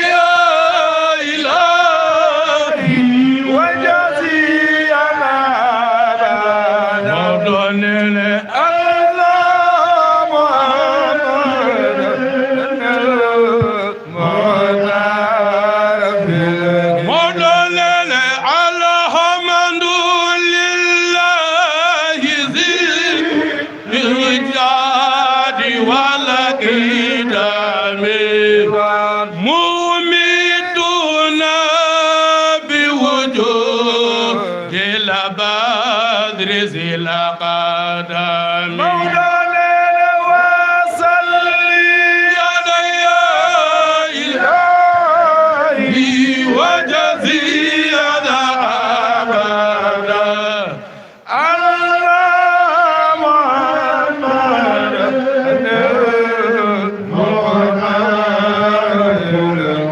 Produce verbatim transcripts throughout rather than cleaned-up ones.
يا إلهي وجزينا أبدا. مولانا مولانا الحمد لله ذي الإيجاد والقدم. مميتنا بوجود البدر ذي القدم. مولانا وصلي يا إلهي وجزينا أبدا.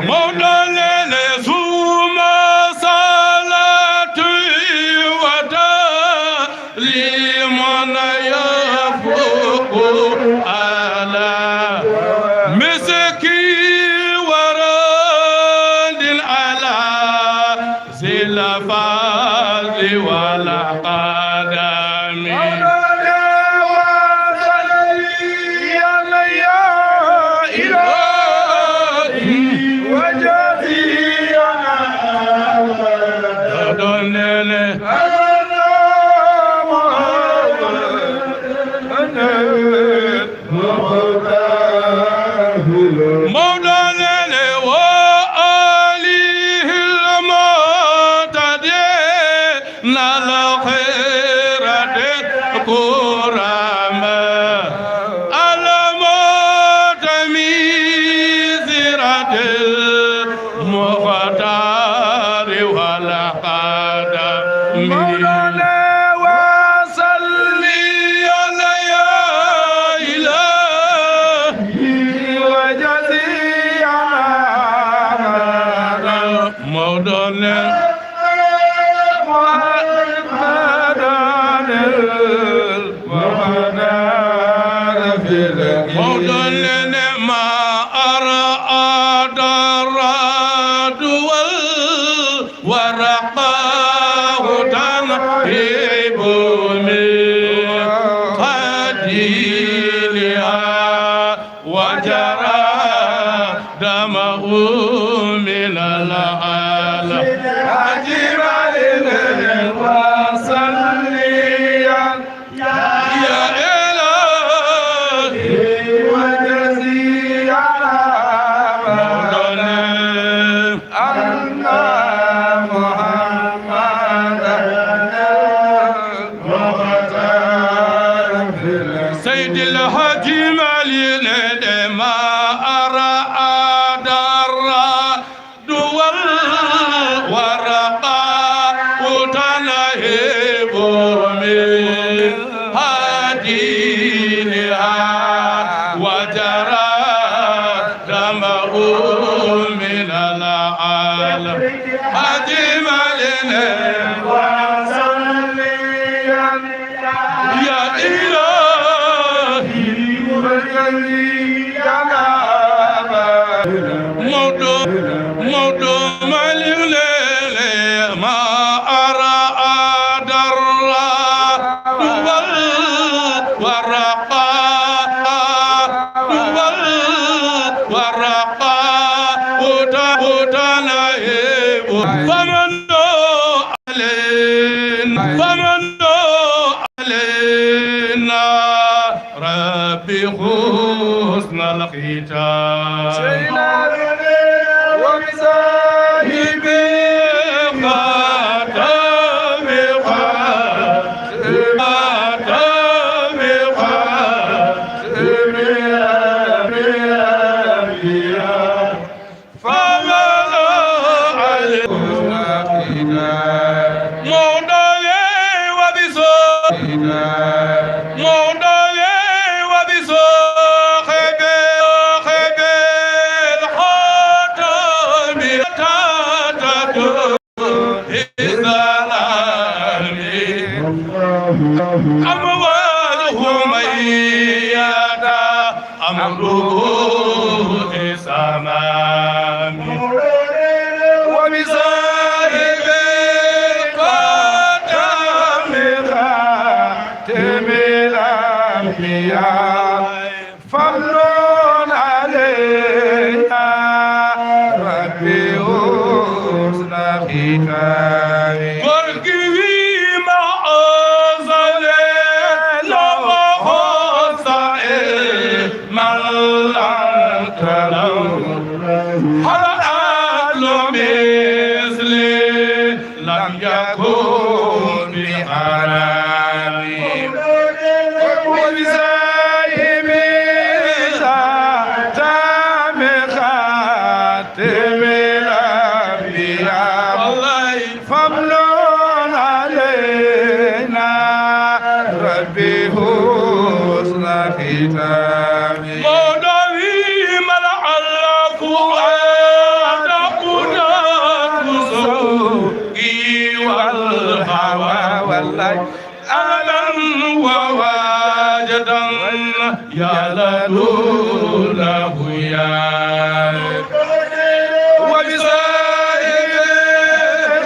مولانا ثم صلاة وتسليم يفوق على مسك ورد على ذي الفضل والقدم. مولانا وصلي يا إلهي وجزينا أبدا. مولانا وآله المعتدين الخيرة الكرامة المعتمي سيرة المختار والقدم. مولانا وصلي يا إلهي وجزينا مولانا محمدا مولانا ما أراد الرعد والورقاء تنهب من خديلها وجرى دمع من العالم. أجمل وصليا يا إلهي وجزيا أبدا أن محمدا المختار في الأرض. سيد الحاج مالك ما أراد الرعد والورقاء تنهب من هديلها وجرى دمع من العالم. أجمل وصليا يا إلهي وجزيا أبدا. موضوع، موضوع ما ليلة ما أرى أدرى. والورقاء، والورقاء، وت-، وتنهب. فمن علينا، فمن علينا ربي حسن الختام. سيدنا وبصاحبه خاتم خاتم خاتم الأنبياء. فما علينا. مولاي وبصاحبه، مولاي وبصاحبه، Gorki wiima o sale lawa hosa e malantalaw. Hal adlu misli lam yakun bi harami. Wa bi sahibi sa tamiha. Famnun alayna rabbi husna khitami. Mawɗo wiima la Allah fuada qudatu zawqi wal hawa. Wallahi. أملا وواجدا يا لدود هيام. وبصاحب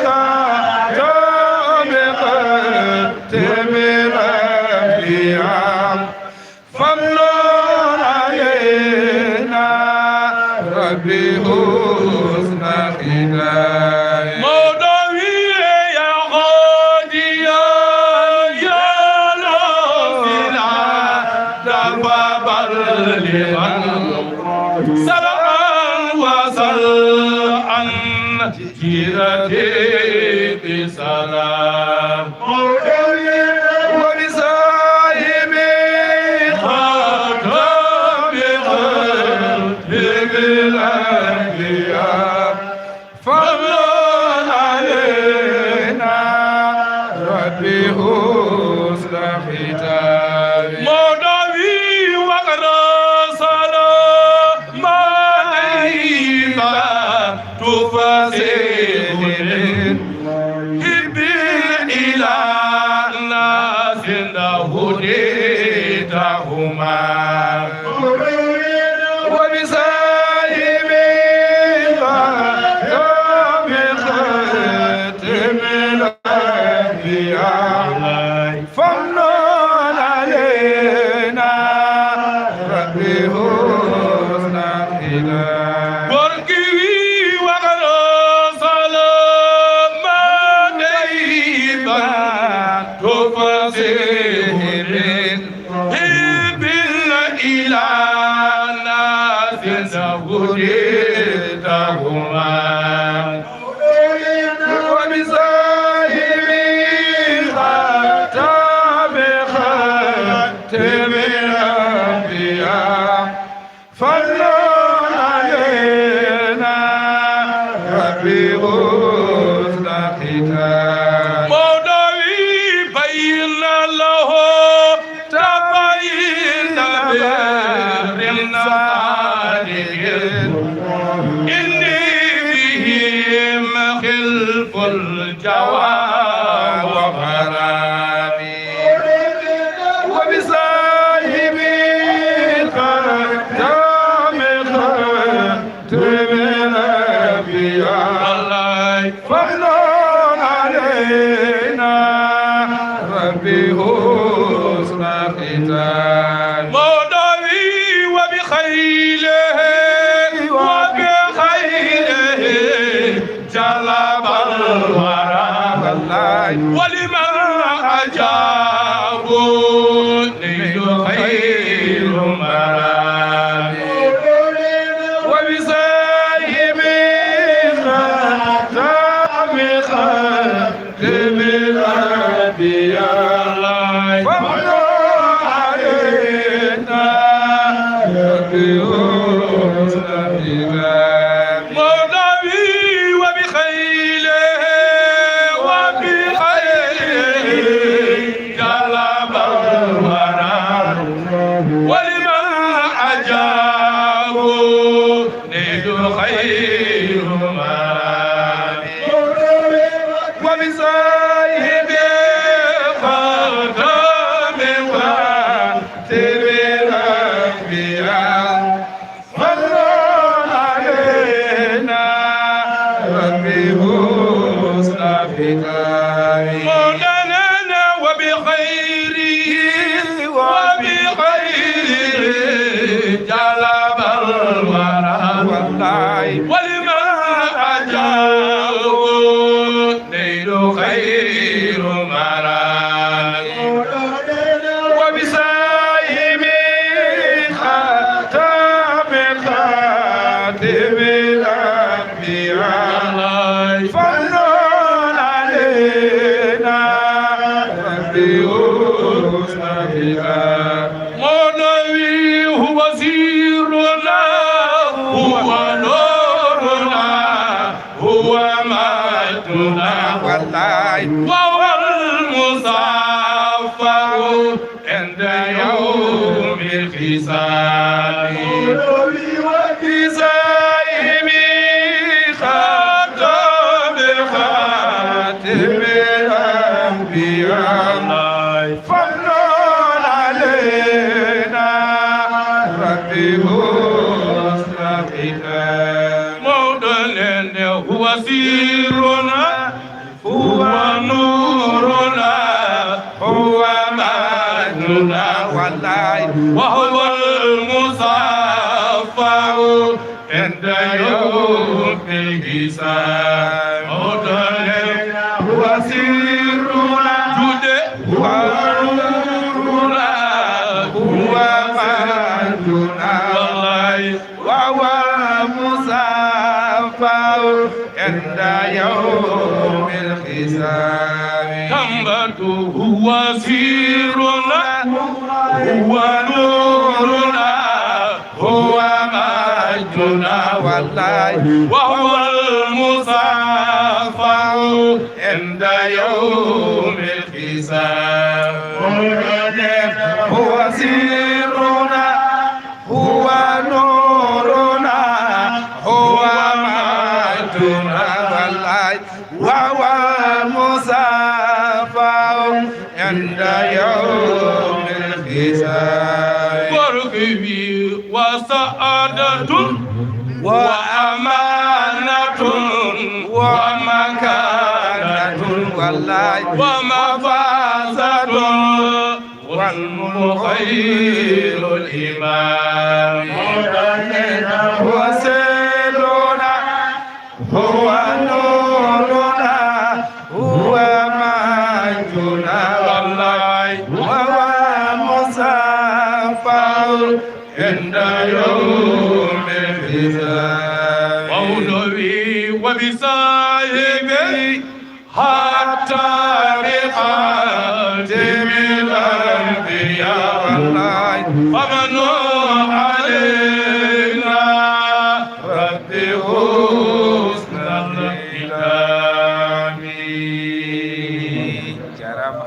خاتم خاتم الأنبياء. فمن علينا ربي حسن ختام. Mawɗo wi'i, يا هاديا يا ناصرا فبلغا صلوا وسلم جيرتي بسلام. وبصاحب خاتم خاتم الأنبياء. فمن علينا ربي حسن ختام. Mawɗo wi'i, واقرأ سلام عليك تفسح من حب إلى ناس هديتهما. وبصاحب خاتم خاتم الأنبياء. فمن علينا ربي حسن ختام. Gorki wi'i, واقرأ سلام عليك تفسح من حب إلى ناس هديتهما. وبصاحب خاتم خاتم الأنبياء. فمن علينا ربي حسن ختام. Mawɗo wi'i, بين له تبين بر صادق. إني بهم خلف الجوى وغرامي. وبصاحب خاتم خاتم الأنبياء. Wallaay. فمن علينا ربي حسن ختام. Mawɗo wi'i, وبخيله وبخيله جلب الورى. Wallaay. ولمن أجاب نيل خير مرام. وبصاحب خاتم خاتم الأنبياء. فمن علينا ربي حسن ختام. Mawɗo wi'i, وبخيله وبخيله جلب الورى. ولمن أجاب نيل خير مرام. وبصاحب خاتم خاتم الأنبياء. فمن علينا ربي حسن ختام. مولانا وبخيره وبخيره جلب الورى. Wallaay. ولمن أجاب ومجدنا والله وهو المصفى عند يوم الحساب. وبزعيم خاتم خاتم الأنبياء فمن علينا ربه مستقيما. مولانا هو سرنا، هو نورنا، هو مجدنا والله، وهو المصفى عند يوم الحساب. مولانا هو سرنا، هو نورنا، هو مجدنا والله، وهو المصفى عند يوم الحساب. تنبت هو سرنا، هو نورنا، هو مجدنا والله، وهو المصفى عند يوم الحساب. هو سرنا، هو نورنا، هو مجدنا والله، وهو المصفى عند يوم الحساب. بركة وسعادة وأمانة ومكانة والله ومفازة والملك خير الإمام. مولانا هو سيدنا، هو نورنا، هو مجدنا والله، وهو مصفى عند يوم الحساب. مولوي وبصاحبي حتى بخاتم الأنبياء والله، فمن علينا رب حسن الختام. Jaaraama.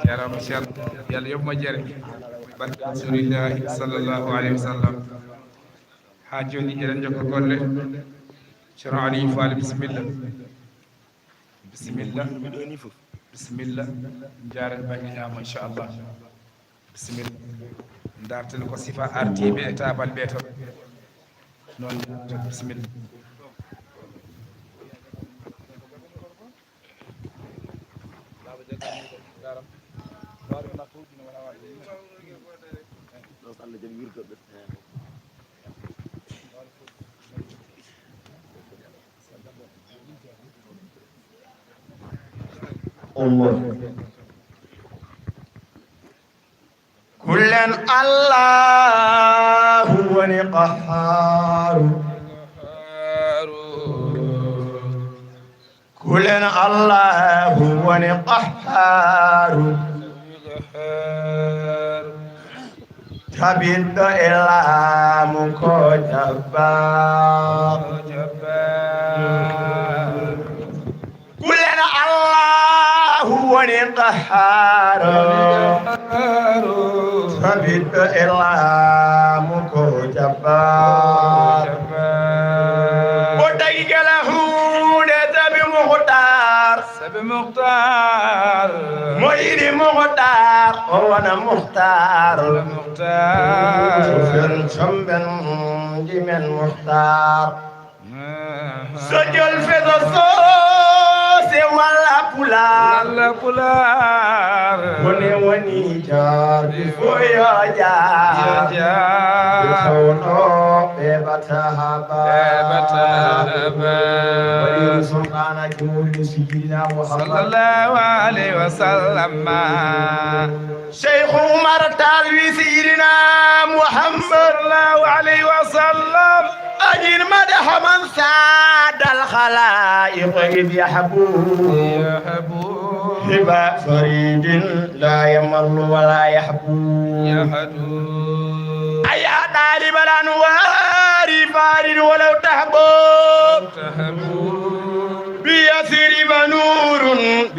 Jaaraama, Ceerno. Yo Allah yoɓ moƴƴere. Barke Rasulillahi sallallahu alayhi wa sallam. Haa jooni eɗen njokka golle. Ceerno Aliou Fall, bisimilla. Bisimilla. Bisimilla. Njaaren bannge ñaamo, inchallah. Bisimilla. Ndarten ko sifa artiiɓe e taabal ɓe toon. Noon, bisimilla. Allah. Kullen Allahu woni Qahhaaru. Kullen Allahu woni Qahhaaru. Tabitɗo e laamu ko jabbaa. Kullen Allahu woni Qahhaaru. Tabitɗo e laamu ko jabbaa. O tagi kala huunde sabi Muxtaar. Sabi Muxtaar. Mo yiɗi Muxtaar, o wona Muxtaar. Wona Muxtaar. Fen comben jimen Muxtaar. Aha. So jolfe so soose walla pulaar. Walla pulaar. Wone woni jaar, il faut yo jaar. Yo jaar. Ɓe tawno ɓe ɓata haɓa. Ɓe ɓata haɓa. Waɗi Sultaanaaji mawɗi no Sayyidina Muhammad. Sallallahu alayhi wa sallam. Cheikh Oumar Tall wi Sayyidina Muhammad. Sallallahu alayhi wa sallam. أجد مدح من ساد الخلائق إذ يهبو. يهبو. هبة فريد لا يمل ولا يهبو. يهدو. أيا طالب الأنوار فارد ولو تهبو. تهبو.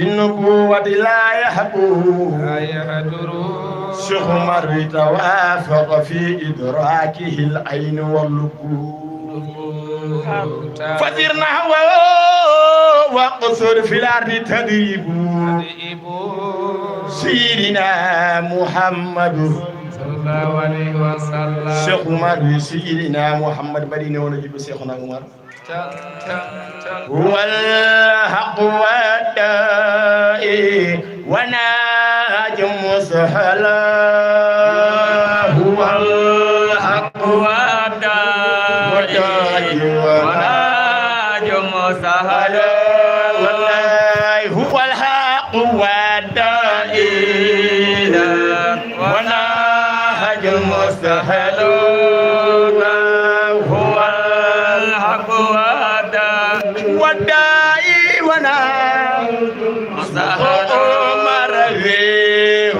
النبوة لا يهبو. شيخ عمر توافق في إدراكه العين واللب. فسر نحوه واقصر في الأرض تدريب. سيدنا محمد. Cheikh Oumar wi Seydina Mouhammad mbaɗi newno jiɗɗo Cheikhna Oumar. هو الحق والداء وناج مسهلا. هو الحق والداء وناج مسهلا. والله هو الحق والداء وناج مسهلا. هو الحق والداء والداء وناج مسهلا. عمر wi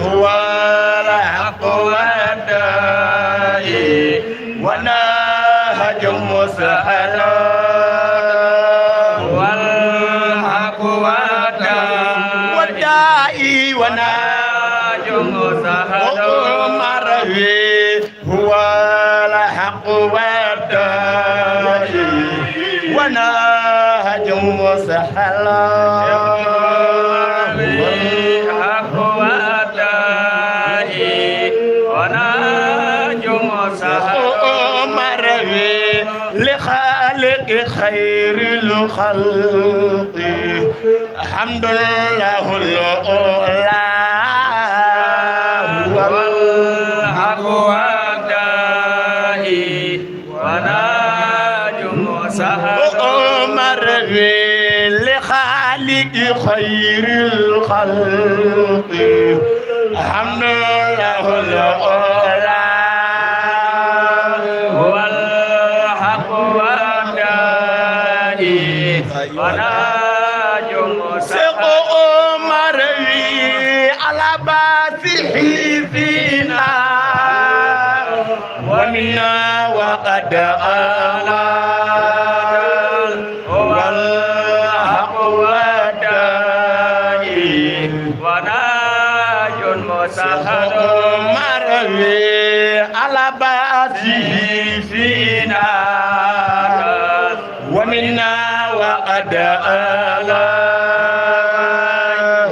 هو الحق والداء وناج مسهلا. هو الحق والداء والداء وناج مسهلا. عمر wi هو الحق والداء وناج مسهلا. الحق والداء وناج مسهلا. عمر wi لخالق خير الخلق حمد له الأولى. هو الحق والداء وناج مسهلا. عمر wi لخالق خير الخلق حمد له الأولى. هو الحق والداء وناج مسهلا. Cheikh Oumar wi على بعثه فينا ومنا وقد آلى. هو الحق والداء وناج مسهلا. Cheikh Oumar wi على بعثه فينا ومنا وقد آلى.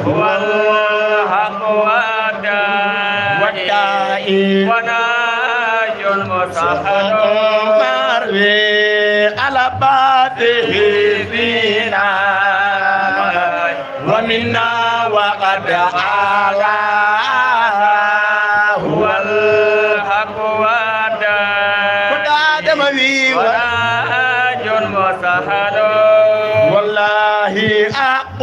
هو الحق والداء والداء وناج مسهلا. Cheikh Oumar wi على بعثه فينا ومنا وقد آلى. هو الحق والداء. Ko Adama wi وناج مسهلا. والله أحق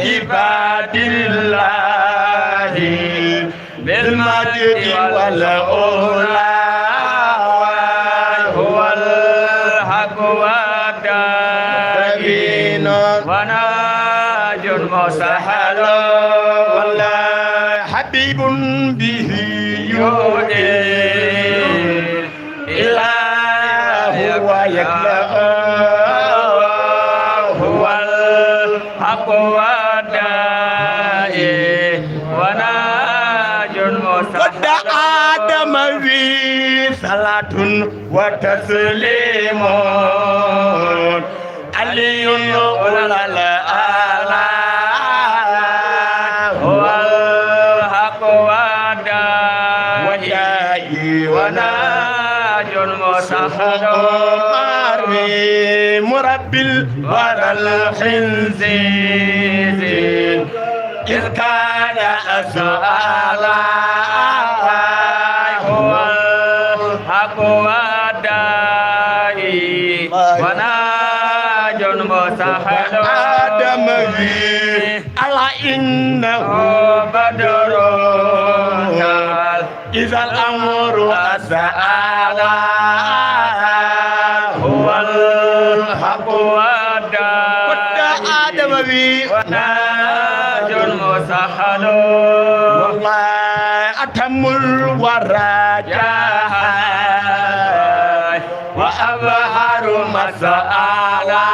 عباد الله بالمجد والعلا. هو الحق والداء وناج مسهلا. والله حبيب به يؤتي إله ويكلأ. هو الحق والداء وناج مسهلا. Ko Adama wi صلاة وتسليم علي أولى الأعلى. هو الحق والداء وناج مسهلا. Cheikh Oumar wi مربي الورى الحنزيزي إذ كان أسألا. هو الحق والداء وناج مسهلا. Adama wi ألا إنه بدر إذا الأمر أسألا. هو الحق والداء Adama wi وناج مسهلا. والله أتم الورى جاها وأبهر مسألا.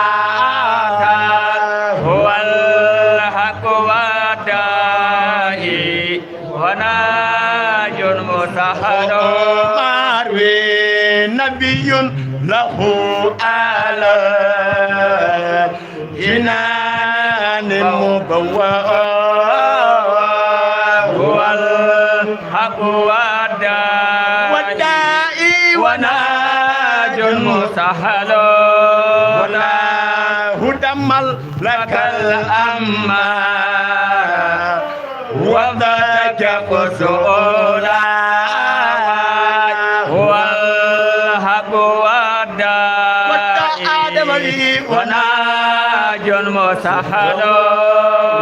هو الحق والداء جنان مبوى هو الحق والداعي وناج مسهل. ولا هدى لك الأمى وذاك قصولا هو الحق والداعي. وتا آدم لي وناج مسهل.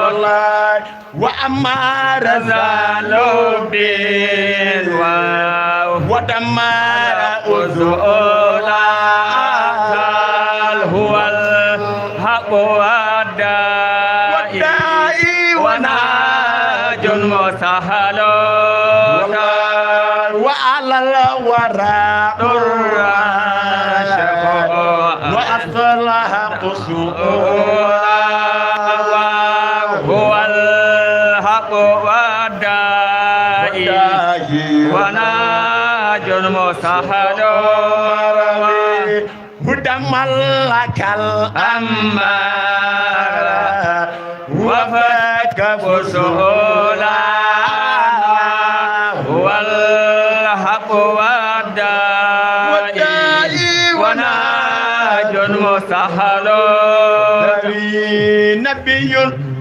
والله وأمار ذا لب ودمار أذولا. هو الحق والداعي وناج مسهل. وعلى الورى ضرا شفع وأصلح قصورا. هو الحق والداعي وناج مسهل. هدى من لك الأمارة وفك فسولا. هو الحق والداعي وناج مسهل. نبي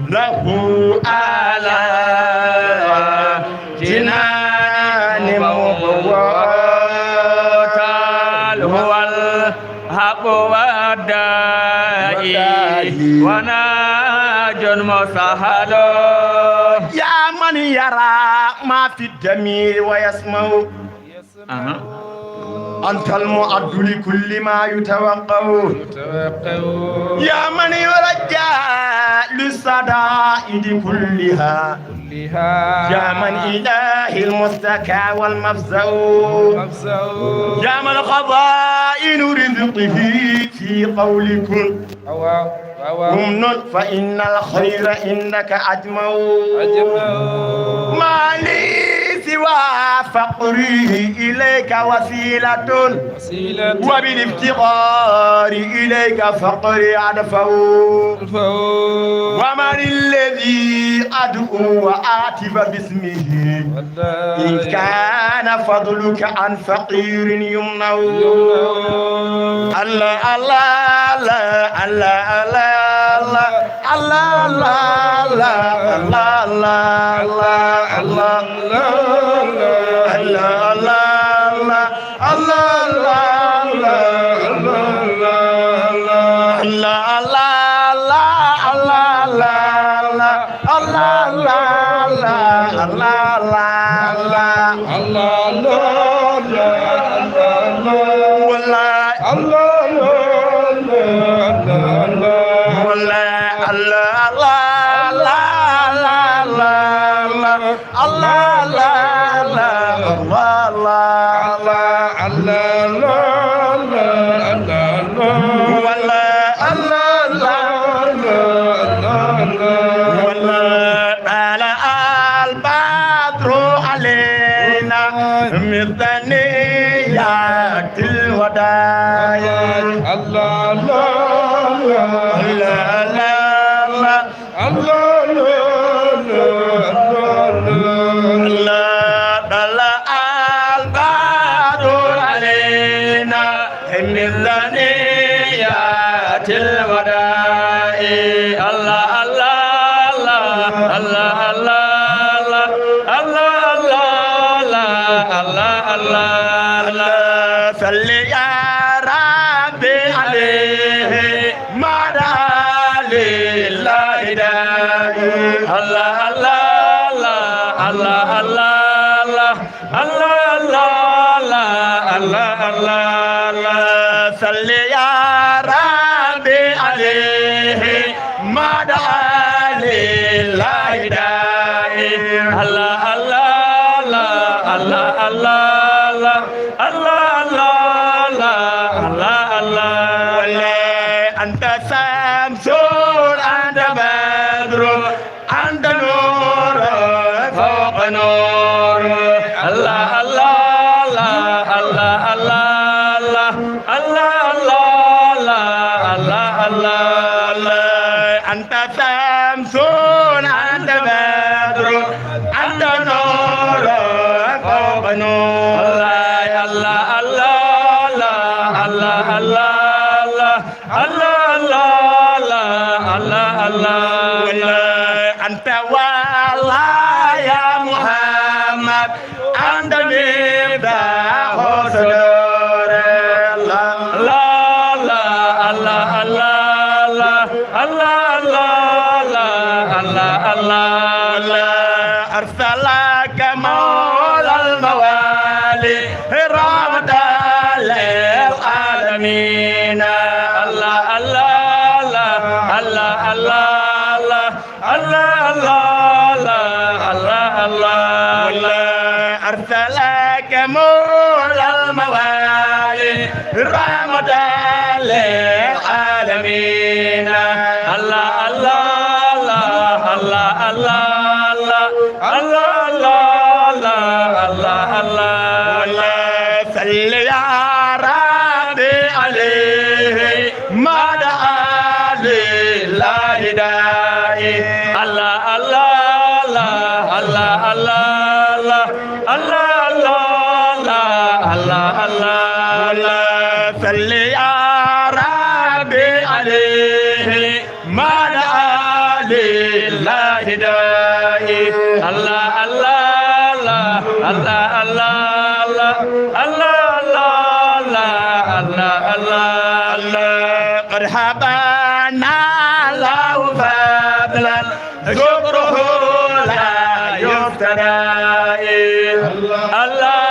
له على جنان مبوتال. هو الحق والداعي وناج مسهل. يا من يرى ما في الضمير ويسمع. أنت المعد لكل ما يتوقع. يا من يرجى للشدائد كلها. يا من إله المستكى والمفزع. يا من خزائن رزقه في قول كن. أمن فإن الخير عندك أجمع. ما لي سوى فقري إليك وسيلة. وبالافتقار إليك فقري أدفع. ومن الذي أدعو وآتي باسمه. إن كان فضلك عن فقير يمنع. الله، الله، الله، الله، الله، الله. الله، الله، الله، الله، الله، الله، الله. الله، الله، الله، الله، الله. والله. الله، الله، الله، الله. والله، الله، الله، الله، الله، الله، الله. الله، الله، الله، الله، الله، الله، الله، الله. والله، الله، الله، الله، الله، الله. والله، طلع البدر علينا من ثنيات الوداع. الله، الله، الله، الله، الله، الله. الله، الله، الله، الله، الله. الله، طلع البدر علينا من ثنيات الوداع. الله، الله، الله، الله، الله، الله. الله، الله، الله، الله، الله، الله، الله. صل يا ربي عليه ما دعا لله داعي. الله، الله، الله، الله، الله، الله. الله، الله، الله، الله، الله. صل يا ربي عليه ما دعا لله داعي. الله، الله، الله، الله، الله، الله. الله، الله، الله، الله، الله. ولا أنت شمس، أنت بدر، أنت نور فوق نور. الله، الله، الله، الله، الله، الله. الله، الله، الله، الله، الله، الله. أنت شمس، أنت بدر، أنت نور فوق نور. الله، الله، الله، الله، الله، الله. الله، الله، الله، الله. أنت والله يا محمد، أنت مفتاح صدور. الله، الله، الله، الله، الله. الله، الله، الله، الله، الله، الله. أرسلك مولى الموالي رحمة للعالمين. الله، الله، الله، الله، الله، الله. الله، الله، الله، الله، الله. والله أرسلك مولى الموالي رحمة للعالمين. الله، الله، الله، الله، الله. الله، الله، الله، الله، الله. والله صل يا ربي عليه ما دعا لله داعي. الله، الله، الله، الله، الله، الله. الله، الله، الله، الله، الله. صل يا ربي عليه ما دعا لله داعي. الله، الله، الله، الله، الله، الله. الله، الله، الله، الله، الله، الله. قد هبنا الله فضلا شكره لا يفترى. الله،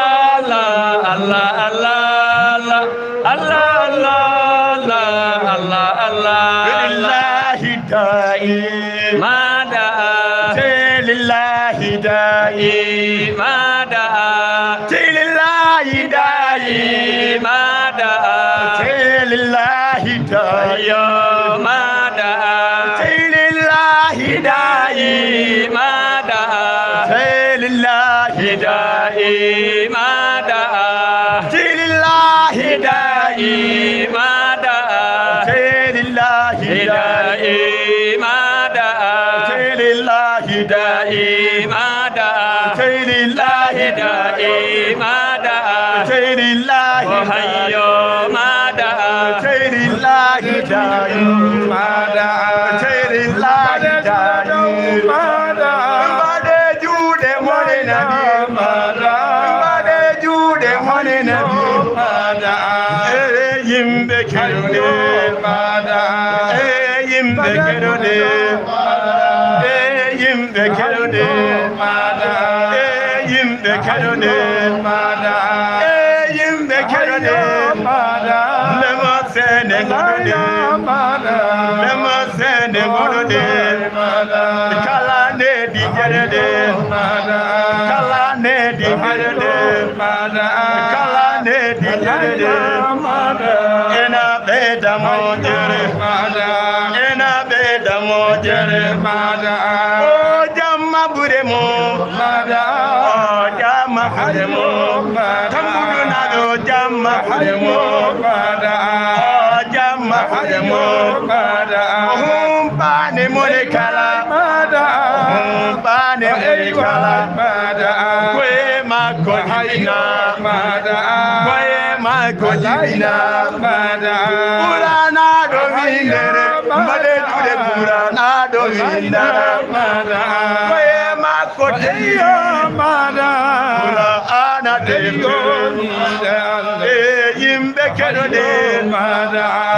الله، الله، الله، الله، الله، الله، الله، الله، الله. لله داعي ما دعا. لله داعي ما دعا. لله داعي ما دعا. لله داعي ما دعا. لله داعي ما دعا. لله داعي ما دعا. لله داعي ما دعا. لله داعي ما دعا. لله داعي ما دعا. لله داعي ما دعا. لله حي ما دعا. لله داعي ما دعا. لله داعي ما دعا. Mbaɗe juuɗe mon e Nabi. Mbaɗe juuɗe mon e Nabi. E yimɓe keɗoɗe. E yimɓe keɗoɗe. E yimɓe keɗoɗe. E yimɓe keɗoɗe. E yimɓe keɗoɗe. Ndema sene goɗoɗe. Ndema sene goɗoɗe. Kala nde di jerede. Kala nde di jerede. Kala nde di jerede. Ena ɓeyda moƴƴere. Ena ɓeyda moƴƴere. O jamma ɓure mo. O jamma ɓure mo. Tambudu naɓe o jamma ɓure mo. O jamma ɓure mo. O humpaani moni kala. O humpaani moni kala. Koye makko jibina. Koye makko jibina. Ɓurana ɗo windere. Mbaɗe juuɗe ɓurana ɗo windere. Koye makko teyo. Ɓurana teyo. E yimɓe keɗoɗe.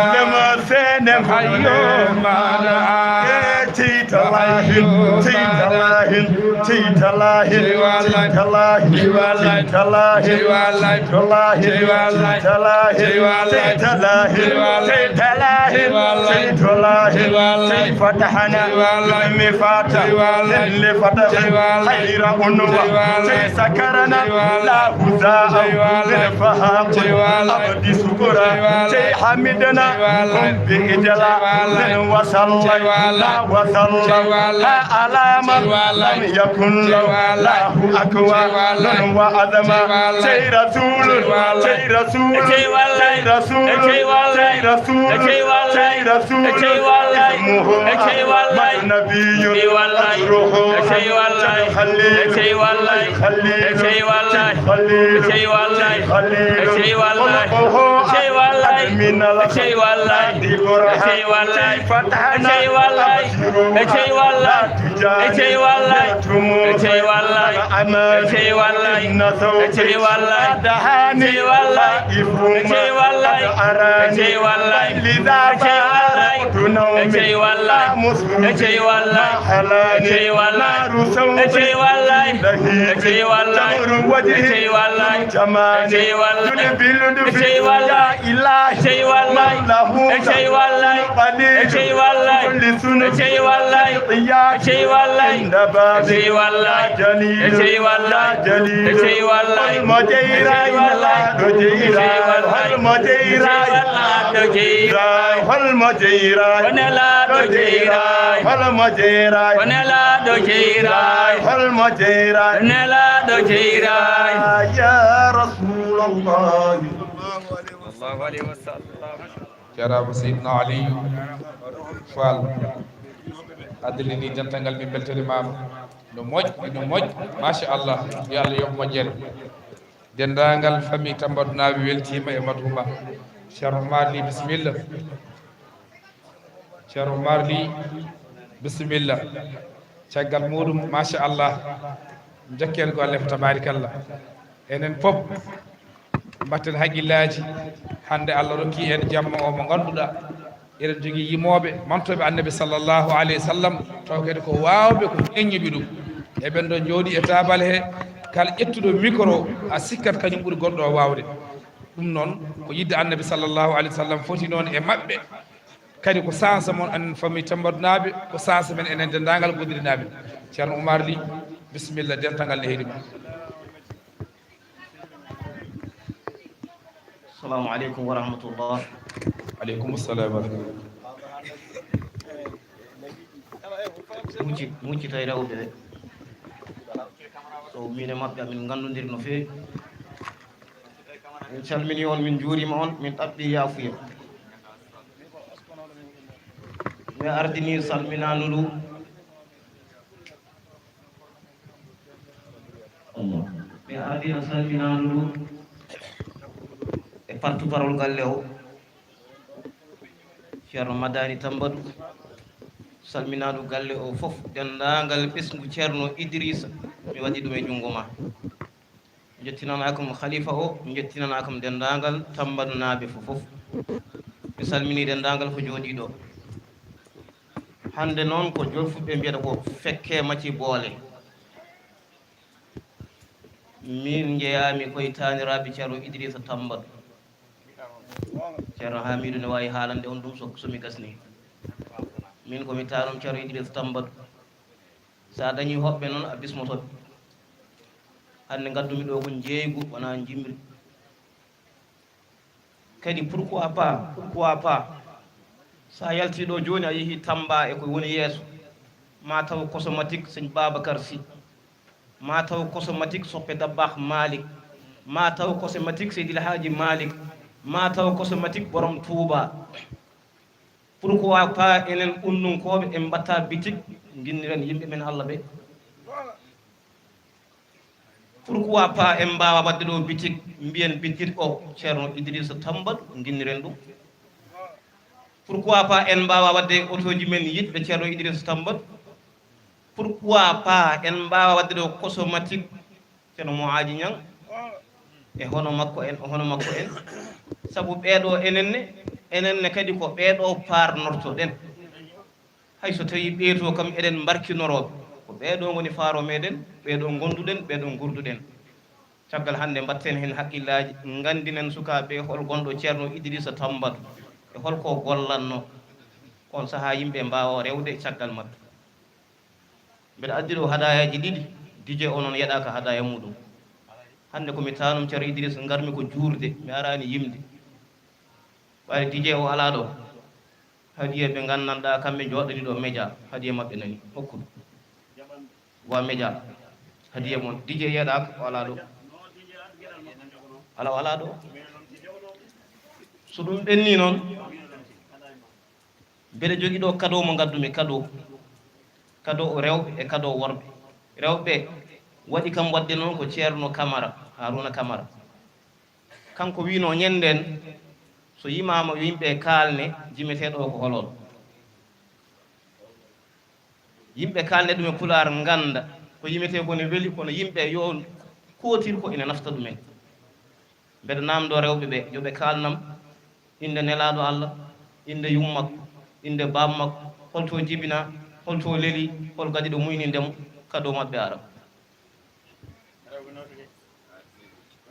Ndema sene hayyo. E tey tallahi, tey tallahi, tey tallahi, tey tallahi, tey tallahi, tey tallahi, tey tallahi, tey tallahi, tey tallahi, tey tallahi, tey fatahana, mi fata, le fata, hayra unwa, tey sakarana, la huza, le fahamu, abdi sukura, tey hamidana, bi ijala, le wasalla, la wasalla. على من لم يكن له أكوان وعظما. شي رسول، شي رسول، شي رسول، شي رسول، شي رسول، اسمه أحمد نبي، قدره الخليل، الخليل، الخليل، خلقه أحمد من الخلق، فتحنا، أبشروا، لا تجاني، لا تموت، الأمان، إن صوتي دهاني، خائف ما قد أراني، لذا فارقت نومي، لا مسرتي، ما حلاني، نار صوتي لهيبي، تمر وجهي، جمالي، جلبي لطفي، يا إلهي، من له قليل، مخلص يا عند بابي، يا جليل، يا جليل، هل مجيراي، لا رجيراي، هل مجيراي، هل مجيراي، هل مجيراي، هل مجيراي، هل مجيراي، يا رسول الله. Jarama Seydina Aliyu Fall, addilini dental ngal, min beltanimama. No moƴƴi, no moƴƴi, machallah, yo Allah yoɓ moƴƴere. Dendagal famille Tambadou naaɓe weltima e madhuma. Ceerno Oumar Ly, bisimilla. Ceerno Oumar Ly, bisimilla. Caggal muɗum, machallah, jokken golle, fa tabarikalla. Enen fof mbatten haqqillaji. Hande Allah rokki en jamma o mo ganduɗa eɗen jogui yimoɓe mantoɓe Annabi sallallahu alayhi wa sallam, taw kadi ko wawɓe, ko ñeññuɓe ɗum. Eɓen ɗo jooɗi e tabal he, kala ƴettuɗo micro a sikkat kañum ɓuuri goɗɗo o wawde. Ɗum noon ko yidde Annabi sallallahu alayhi wa sallam foti noon e maɓɓe. Kadi ko sansa mon enen famille Tambadou naaɓe, ko sansa men enen dendagal Goudiri naaɓe. Ceerno Oumar Ly, bisimilla, dental ngal ne heeɗi ma. Assalamu aleykum wa rahmatullah. Aleykum salam wa rahmatullah. Mucci-, muccitay rewɓe ɓe. So min e maɓɓe amin gandodiri no feewi. Min calmini on, min juurima on, min ɗaɓɓi yaafuya. Mi ardini salminandu ndu. Mi ardina salminandu ndu e porte-parole galle o, Ceerno Madani Tambadou, salminandu galle o fof, dendagal ɓesngu Ceerno Idrissa, mi waɗi ɗum e junngo ma. Jettinanaa kam khalifa o, jettinanaa kam denndaangal Tambadou naaɓe fof fof. Mi salminii denndaangal ko jooɗii ɗo. Hannde noon ko Jolfuɓe mbiyata ko fekke macci boole. Min njeyaami koye taaniraaɓe Ceerno Idrissa Tambadou. Ceerno Hamidou ne waawi haalande on ɗum so, so mi gasnii. Min ko mi taanum Ceerno Idrissa Tambadou. So a dañii hoɓɓe noon, a bismoto ɓe. Hannde ngaddumi ɗo ko njeeygu, wonaa njimri. Kadi pourquoi pas, pourquoi pas, so a yaltii ɗo jooni, a yehii Tamba e ko woni yeeso, ma taw cosmétique Sëñ Babacar Sy, ma taw cosmétique Soppe Dabbaax Malik, ma taw cosmétique Seydil Haaji Malik, ma taw cosmétique Borom Touba. Pourquoi pas enen unnunkooɓe en mbatta bitik, nginniren yimɓe men Allah ɓe? Pourquoi pas en mbaawa waɗde ɗo bitik, mbiyen bitik o Ceerno Idrissa Tambadou, nginniren ɗum? Pourquoi pas en mbaawa waɗde otooji men yiɗɓe Ceerno Idrissa Tambadou? Pourquoi pas en mbaawa waɗde ɗo cosmétique Ceerno Mohaji Ñang e hono makko en, hono makko en? Sabu ɓeeɗo enen ne, enen ne kadi ko ɓeeɗo paarnortoɗen. Hay so tawii ɓeeto kam eɗen mbarkinorooɓe, ko ɓeeɗo ngoni faaro meɗen, ɓeeɗo ngonduɗen, ɓeeɗo ngurduɗen. Caggal hannde mbatten heen hakkillaaji, nganndinen sukaaɓe hol gonɗo Ceerno Idrissa Tambadou e hol ko gollatno. On sahaa yimɓe mbaawa rewde caggal maɓɓe. Mbeɗa addi ɗo hadayaaji ɗiɗi, D J o noon yeɗaaka hadaya muɗum. Hannde ko mi taanum Ceerno Idrissa, ngarmi ko juurde, mi araani yimde. Ɓayde D J o alaa ɗo. Hadiya ɓe nganndanɗaa kamɓe njooɗani ɗo meja, hadiya maɓɓe nani hokkude. Wa meja, hadiya mon. Dije yeɗaaka, o alaa ɗo. Ala, o alaa ɗo. So ɗum ɓenni noon, mbeɗa jogii ɗo kado mo ngaddumi, kado. Kado rewɓe e kado worɓe. Rewɓe waɗi kam waɗde noon ko Ceerno Kamara, Haruna Kamara. Kanko wiino ñennden, so yimaama yo yimɓe kaalne, jimeteeɗo o ko holoon. Yimɓe kaalne ɗum e Pulaar ngannda ko yimetee ko ne weli, kono yimɓe yo kootir ko ina nafta ɗumen. Mbeɗa naamndoo rewɓe ɓe, yo ɓe kaalnam innde nelaaɗo Allah, innde yummakko, innde baaba makko, holto jibinaa, holto lelii, hol gadiiɗo muyninde mo, kado maɓɓe ara.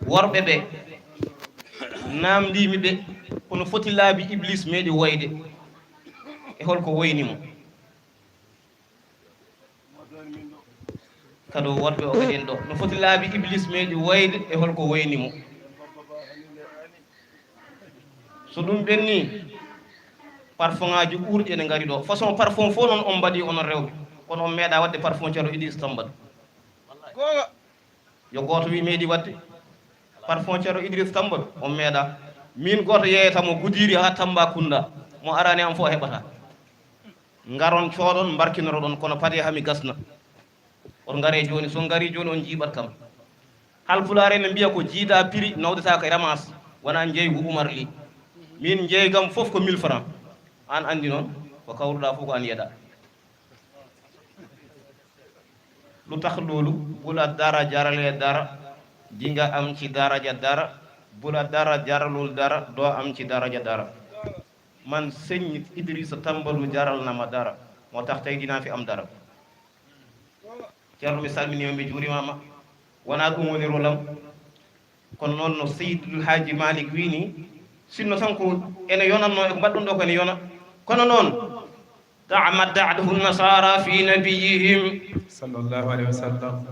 Worɓe ɓe, naamndiimi ɓe, kono foti laabi Iblis meeɗi woyde, e holko woyni mo? Kado worɓe o kadi en ɗo, no foti laabi Iblis meeɗi woyde, e holko woyni mo? So ɗum ɓenni, parfumaaji uurɗi ene ngari ɗo. Façon parfum fof noon on mbaɗi, onon rewɓe, kono on meeɗa waɗde parfum Ceerno Idriss Tambadu. Yo gooto wi meeɗi waɗde parfum Ceerno Idriss Tambadu, on meeɗa. Min gooto yeeyata mo Gudiri haa Tambacounda, mo arani am fof o heɓata. Ngaron cooɗon, mbarkinoroɗon, kono paɗe haa mi gasna. On ngare jooni, so on ngari jooni, on njiiɓat kam. Haalpulaar en ne mbiya ko jiida piri nawdata ko e ramas, wona njeeygu Umar Li. Min njeeygam fof ko mille francs. Aan anndi noon, ko kawruɗaa fof ko aan yeɗa. Lu tax loolu? Bu la dara jaralee dara, di nga am ci daraja dara. Bu la dara jaralul dara, doo am ci daraja dara. Man Sëñ Idrissa Tambadu jaral na ma dara, moo tax tey dinaa fi am dara. Ceerno, mi salminiima, mi juuriima ma. Wonaa ɗum woni rôle am. Kono noon no Seydul Haaji Malik wii ni, sinno tan ko ene yonatno e ko mbaɗɗon ɗo ko ene yona. Kono noon, تمدحته النصارى في نبيهم. صلى الله عليه وسلم.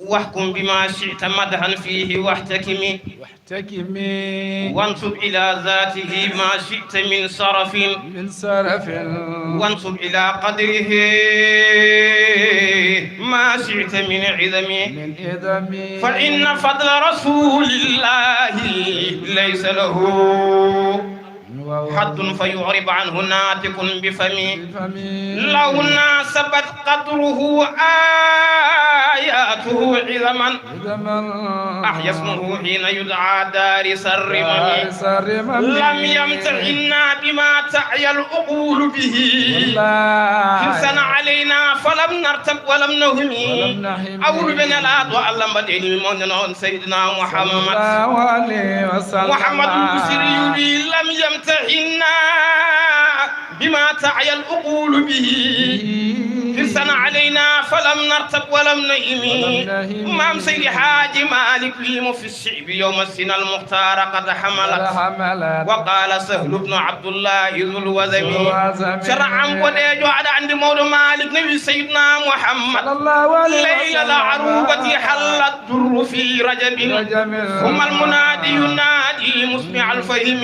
واحكم بما شئت مدحا فيه واحتكم. واحتكم. وانسب إلى ذاته ما شئت من شرف. من شرف. وانسب إلى قدره ما شئت من عظم. من عظم. فإن فضل رسول الله ليس له حد فيعرب عنه ناطق بفم. لو ناسبت قدره آياته عظما، أحيا اسمه حين يدعى دارس الرمم. لم يمتعنا بما تعيا العقول به. حرصا علينا فلم نرتب ولم نهم. Awluɓe nelaaɗo Allah mbaɗeni mi mawde noon Seydina Muhammad. Muhammadul Busiri wi, لم يمتعنا بما تعيا العقول به. حرصا علينا فلم نرتب ولم نهم. Maam Seydi Haaji Malik wi mo في الشعب يوم السنة المختار قد حملت. وقال سهل بن عبد الله ذو الوزم. Sera am boɗeejo, aɗa anndi mawɗo Malik ne wi Seydina Muhammad. ليلة العروبة حل الدر في رجب. ثم المنادي ينادي مسمع الفهم.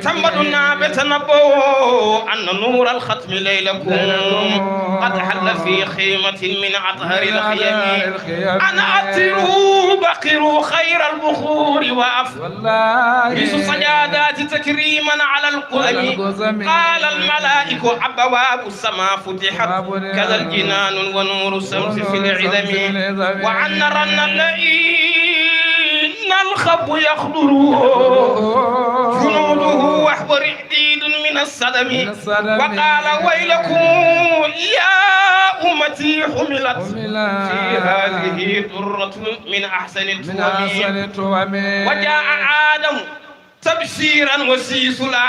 Tambadunaaɓe tanabbahu أن نور الختم ليلكم قد حل في خيمة من أطهر الخيم. أن عطروا بخروا خير البخور وأفرشوا السجادات تكريما على القدم. قال الملائك أبواب السماء فتحت كذا الجنان ونور الشمس في العظم. وأن رن الذين الخب يخضر جنوده وهو رعديد من الصدم. وقال ويلكم يا أمتي حملت في هذه درة من أحسن التهم. وجاء آدم تبشيرا وسيسلا.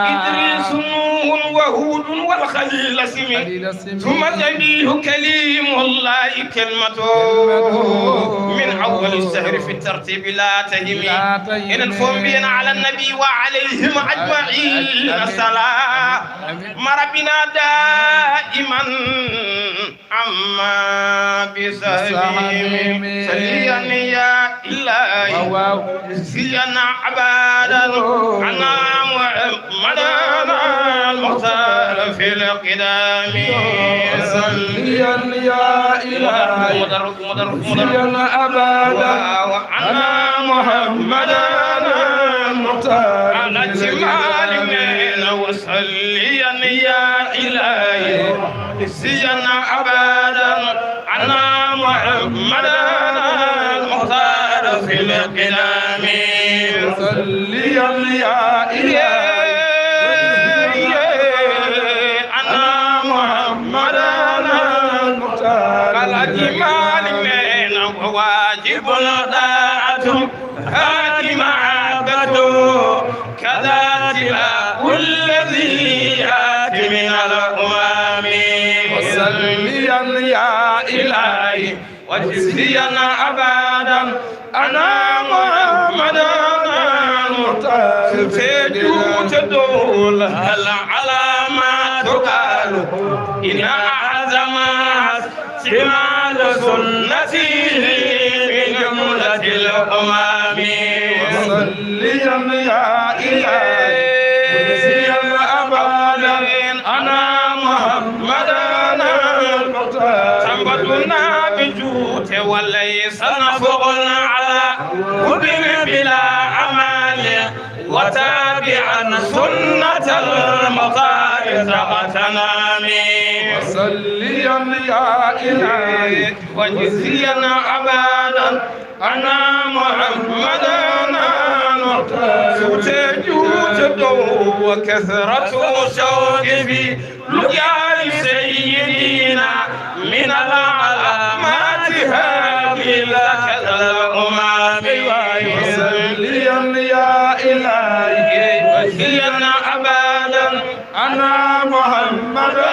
إدريس نوح وهود والخليل سم. ثم ذبيح كليم الله كلمته. من أول الشهر في الترتيب لا تهم. Enen fof mbiyen على النبي وعليهم أجمعين السلام. Mara bina دائما عما بسبيل سليا يا إلهي. سينا أبدا أنا محمدا. المختار في القدام. صليا يا إلهي مدر، مدر، مدر. سيا أبدا. وعنا محمدا المختار على في القدام. وصليا يا إلهي سيا أبدا. أنا محمدا المختار في القلم. صليا يا إلهي أنا محمدا المختار. على جمال من واجب الطاعة هذه معركته. كذا تلاء الذي يأتي من الأمم. وصليا يا إلهي وجزيا أبدا أنا محمدا المختار. سجود دول هل على ما تقال إن أعظم شمال سنته من جملة الأمم. وصليا يا إلهي وجزيا أبدا أنا محمدا المختار. سنبتنا بجود وليس نفغ على هدن بلا أمان. وتابعا سنة المختار تغتنم. وصليا يا إلهي وجزيا أبدا أنا محمدا المختار. سوتي جوت دو وكثرة شوق في لقيا سيدنا من العلامات هذه لك الأمم. وصليا يا إلهي وسلم أبدا أنا محمدا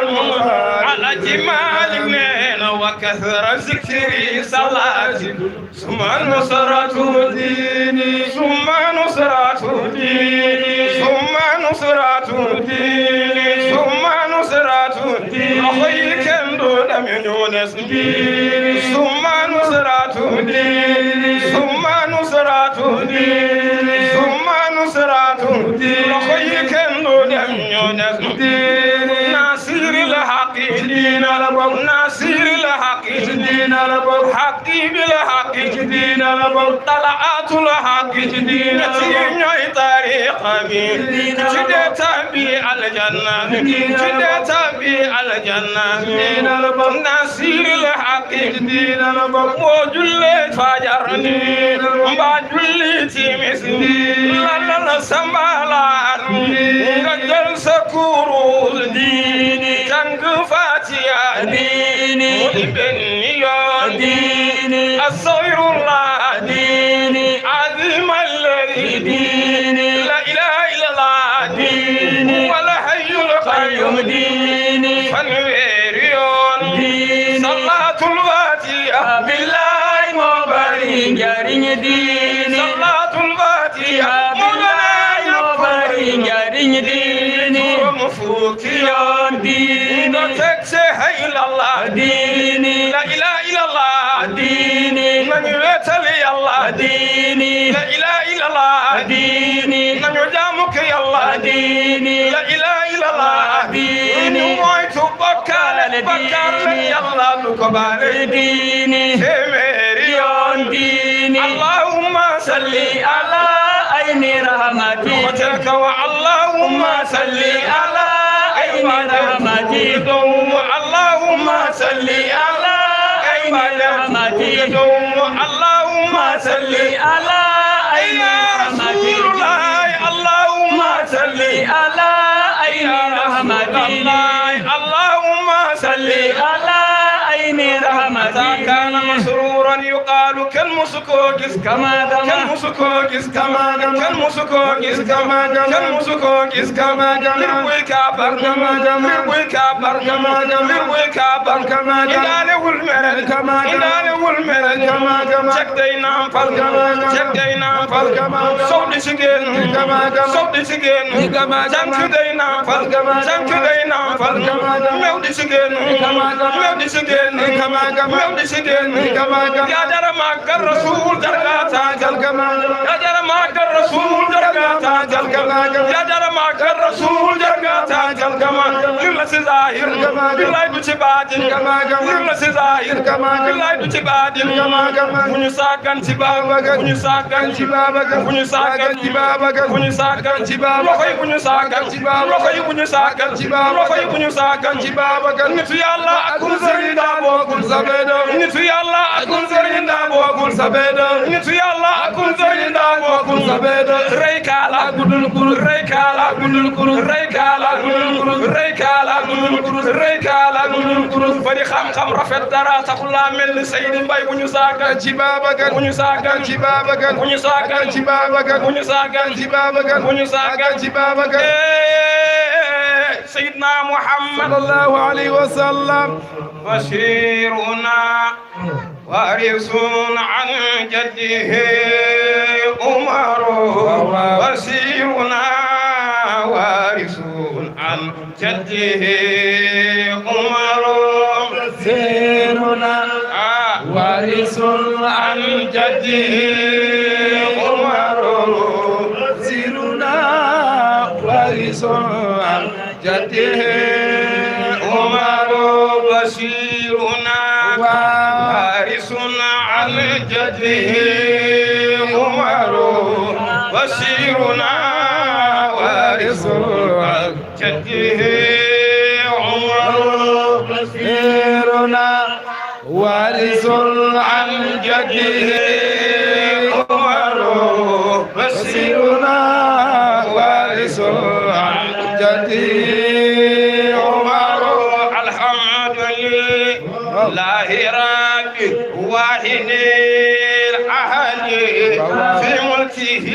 المختار. على جمال من وكثر ذكري صلاتي ثم نصرة ديني، ثم نصرة ديني، ثم نصرة ديني، ثم نصرة ديني. Loxo yi kenn du dem ñu des diini. ثم نصرة ديني، ثم نصرة ديني، ثم نصرة ديني. Loxo yi kenn du dem ñu des diini. ناصر الحق diina la bokk. ناصر الحق diina la bokk. حق بالحق diina la bokk. طلعت الحق diina la bokk. Ñooy tariqa bi. Ci dee tàbbi aljanna. Ci dee tàbbi aljanna. ناصر الحق diina la bokk. Boo jullee fajar ni mbaa julli timis ni, lalal sa mbalaan nga jël sa kurus diini, jàng Fatiha diini, mu di benn yoon diini, astaghfirullah diini, azim alladi diini, la ilaha illallah diini, wal hayyul qayyum diini, fanweeri yoon diini, salatul Fatiha, billahi moo bari njariñ diini, salatul Fatiha, billahi moo bari njariñ diini, juróom fukki yoon diini, nga teg ci haylallah diini, la ilaha illallah diini, nañu wéetal Yàlla diini, la ilaha illallah diini, nañu jaamu ko Yàlla diini, la ilaha illallah diini, moytu bokkaale, bakkaar la Yàlla du ko baale diini, téeméeri yoon diini. اللهم صل على عين رحمتي. Loxo ca kaw, اللهم صل على عين رحمتي. اللهم صل على عين رحمتي. اللهم صل على عين رحمتي. اللهم صل على عين رحمتي. اللهم صل على عين رحمتي. كان مسرورا يقال كم Kama dama. Kenn musu koo gis kama dama. Kenn musu koo gis kama dama. Kenn musu koo gis kama dama. Mbir buy kaabar kama dama. Mbir buy kaabar kama dama. Mbir buy kaabar kama dama. Indaalewul mere kama dama. Indaalewul mere kama dama. Ceg day nampal. Kama dama. Ceg day nampal. Kama dama. Sow di ci génn. Kama dama. Sow di ci génn. Kama dama. Jànk day nampal. Kama dama. Jànk day nampal. Kama dama. Meew di ci génn. Kama dama. Meew di ci génn. Kama dama. Meew di ci génn. Kama dama. Yaa dara màggal. Rasul jargata jalgama. Ya jara magal Rasul jargata jalgama. Ya jara magal Rasul jargata jalgama. Lilla si zahir. Billahi du ci batin. Lilla si zahir. Billahi du ci batin. Buñu sagan ci baba. Buñu sagan ci baba. Buñu sagan ci baba. Buñu sagan ci baba. Loxoy buñu sagan ci baba. Loxoy buñu sagan ci baba. Loxoy buñu sagan ci baba. Nitu Yàlla ak kun sëriñ daa bokkul sa bedo. Nitu Yàlla ak kun sëriñ daa bokkul sa bedo. Nitu Yàlla ak kun sëriñ daa bokkul sa bedo. Rey kaala gudul kurus. Rey kaala gudul kurus. Rey kaala gudul kurus. Rey kaala gudul kurus. Rey kaala gudul kurus. Bari xam-xam, rafet dara, taxul laa mel ni Seydi Mbay. Buñu sagan ci baba gan. Buñu sagan ci baba gan. Buñu sagan ci baba gan. Buñu sagan ci baba gan. Buñu sagan ci baba gan. Eh, Seydina Muhammad. Sallallahu alayhi wa sallam. بشيرنا وارث عن جده عمر. بشيرنا وارث عن جده عمر. بشيرنا آه. وارث عن جده عمر. بشيرنا وارث عن جده عمر. بشيرنا وارث عن جده عمر. بشيرنا وارث عن جده عمر. بشيرنا وارث عن جده عمر. بشيرنا وارث عن جده عمر. الحمد لله رب واحد الأحد في ملكه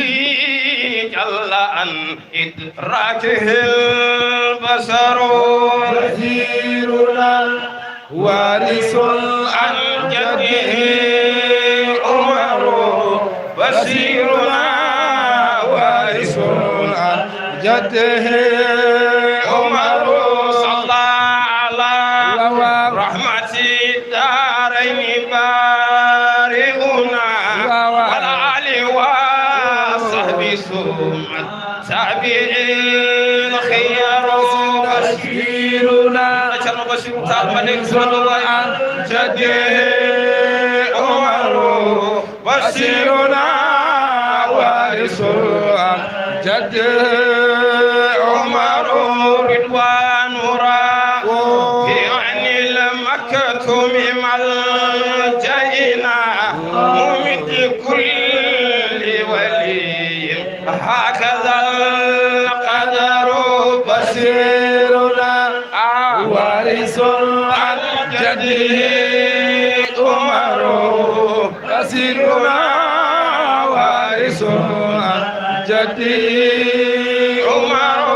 جل عن إدراكه البصر. بشيرنا وارث عن جده عمر. بشيرنا وارث عن جده عمر. صلى على رحمة الدارين بارئنا والآل والصحب ثم التابعين خيار. بشيرنا Ceerno Basiiru Taal Malik عن جده عمر. بشيرنا وارث عن جده عمر. رضوان ربي عن المكتوم ملجئنا ممد كل ولي هكذا القدر. بشيرنا وارث عن جده عمر. بشيرنا وارث عن جده عمر.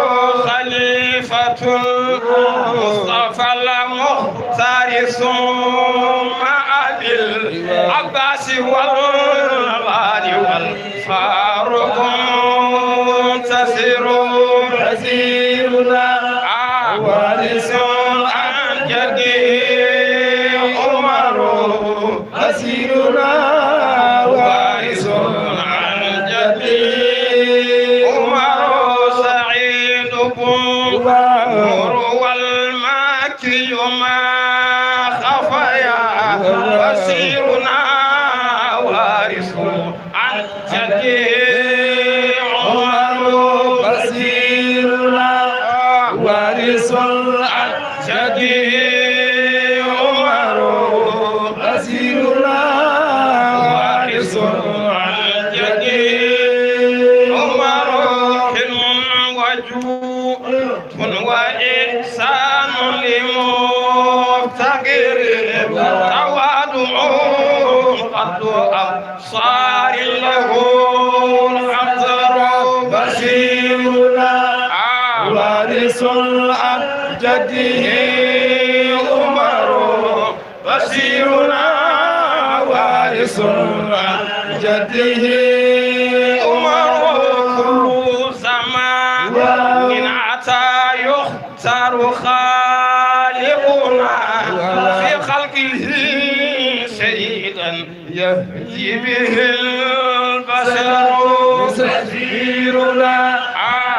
خليفة المصطفى المختار ثم أبي العباس والآل والفاروق منتصر. بشيرنا وارث عن جده عمر. بشيرنا وارث عن جده عمر. سعيد بن عمر والمكي ما خفيا. بشيرنا وارث عن جده عمر. بشيرنا وارث عن جده عمر. بشيرنا وارث عن جده عمر. حلم وجود وإحسان لمفتقر. تواضع قد أبصار له الأبصر. بشيرنا وارث عن جده عمر. بشيرنا وارث عن جده عمر. كل زمان أتى يختار خالقنا في خلقه سيدا يهدي به البشر سفيرنا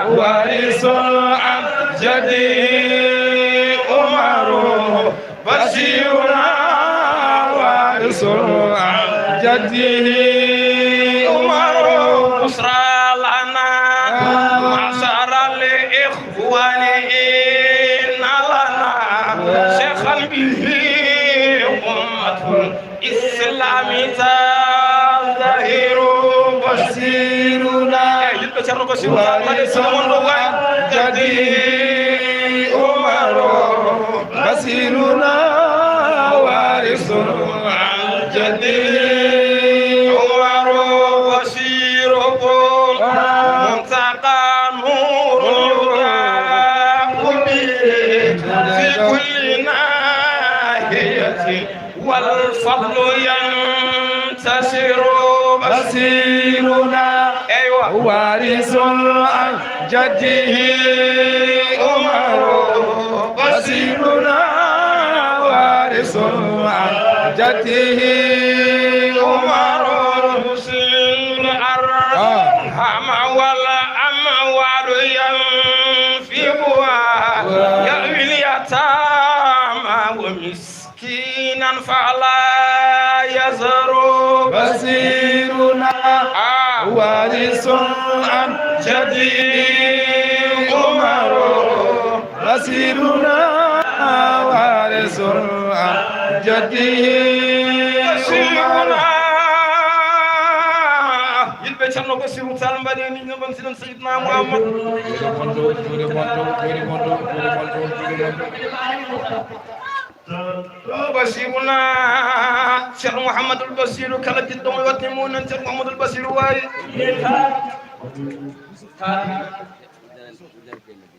وارث عن جده عمر. بشيرنا وارث عن جده عمر. بشرى لنا معشر الإخوان إن لنا شيخا به أمة الإسلام تزدهر. بشيرنا. Yimɓe Ceerno Basiiru Taal, mbaɗe sumon ɗo waɗi. جده عمر. بشيرنا وارث عن جده عمر. بشير منتقى نور يضاء به في كل ناحية والفضل ينتشر. بشيرنا. أيوة. وارث عن جده عمر. بشيرنا وارث عن جده عمر. يحيي الأرحام والأموال ينفقها يأوي اليتامى ومسكينا فلا يزر. بشيرنا. آه. وارث عن جده عمر. بشيرنا وارث عن جده عمر. Yimɓe Ceerno Basiiru Taal, mbaɗe ni ñoɓon siɗen Seydina Muhammad. Basiiruna, Ceerno Muhammadul Basiiru, kala jiɗɗo mo waɗde mum nan Ceerno Muhammadul Basiiru wawi.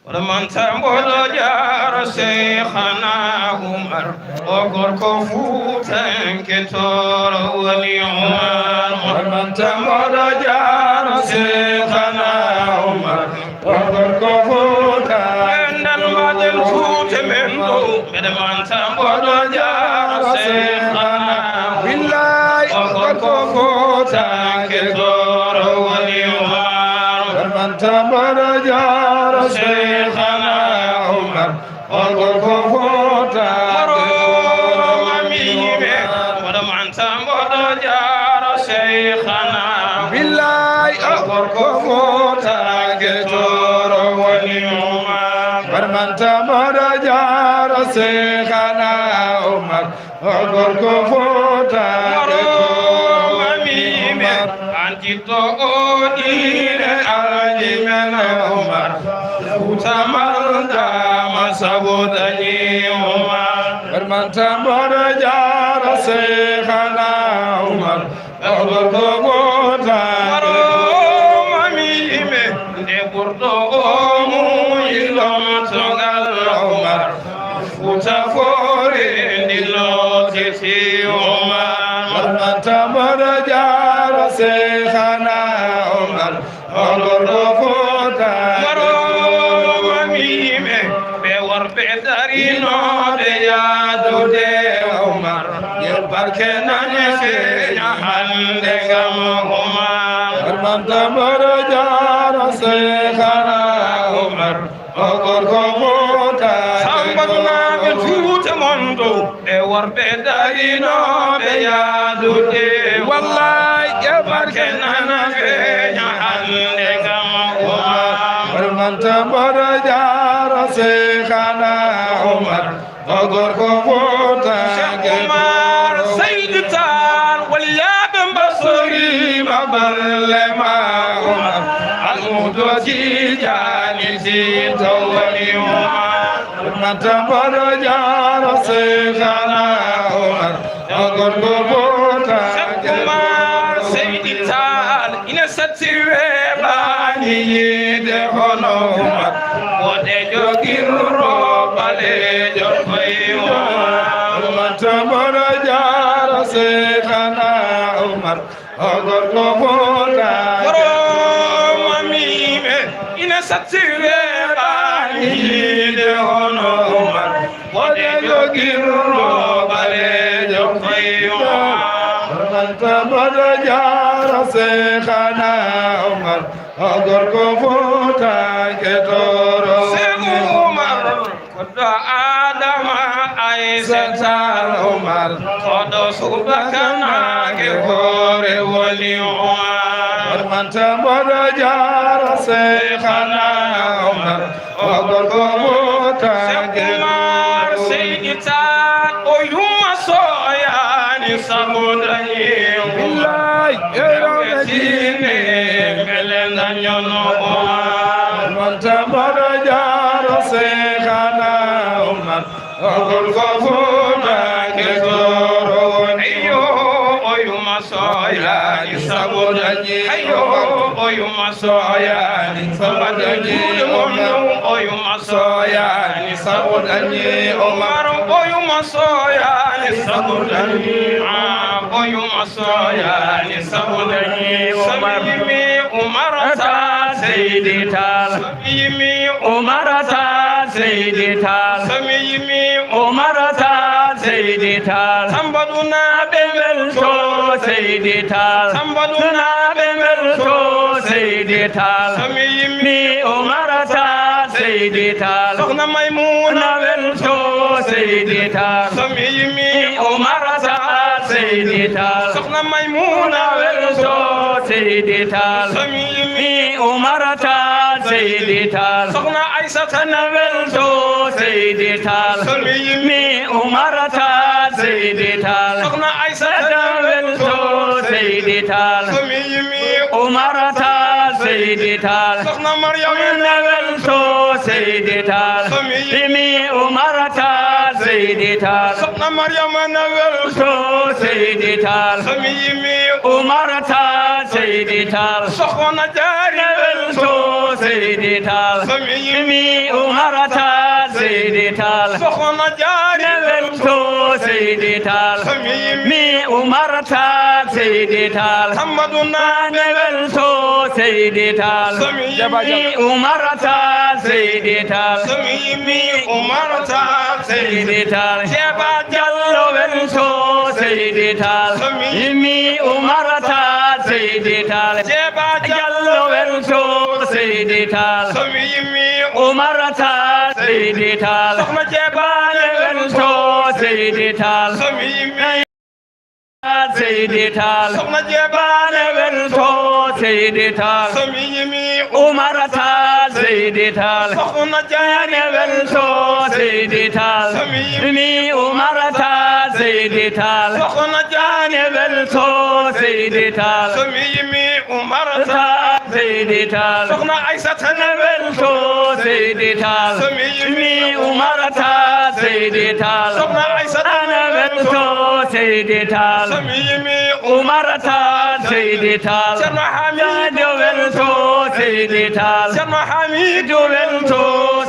Wala man tamboɗo jaaro Seykhana Umar, o gorko Fuutanke Tooro woni Umar. Wala man tamboɗo jaaro Seykhana Umar, o gorko Fuuta. Enden mbaɗen Fuuta men ɗo. Mbeɗe manta mboɗo jaaro Seykhana. Billaay. O gorko Fuutanke Tooro woni Umar. Mbeɗe manta mboɗo jaaro Seykhana Umar. O gorko Fuuta. Moro mamiɓe. Mboɗo manta mboɗo jaaro Seykhana. Billaay. O gorko Fuutanke Tooro woni Umar. Mbeɗe manta mboɗo jaaro Seykhana Umar. O gorko Fuuta. Moro mamiɓe. An jiɗɗo o diine alhaji men Umar. Fuuta mardaama sabu dañi Umar. Mbeɗe manta mboɗo jaaro Seykhana Umar. O gorko Fuuta. Maro mamiɓe. Nde ɓurɗo o muuyi lomtogal Umar. Fuuta foore ndi lootete Umar. Mbeɗe manta mboɗo jaaro Seykhana Umar. O gorko Fuuta. Maro mamiɓe. Ɓe worɓe darinooɓe yaadude Umar. Yo barke nane feeña hannde ngam Umar. Mbeɗe manta mboɗo jaaro Seykhana Umar. O gorko Fuuta. Samba Naaɓe Fuuta mon ɗo. Ɓe worɓe darinooɓe yaadude. Wallaay, ƴe barke nana feeña hannde ngam Umar. Mbeɗe manta mboɗo jaaro Seykhana Umar. O gorko Fuuta. Cheikh Umar Seydi Taal, waliyaaɓe mba soriima balle ma Umar. Almuhdo Tijaani si to woni Umar. Manta mboɗo jaaro Seykhana Umar. O gorko Fuuta. Cheikh Umar Seydi Taal, ina satti weeɓaani yiide hono Umar. Boɗeejo girro ɓaleejo koye Umar. Manta mboɗo jaaro Seykhana Umar. O gorko Fuuta. Moro mamiɓe, ina satti weeɓaani yiide hono Umar. Boɗeejo girro ɓaleejo koye Umar. Anta mboɗo jaara Seexana Umar, o gorko Fuutanke tooro. Seexu Umar, koɗo Adama Aysata Umar, koɗo subakanaake hoore woni Umar. Anta mboɗo jaara Seexana Umar, o gorko Fuutanke. Seex Umar Seydi Taal, o yumma sooyaani sabu dañi. Billaay, e rewɓe diine, mbele dañono Umar. Anta mboɗo jaara Seexana Umar, o gorko Fuutanke tooro woni. Ayyo, o yumma sooyaani sabu dañi. Ayyo, o yumma sooyaani sabu dañi. Juuɗe mon ɗum, o yumma sooyaani sabu dañi. Umar, o yumma sooyaani sabu dañi. Ah, o yumma sooyaani sabu dañi. Umar. So mi yimi Umar Taal Seydi Taal. So mi yimi Umar Taal Seydi Taal. So mi yimi Umar Taal Seydi Taal. Samba Dunaaɓe mbelto Seydi Taal. Samba Dunaaɓe mbelto Seydi Taal. So mi yimi Umar Taal Seydi Taal. Soxna Maymuna welto Seydi Taal. So mi yimi Umar Taal Seydi Taal. Soxna Maymuna welto Seydi Taal. So mi yimi Umar Taal Seydi Taal. Soxna Aysata na welto Seydi Taal. So mi yimi Umar Taal Seydi Taal. Soxna Aysata na welto Seydi Taal. So mi yimi Umar Taal Seydi Taal. Soxna Maryam na welto Seydi Taal. So mi yimi Umar Taal Seydi Taal. Soxna Maryam na welto Seydi Taal. So mi yimi Umar Taal Seydi Taal. Soxna Jaari na welto Seydi Taal. So mi yimi Umar Taal Seydi Taal. Soxna Jaari na welto Seydi Taal. So mi yimi Umar Taal Seydi Taal. Sammadu Naane welto Seydi Taal. So mi yimi Umar Taal Seydi Taal. So mi yimi Umar Taal Seydi Taal. Jeeba Jallo welto Seydi Taal. So mi yimi Umar Taal Seydi Taal. Jeeba Jallo welto Seydi Taal. So mi yimi Umar Taal Seydi Taal. Soxna Jeebaane welto Seydi Taal. So mi yimi Seydi Taal. Soxna Jeebaane welto Seydi Taal. So mi yimi Umar Taal Seydi Taal. Soxna Jaane welto Seydi Taal. So mi yimi Umar Taal Seydi Taal. Soxna Jaane welto Seydi Taal. So mi yimi Umar Taal Seydi Taal. Soxna Aysata na welto Seydi Taal. So mi yimi Umar Taal Seydi Taal. Soxna Aysata na welto Seydi Taal. So mi yimi Umar Taal Seydi Taal. Ceerno Hamidu welto Seydi Taal. Ceerno Hamidu welto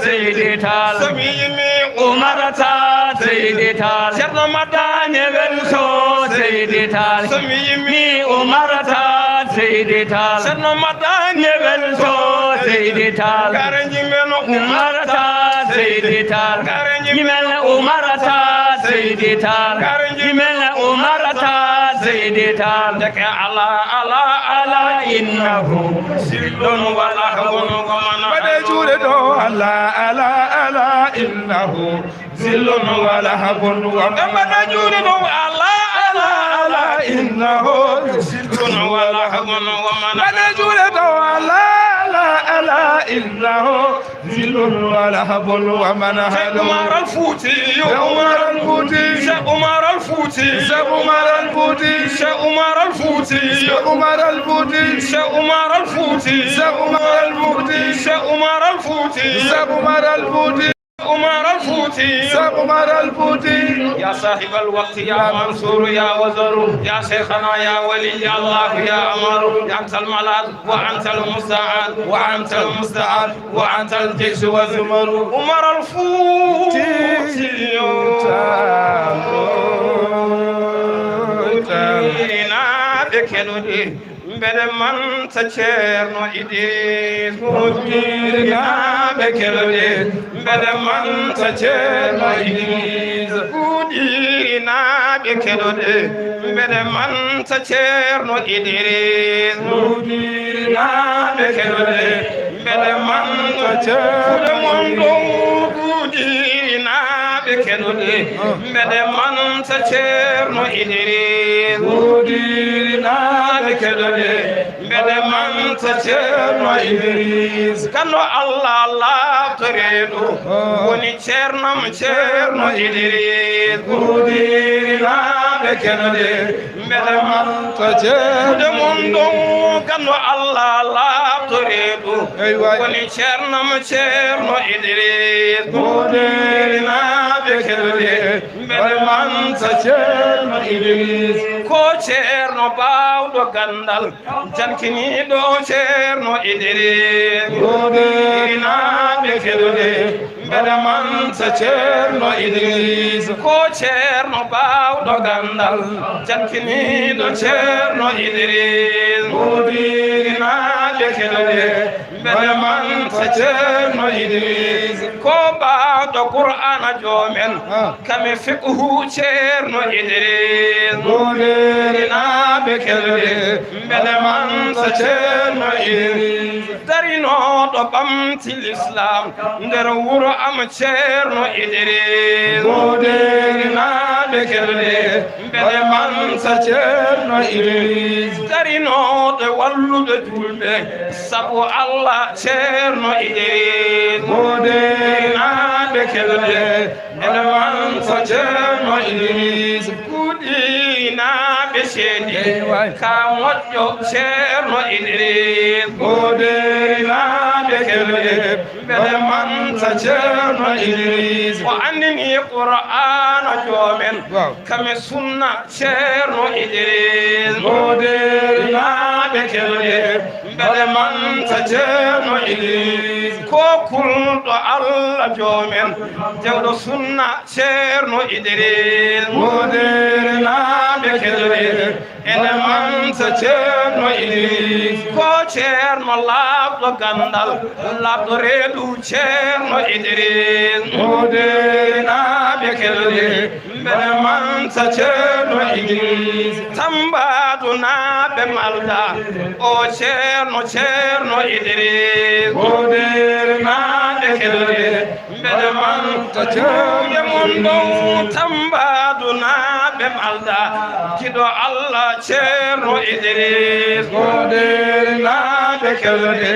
Seydi Taal. So mi yimi Umar Taal Seydi Taal. Ceerno Madani welto Seydi Taal. So mi yimi Umar Taal Seydi Taal. Ceerno Madani welto Seydi Taal. Kare jimeno Umar Taal Seydi Taal. Kare jimeno Umar Taal Seydi Taal. Kare jimeno Umar Taal Seydi Taal. Ndeke ala, ala, ala, innahu sirrun wa lahwun wa manhajun. Mbaɗe juuɗe ɗo, ala, ala, ala, innahu zillun wa lahwun wa manhajun. Mbaɗe juuɗe ɗo, ala, ala, ala, innahu zillun wa lahwun wa manhajun. Mbaɗe juuɗe ɗo, ala, ala, ala, innahu zillun wa lahwun wa manhajun. Cheikh Umar Al Fouti, Cheikh Umar Al Fouti, Cheikh Umar Al Fouti, Cheikh Umar Al Fouti, Cheikh Umar Al Fouti, Cheikh Umar Al Fouti, Cheikh Umar Al Fouti, Cheikh Umar Al Fouti, Cheikh Umar Al Fouti, Cheikh Umar Al Fouti. Umar Al Fouti. Cheikh Umar Al Fouti. يا صاحب الوقت، يا منصور، يا وزر، يا شيخنا، يا ولي الله، يا أمر، أنت الملاذ، وأنت المستعان، وأنت المستعان، وأنت الجيش والزمر. Umar Al Fouti. Ina ɓe kenude. Mbeɗe manta Ceerno Idriis, Fuutanke ɓe keluɗe. Mbeɗe manta Ceerno Idriis, Fuutanke Ɓe keɗoɗe, mbeɗe manta Ceerno Idiriis. Guudirinaaɓe keɗoɗe, mbeɗe manta Ceerno. Fuɗe mon dow, Guudirinaaɓe keɗoɗe, mbeɗe manta Ceerno Idiriis. Guudirinaaɓe keɗoɗe, mbeɗe manta Ceerno Idiriis. Ganndo Allah laaɓtoreeɗo, woni Ceernam Ceerno Idiriis. Guudirinaaɓe keɗoɗe, mbeɗe manta Ceerno. Fuɗe mon dow, ganndo Allah laaɓtoreeɗo, woni Ceernam Ceerno Idiriis. Guudirinaaɓe keɗoɗe, mbeɗe manta Ceerno Idiriis. Ko Ceerno baawɗo ganndal, jankiniiɗo Ceerno Idiriis. Guudirinaaɓe keɗoɗe, mbeɗe manta Ceerno Idiriis. Ko Ceerno baawɗo ganndal, jankiniiɗo Ceerno Idiriis. Guudirinaaɓe keɗoɗe, mbeɗe manta Ceerno Idiriis. Ko baawɗo Qur'aana joomen, kame fiqhu Ceerno Idiriis. Guudirinaaɓe keɗoɗe, mbeɗe manta Ceerno Idiriis. Darinooɗo ɓamti Lislaam nder wuro am Ceerno Idiriis. Guudirinaaɓe keɗoɗe, mbeɗe manta Ceerno Idiriis. Darinooɓe walluɓe juulɓe sabu Allah Ceerno Idiriis. Guudirinaaɓe keɗoɗe, mbeɗe manta Ceerno Idiriis. Guudirinaaɓe ceede, ka moƴƴo Ceerno Idiriis. Guudirinaaɓe keɗoɗe, mbeɗe manta Ceerno Idiriis. O anndini Qur'aana joomen, kame sunna Ceerno Idiriis. Guudirinaaɓe keɗoɗe, mbeɗe manta Ceerno Idiriis. Ko kulɗo Allah joomen, dewɗo sunna Ceerno Idiriis. Guudirinaaɓe keɗoɗe, mbeɗe manta Ceerno Idiriis. Ko Ceerno laaɓɗo ganndal, laaɓɗo reedu Ceerno Idiriis. Guudirinaaɓe keɗoɗe, mbeɗe manta Ceerno Idiriis. Tambaadunaaɓe malda, o Ceerno, Ceerno Idiriis. Guudirinaaɓe keɗoɗe, mbeɗe manta Ceerno. Juuɗe mon dow, Tambaadunaaɓe malda, giɗo Allah Ceerno Idiriis. Guudirinaaɓe keɗoɗe,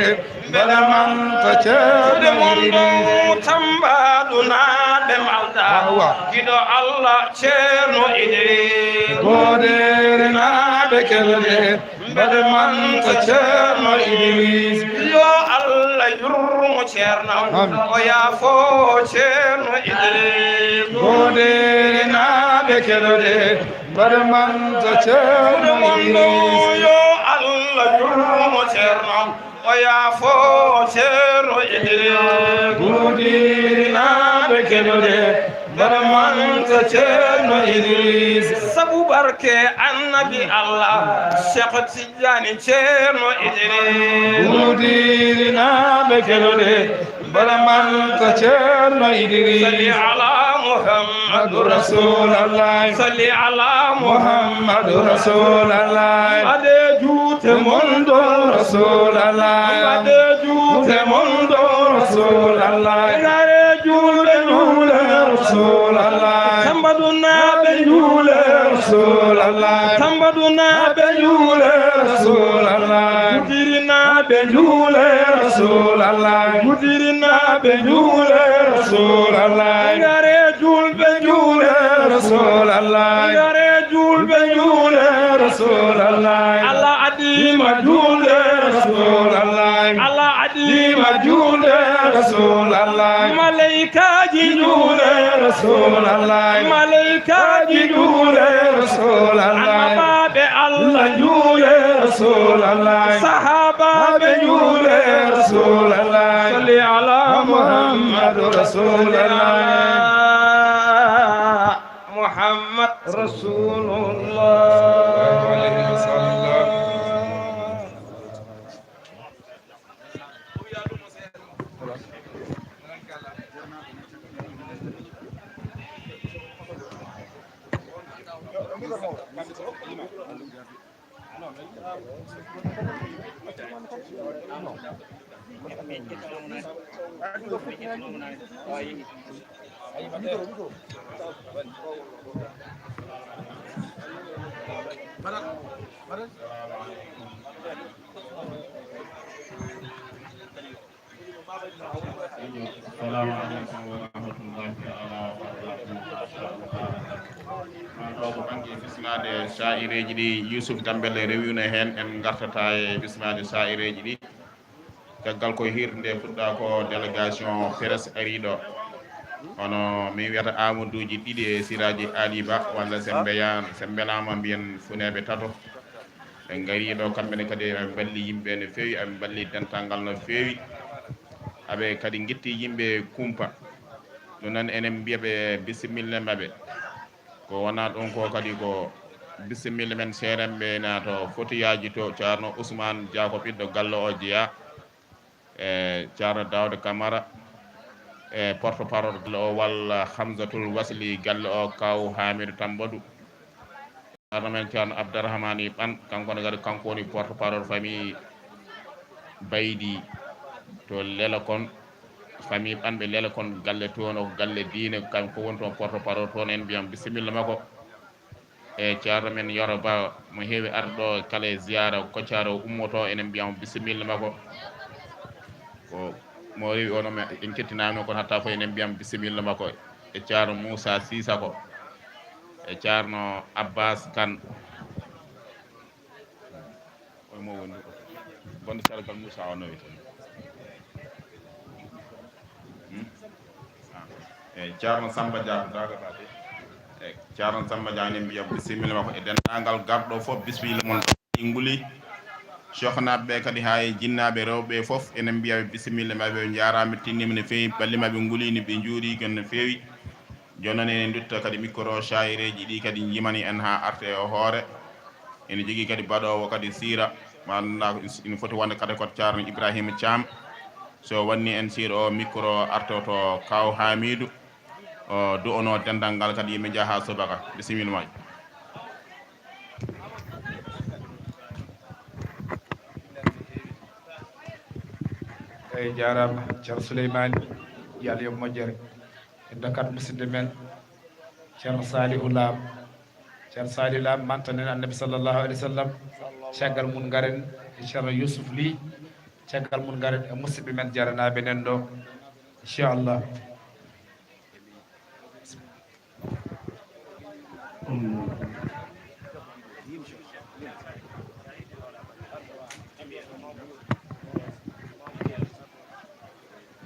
mbeɗe manta Ceerno. Juuɗe mon dow, Idiriis. Tambaadunaaɓe malda, awa, giɗo Allah Ceerno Idiriis. Guudirinaaɓe keɗoɗe, mbeɗe manta Ceerno Idiriis. Yo Allah yurmo Ceerno, amin, o yaafo Ceerno Idiriis. Guudirinaaɓe keɗoɗe, mbeɗe manta Ceerno Idiriis. Yo Allah yurmo Ceerno, o yaafo Ceerno Idiriis. Guudirinaaɓe keɗoɗe, mbeɗe manta Ceerno Idiriis. Sabu barke Annabi Allah, Cheikh Tidiane Ceerno Idiriis. Guudirinaaɓe keɗoɗe, mbeɗe manta Ceerno Idiriis. Salli ala Muhammad. Muhammadu Rasulallah. Salli ala Muhammadu Rasulallah. Mbaɗe juuɗe mon ɗo Rasulallah. Mbaɗe juuɗe mon ɗo Rasulallah. Ngare juulɓe juule Rasulallah. Tambaadunaaɓe juule Rasulallah. Tambaadunaaɓe juule Rasulallah. Guudirinaaɓe juule Rasulallah. Guudirinaaɓe juule Rasulallah. Ngare juulɓe juule Rasulallah. Ngare juulɓe juule Rasulallah. Allah adii ma juulde Rasulallah. Allah adii ma juulde Rasulallah. Malaykaaji juule Rasulallah. Malaykaaji juule Rasulallah. Annabaaɓe Allah juule Rasulallah. Sahaabaaɓe juule Rasulallah. Salli ala Muhammadu Rasulallah. Muhammad Rasulullah. Assalamu aleykum wa rahmatullahi taala wa barakatuh. Machallah. Ɗo ko bannge bismade sa'ireeji ɗi, Yusuf Dambelle rewino heen, en ngartata e bismade sa'ireeji ɗi. Caggal koye hiirde nde fuɗɗa ko délégation presse ariiɗo. Hono min wiyata Amadouji ɗiɗi e Siraji Ali Ba, walla Sembe Yaan, Sembe Laama mbiyen funeeɓe tato. Ɓe ngari ɗo, kamɓe ne kadi ɓe mballi yimɓe no feewi, ɓe mballi dental ngal no feewi. Aɓe kadi ngitti yimɓe kumpa. Ɗum noon enen mbiya ɓe bisimilla maɓɓe. Ko wona ɗum ko kadi ko bisimilla men seerenɓe na to fotiyaaji to, Ceerno Ousmane Dia ko ɓiɗɗo galle o jeyaa. E Ceerno Daouda Camara, e porte parole galle o, walla Hamzatul Wasli galle o, kaw Hamidou Tambadou. Ceerno men Ceerno Abdourahmane Ɓan, kanko ne kadi kanko woni porte parole famille Baydi to Lelakon, famille Ɓanɓe Lelakon, galle toon o ko galle diine, kanko woni toon porte parole toon, en mbiyam bisimilla makko. E Ceerno men Yoro Ba, mo heewi arde ɗo kala e ziyaara, koccaare o ummoto, enen mbiya mo bisimilla makko. Ko mo rewi o noon, en kettinani mo, kono hatta fof enen mbiya mo bisimilla makko. E Ceerno Moussa Sisako, e Ceerno Abbas Kane. Oye mo woni ɗo? Bonde sargal Moussa o nawi tan. Hmm? Ah. Eyi, Ceerno Samba Dia ko Daga Bade. Eyi, Ceerno Samba Dia, enen mbiya bisimilla makko e denndaangal garɗo fof, bisimilla mon nguli. Sohnaaɓe ɓe kadi haa e jinnaaɓe rewɓe fof, enen mbiya ɓe bisimilla maɓɓe, ɓe njaaraama, tinnima no feewi, balli maɓɓe nguli, no ɓe njuuri kon no feewi. Jooni noon ene ndutta kadi micro, sa'ireeji ɗi kadi njimani en haa arte o hoore. Ene jogii kadi baɗoowo kadi siira, mo anndaa ene foti wonde kadi ko Ceerno Ibrahima Thiam. So wanni en siira o micro, artoto Kaw Hamidou, o du'ono dental ngal kadi yimɓe njaha subaka. Bisimilla ma. Eyi, jaaraama, Ceerno Souleymany, yo Allah yoɓ moƴƴere. En ndokkat musidɗo men, Ceerno Salihu Lam. Ceerno Salihu Lam, mantanen Annabi sallallahu alaihi wasallam. Caggal mum ngaren e Ceerno Youssouf Ly. Caggal mum ngaren e musidɓe men jaranaaɓe nen ɗo. Inchallah.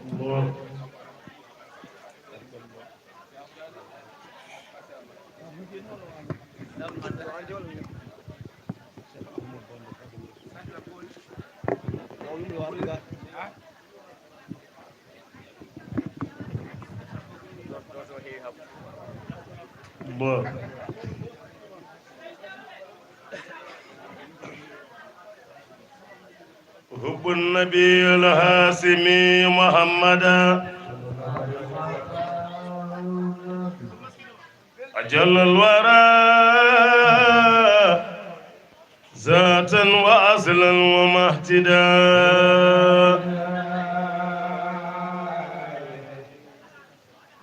Bon. حب النبي الهاشمي محمدا أجل الورى ذاتا وأصلا ومهتدا.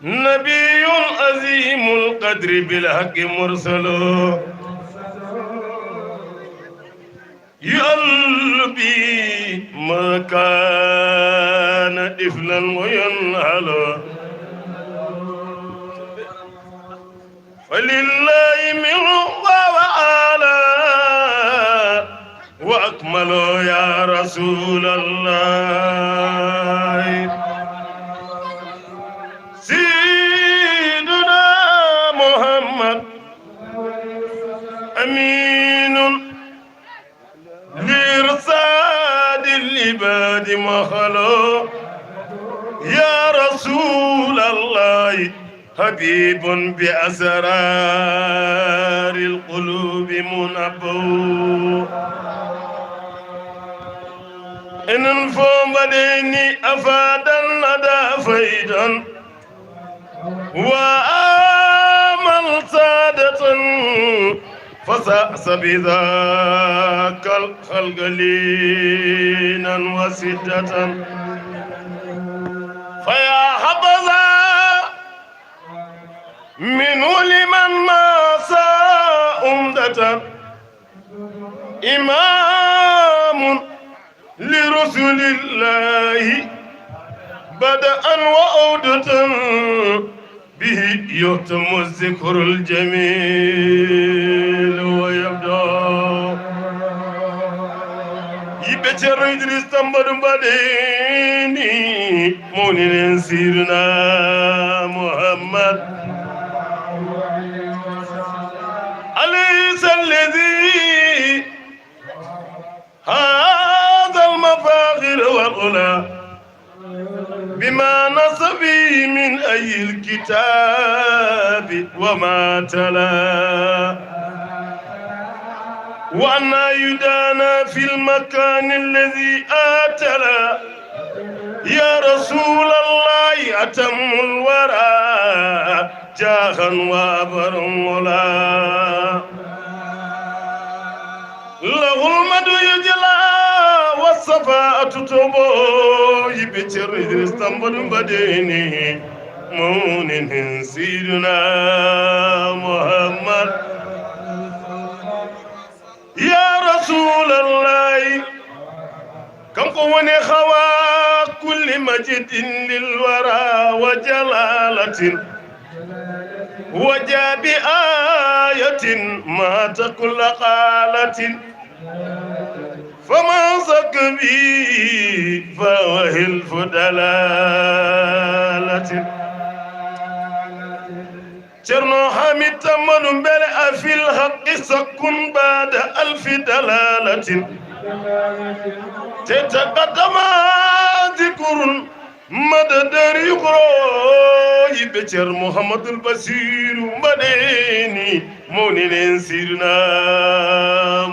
نبي عظيم القدر بالحق مرسل يؤل به ما كان طفلا وينهل. فلله منه وهو أعلى وأكمل يا رسول الله. سيدنا محمد أمين لإرشاد العباد مخلوق. يا رسول الله، حبيب بأسرار القلوب منبه. إن الفم بديني أفاد الندى فيضا وآمل سادة فساس بذاك الخلق لينا وسدة. فيا حبذا منه لمن ما ساء عمدة، إمام لرسل الله بدءا وعودة، به يهتم الذكر الجميل ويبدو. Yiɓɓe Ceerno Idriis Tambaɗo mbaɗeni mawnin en Seydina Muhammad. أليس الذي هذا المفاخر والعلا بما نص به من أي الكتاب وما تلا؟ وأنا يدانا في المكان الذي آتلا؟ يا رسول الله أتم الورى جاها وأبر العلا. له المدح يجلى والصفاء تطوب. Yiɓɓe Ceerno Idriis Tambaɗo mbaɗeni mawnin en Seydina Muhammad. يا رسول الله، kanko woni hawa kulli majidin lil wara wa jalalatin, wa jaa bi ayatin ma takulla qalatin, faman sakka bi fa huwa hilfu dalalatin. Ceerno Hamid Tambaɗo, mbele a fil haqqi sakkun ba'da alfi dalalatin, te taqaddama zikrun mada dari quro. Yiɓɓe Ceerno Muhammadul Basiiru mbaɗeni mawnin en Seydina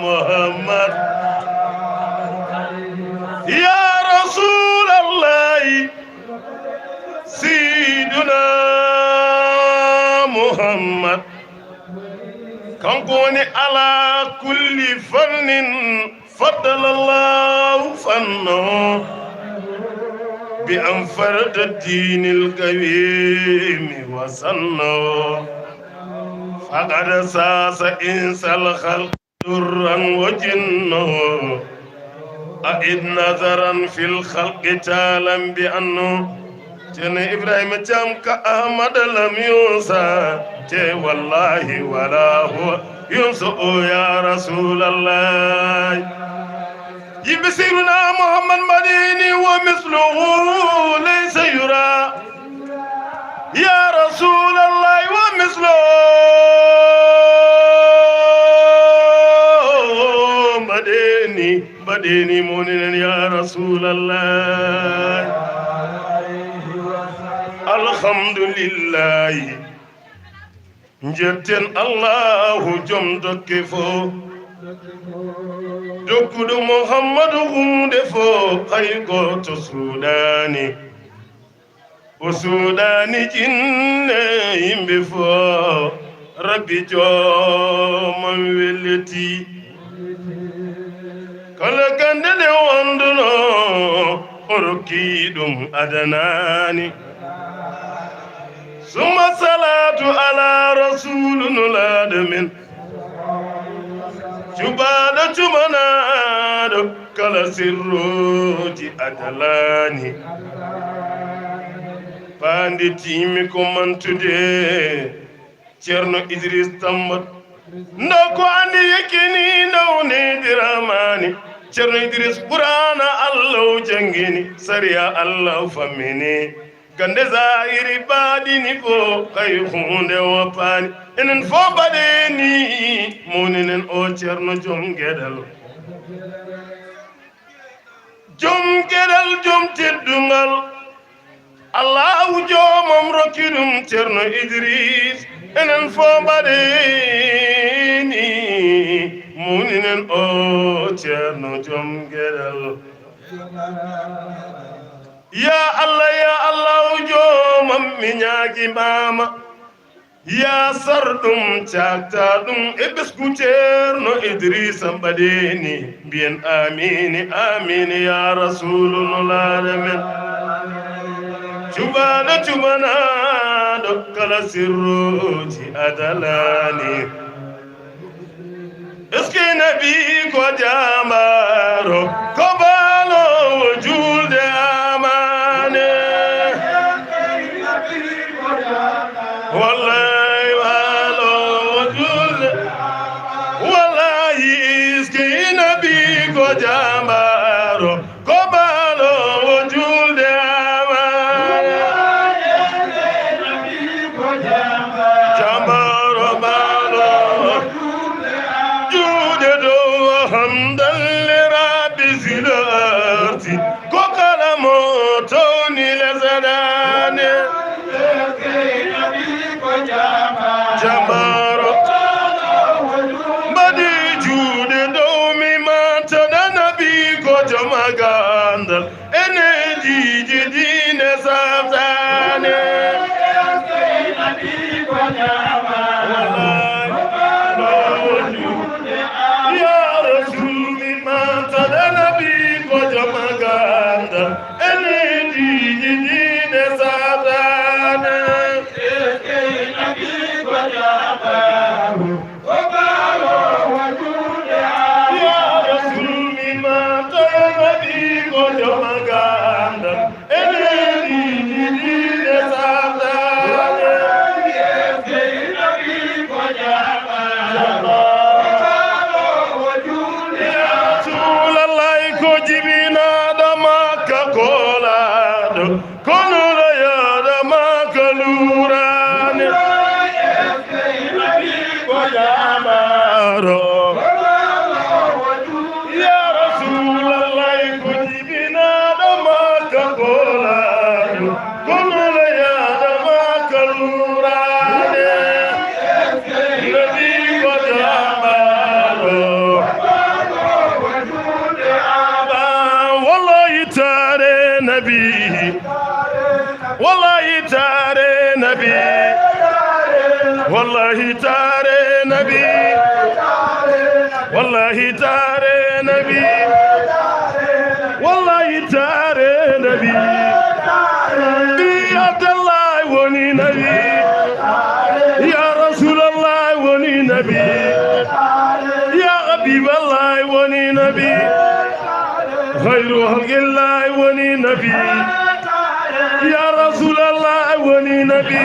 Muhammad. Ya Rasuulallahi, Seydina Muhammad, kanko woni ala kulli fannin faddala Allahu fannahu bi an farada diinil qawimi wa sannahu. Faqad sasa insal khalq durran wa jinnahu. A id nazaran fil khalqi talam bi annu. Ceerno Ibrahima Caam ka Ahmada lam yunsa, te wallahi wala huwa yunsa o ya Rasulallah. Yiɓɓe Seydina Muhammad mbaɗeni wa misluhu laysa yura. Ya Rasulallah, wa mislo mbaɗeni, mbaɗeni mawnin en ya Rasulallah. Alhamdulillahi, njetten Allahu joom dokke fof, dokkuɗo Muhammadu huunde fof, hay gooto suuɗaani. O suuɗaani jinne yimɓe fof, Rabbi joomam welliti. Kala gannde ɗe wonduno, o rokki ɗum adanaani. Summa salaatu ala rasuulu nulaaɗo men, cuɓaaɗo cuɓanaaɗo kala sirruuji adalaani. Paandi tiimi ko mantude Ceerno Idriis Tambaɗo. Ndo ko anndi yekkini, ndo woni Diraamaani. Ceerno Idriis Quraana Allah o janngini, sariya Allah o fammini. Gannde zaahiri baaɗini fof, hay huunde woppaani. Enen fof mbaɗeni, mawninen o Ceerno joom geɗal. Joom geɗal, joom teddungal. Allahu joomam rokki ɗum Ceerno Idriis. Enen fof mbaɗeni, mawninen o Ceerno joom geɗal. Ya Allah, ya Allahu joomam, mi ñaagimaama. Yaa sar ɗum, caakta ɗum e ɓesngu Ceerno Idriisa Mbaɗeeni. Mbiyen aamiin, aamiin, yaa Rasuulu Nulaaɗo men. Cuɓaaɗo cuɓanaaɗo kala sirruuji adalaani. Est-ce que Nabi ko jaambaaro, ko baaloowo juulde amaane? Wallahi, baaloowo juulde. Wallahi, est-ce que Nabi ko jaambaaro, ko baaloowo juulde amaana. Jaambaaro baaloowo juulde dow. Hamdan li Rabbi siɗo arti, ko kala mo towni lesɗe ɗaane. Jaambaaro mbaɗi juuɗe dow mi mantoɗa Nabi ko joom gandal. Enen jiiji diine saftaane. Ya Rasul, mi mantoɗa Nabi ko joom gandal. Enen jiiji diine saftaane. Ya Rasul, mi mantoɗa Nabi ko joom gandal. Enen jiiji diine saftaane. Ya Rasuulallahi, ko jibinaaɗo Makka koolaaɗo. Kono ɗo yahɗa ma ka luuraani. Ko jaamaaro. Ya Rasuulallahi, ko jibinaaɗo ma ka koolaaɗo. Kono ɗo yahɗa ma ka luuraani. Nabi ko jaamaaro. Wallahi taare Nabi. Wallahi taare Nabi. Wallahi taare Nabi. Wallahi taare Nabi. Wallahi taare Nabi. Ɓii Abdallahi woni Nabi. Ya Rasulallah woni Nabi. Ya Habiballah woni Nabi. Khayru khalqillah woni Nabi. Ya Rasulallah woni Nabi.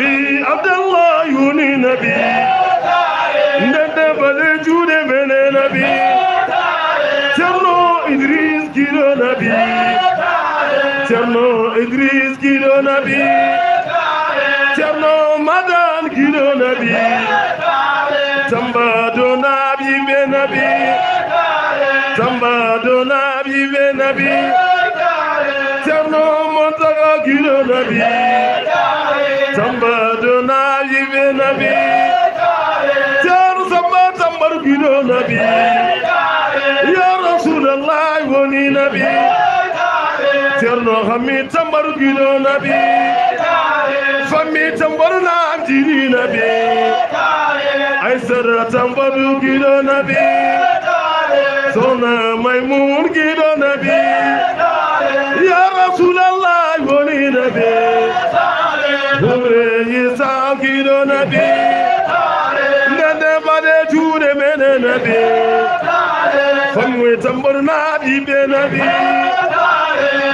Ɓii Abdallah woni Nabi. Ndende bale juuɗe men e Nabi. Ceerno Idris giɗo Nabi. Ceerno Idris giɗo Nabi. Ceerno Madan giɗo Nabi. Tamba do naɓi ɓe Nabi. Tamba do naɓi ɓe Nabi. Ceerno Montaka giɗo Nabi. Tamba do naɓi ɓe Nabi. Ceerno Samba Tambaru giɗo Nabi. Ya Rasulallah woni Nabi. Ceerno Hammi Tambaru giɗo Nabi. Fammi Tambaru naam jiɗi Nabi. Aysata Tambaru giɗo Nabi. Sohna Maymun giɗo Nabi. Ya Rasulallah woni Nabi. Hure Isa giɗo Nabi. Ndende mbaɗe juuɗe men e Nabi. Fammi Tambaru naɓi ɓe Nabi.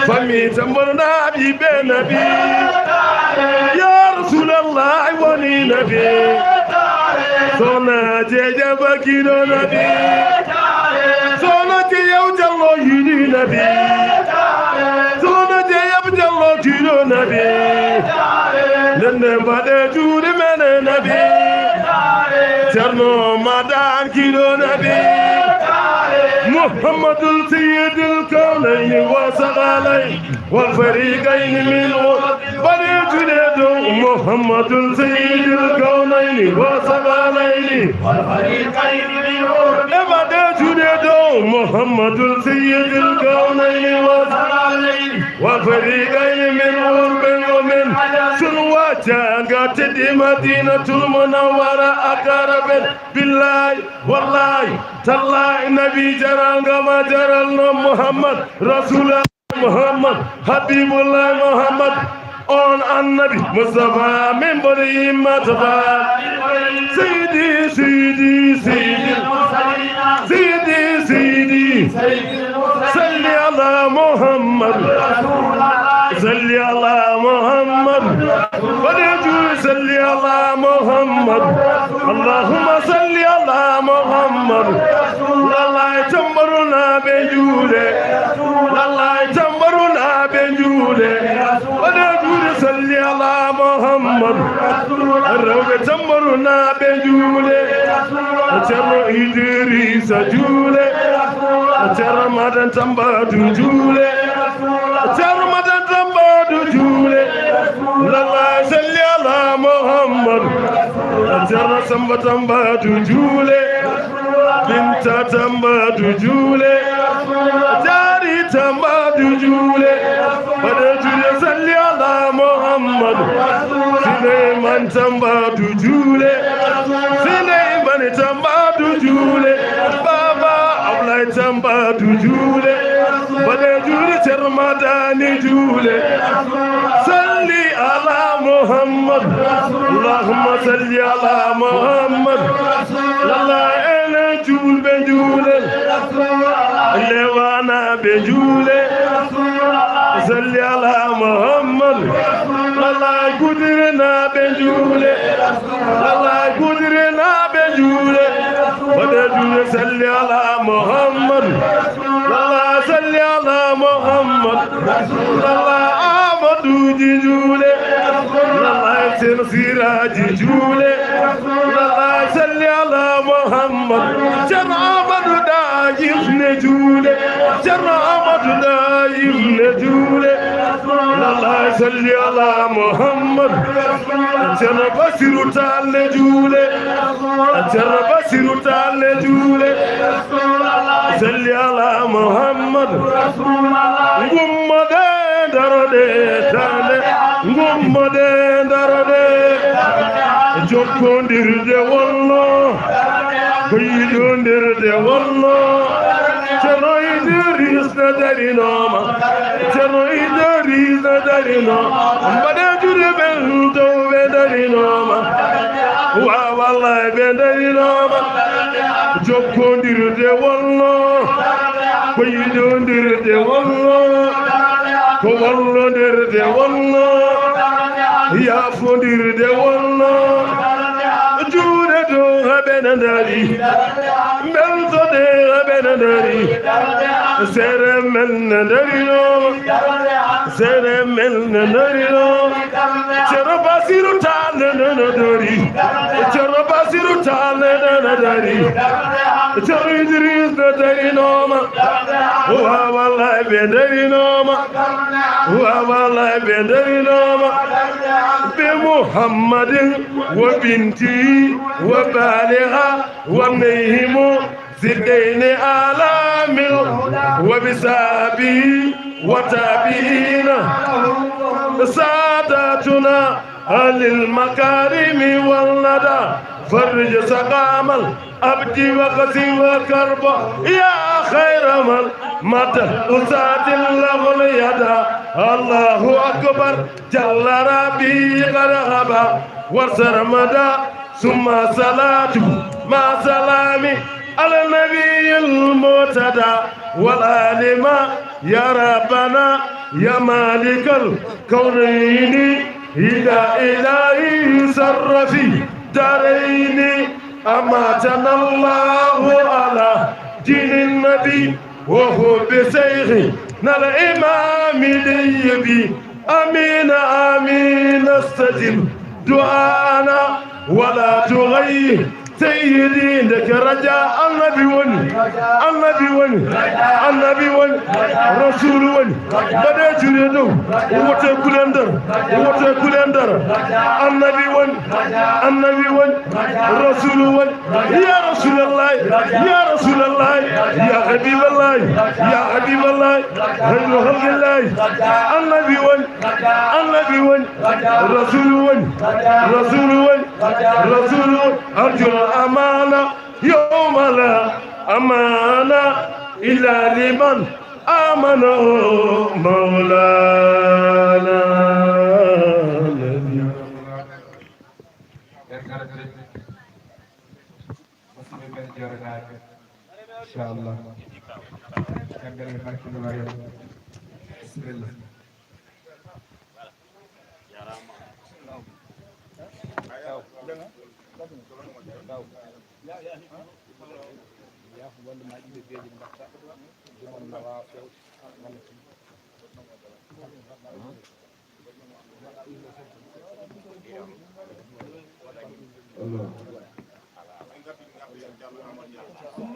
Fammi Tambaru naɓi ɓe Nabi. Ya Rasulallah woni Nabi. Sohna Jeejaba giɗo Nabi. Sohna Jeeyaw Jallo yiɗi Nabi. Sohna Jeeyab Jallo giɗo Nabi. Ndende mbaɗe juuɗe men e Nabi. Ceerno Madan giɗo Nabi. Muhammadul Sayyidil Kawnayni wa Saqalayni wal fariqayni min. Mbaɗe juuɗe dow Muhammadul Sayyidil Kawnayni. وثقلين والفريقين من عرب. Ema de jude do Muhammadul Sayyidil Kawnayni wa والفريقين من عرب ومن. Sun waja nga tedi Madinatul Munawwara akara ben. Billahi, wallahi, tallahi, Nabi jaral nga ma jaral no Muhammad, Rasulullah Muhammad, Habibullah Muhammad, on Annabi Mustafa, min bari Mustafa. Sayyidi, Sayyidi, Sayyidi, Sayyidi, Sayyidi. صل على محمد. صل على محمد. Bade juule صل على محمد. اللهم صل على محمد. Lallay tambaruna be juule. Lallay tambaruna be juule. Bade juule صل على محمد. Rewbe tambaruna be juule. Ceerno Idrisa juule. Ceerno Madan Tambadu juule. Ceerno Madan Tambadu juule. Lallay صل على محمد. Ceerno Samba Tambadu juule. Binta Tambadu juule. Jari Tambadu juule. Bade juule صل على محمد. Suleyman Tambadu juule. Suleyman Tambadu juule. Baba Ablaye Tambadu juule. Bade juule Ceerno Madani juule. صل على محمد. اللهم صل على محمد. Lallay enen juulbe juulen. Lewana be juule. صل على محمد. Lallay Gudiri na be juule. Lallay Gudiri na be juule. Bade juule صل على محمد. Lallay صل على محمد. Lallay Amadu ji juule. Lallay Ceerno Siraji juule. Lallay صل على محمد. Ceerno Amadu Dayif ne juule. Ceerno Amadu Dayif ne juule. Lallay صل على محمد. Ceerno Basiru Taal ne juule. Ceerno Basiru Taal ne juule. صل على محمد. Ngummo de daro de darde. Ngummo de daro de. Jokkondirde wonno. Ko yiɗondirde wonno. Ceerno Idris ne darinooma. Ceerno Idris ne darinooma. Mbaɗe juuɗe ɓen dow ɓe darinooma. Wa wallahi ɓe darinooma. Jokkondirde wonno. Ko yiɗondirde wonno. Ko wallondirde wonno. Yaafondirde wonno. Juuɗe dow ɓe ne dari. Mbeltode ɓe ne dari. Sere men ne darinooma. Sere men ne darinooma. Ceerno Basiru Taal ne no dari. Ceerno Basiru Taal ne no dari. Ceerno Idris ne darinooma. Wa wallahi ɓe darinooma. Wa wallahi ɓe darinooma. Bi Muhammadin wa binti wa baliha wa nayhimu. زدين آلام وبسابي وتابعين ساداتنا أهل المكارم والندى فرج سقام العبد وقسم وكرب يا خير من مدى أساة له اليدى الله أكبر جل ربي قد غبى وسرمدا ثم صلاة مع سلام على النبي المرتضى والآل ما يا ربنا يا مالك الكونين إذا إلهي صرفي دارين أماتنا الله على دين النبي وحب شيخنا الإمام الطيب آمين آمين استجب دعاءنا ولا تغير Seydi, ndeke raja annabi woni, annabi woni, annabi woni, rasulu woni. Mbaɗe juuɗe dow, wote kulen nder, wote kulen nder. Annabi woni, annabi woni, rasulu woni. Ya Rasulallah, ya Rasulallah, ya Habiballah, ya Habiballah, hayru halqillah. Annabi woni, annabi woni, rasulu woni, rasulu woni. رسول أرجو الأمان يوم لا أمان إلا لمن آمن مولانا النبي. Inchallah. Caggal nde barke Mariama. Bismillah.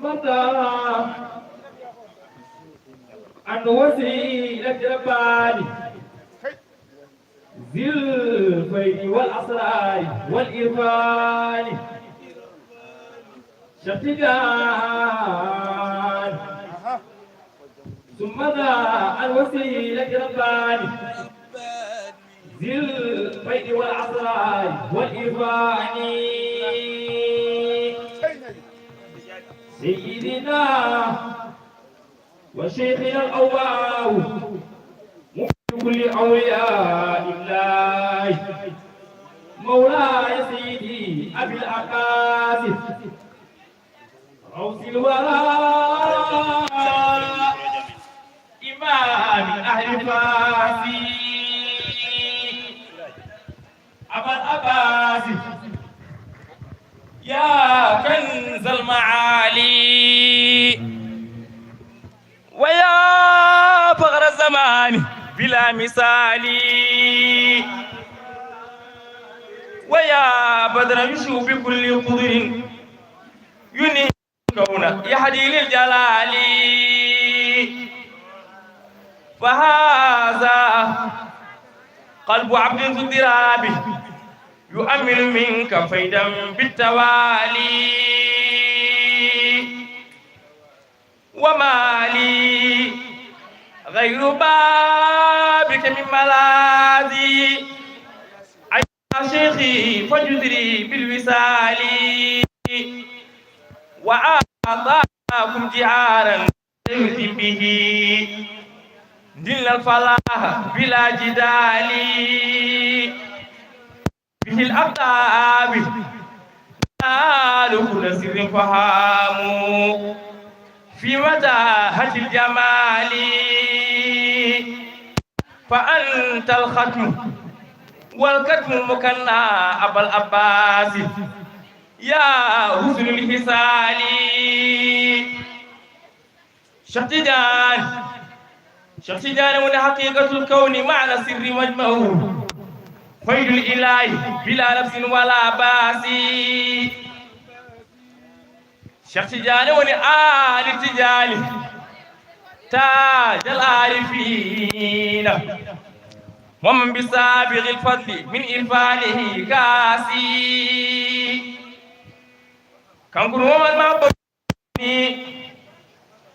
متى عن وسيلة رباني ذي الفيض والأسرار والإرفان شتان ثم ذا عن وسيلة رباني ذي الفيض والأسرار والإرفان سيدنا وشيخنا الأواب مفيد كل أولياء الله مولاي سيدي أبي العباس غوث الورى إمام أهل فاس أبا العباس يا كنز المعالي ويا فخر الزمان بلا مثال ويا بدر يشوب بكل قدر ينهي كون يهدي للجلال. فهذا قلب عبد ذو اضطراب يؤمل منك فيدا بالتوالي. وما لي غير بابك من ملاذي. شيخي فجدري بالوصال وأعطاكم جهارا به نلنا الفلاح بلا جدال. به الأقطاب نال كل سر فهام في متاهة الجمال. فأنت الختم والكتم المكنى أبا العباس يا حسن الحسان. شيخ تيجان، شيخ تيجان هو حقيقة الكون معنى سر مجمعه فيض الإله بلا نفس ولا باس. Cheikh Tidiane woni aali Tidiane, taaj al arifina, wa man bi sabiqi al fadli min irfanihi kaasi. Kanko ɗum woman ma boni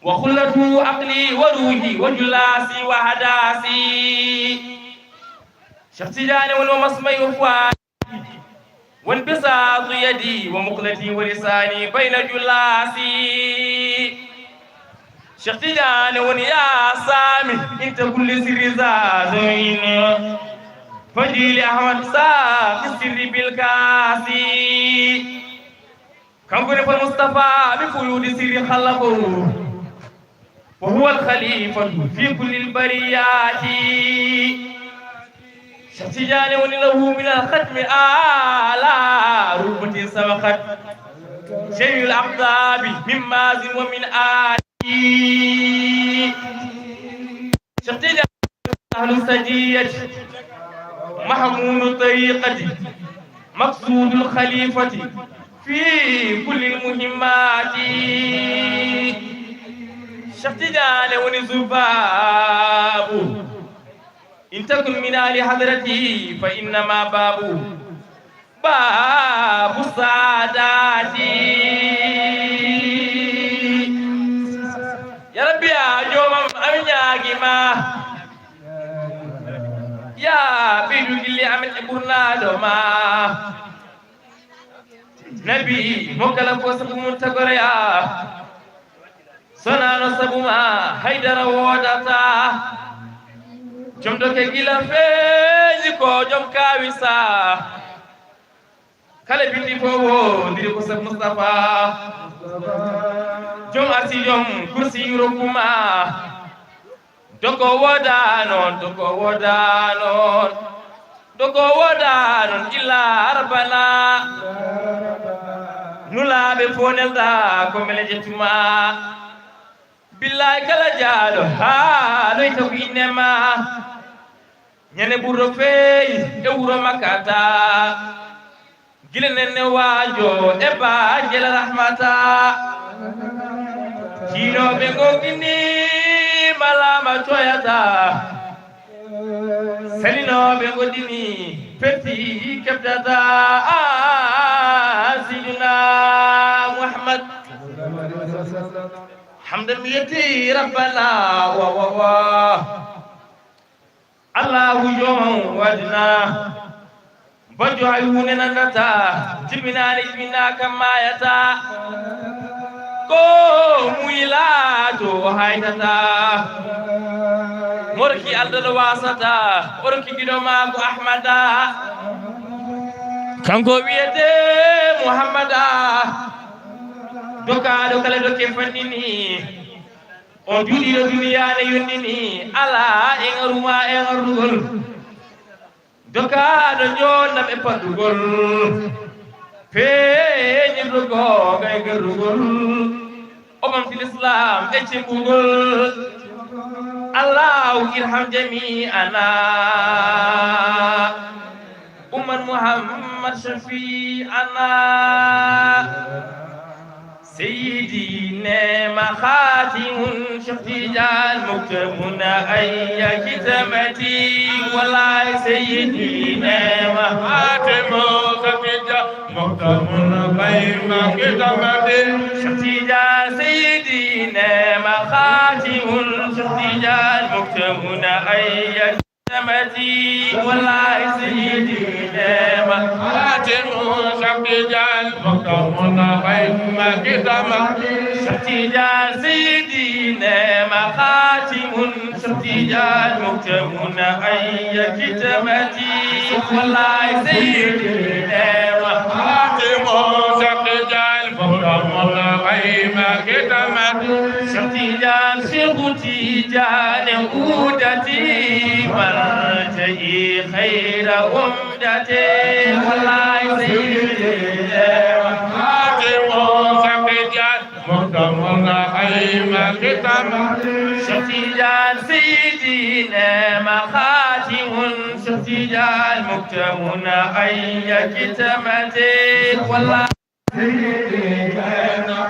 wa khullatu aqli wa ruhi wa julasi wa hadasi. Cheikh Tidiane woni wa masmai wa fuadi. Won bisatu yadi wa muqlati wa lisani bayna julasi. Cheikh Tidiane woni ya sami inta kulli sirri zazoin. Fajili Ahmad saqi sirri bil kasi. Kanko ne fal Mustafa bi fuyudi sirri khalafahu. وهو الخليفة في كل البريات. Cheikh Tidiane woni له من الختم على رتبة سبقت جميع الأقطاب من ماض ومن آت. Cheikh Tidiane أهل السجية محمود الطريقة مقصود الخليفة في كل المهمات. Cheikh Tidiane woni zubaabu. إن تكن من أهل حضرتي فإنما باب، باب السعادات. Ya Rabbi, ya joomam, amin ñaagi ma, ya ɓeydu gilli amin e ɓurnaɗo ma. Nabi mo kala ko sabu mum tagoreya. Sonano sabu ma haydara wodata. Joom dokke gila feeñi ko joom kawisa. Kala bindi fof wondiri ko sabu Mustafa. Joom arsi joom kursi rokkuma. Doko woda noon, doko woda noon, doko woda noon illa Rabbana. Nulaaɓe fof nelda ko mbele njettuma. Billaay kala jaaɗo haaloyta ko innema. Ñande ɓurɗo feeyi e wuro Makkata. Gila nenne waajo e baajel rahmata. Jiinooɓe ngoɗɗini malaama coyata. Salinooɓe ngoɗɗini perti keɓtata. Siduna Muhammad. Hamdan mi yetti Rabbana wa wa wa. Allahu joomam wadna. Bojjo hay huunde nandata, jibinaani jibinaa kam maayata. Ko muylaato o haytata. Morki aldal wasata, orki giɗo maako Ahmada. Kanko wiyete Muhammada. Dokaaɗo kala dokke fannini. O juuɗiiɗo duniyaane yondini, alaa e ngaruma e ngarrugol. Dokaaɗo joondam e paɗɗugol. Feeñirɗo googa e garrugol. O ɓamti Lislaam e cembugol. Allahu irham jami'ana. Umar Muhammad Shafi'ana. Seydi Neema Xaatimun Cheikh Tidiane Muktamun ayya kitamati. Wallaay Seydi Neema Xaatimun Cheikh Tidiane Muktamun ayya kitamati. Cheikh Tidiane Seydi Neema Xaatimun Cheikh Tidiane Muktamun ayya Samati, wallahi Seydi Neema. Xaatimu Cheikh Tidiane, Muktamun ayya kitamati. Cheikh Tidiane Seydi Neema, Xaatimun Cheikh Tidiane, Muktamun ayya kitamati. Wallahi Seydi Neema. Xaatimu Cheikh Tidiane, Muktamun ayya kitamati. Cheikh Tidiane, Cheikh Tidiane, عودتي، ملجئي، خير عمدتي. Wallahi Seydi Neema. Xaatimu Cheikh Tidiane, Muktamun ayya kitamati. Cheikh Tidiane Seydi Neema, Xaatimun Cheikh Tidiane, Muktamun ayya kitamati. Wallahi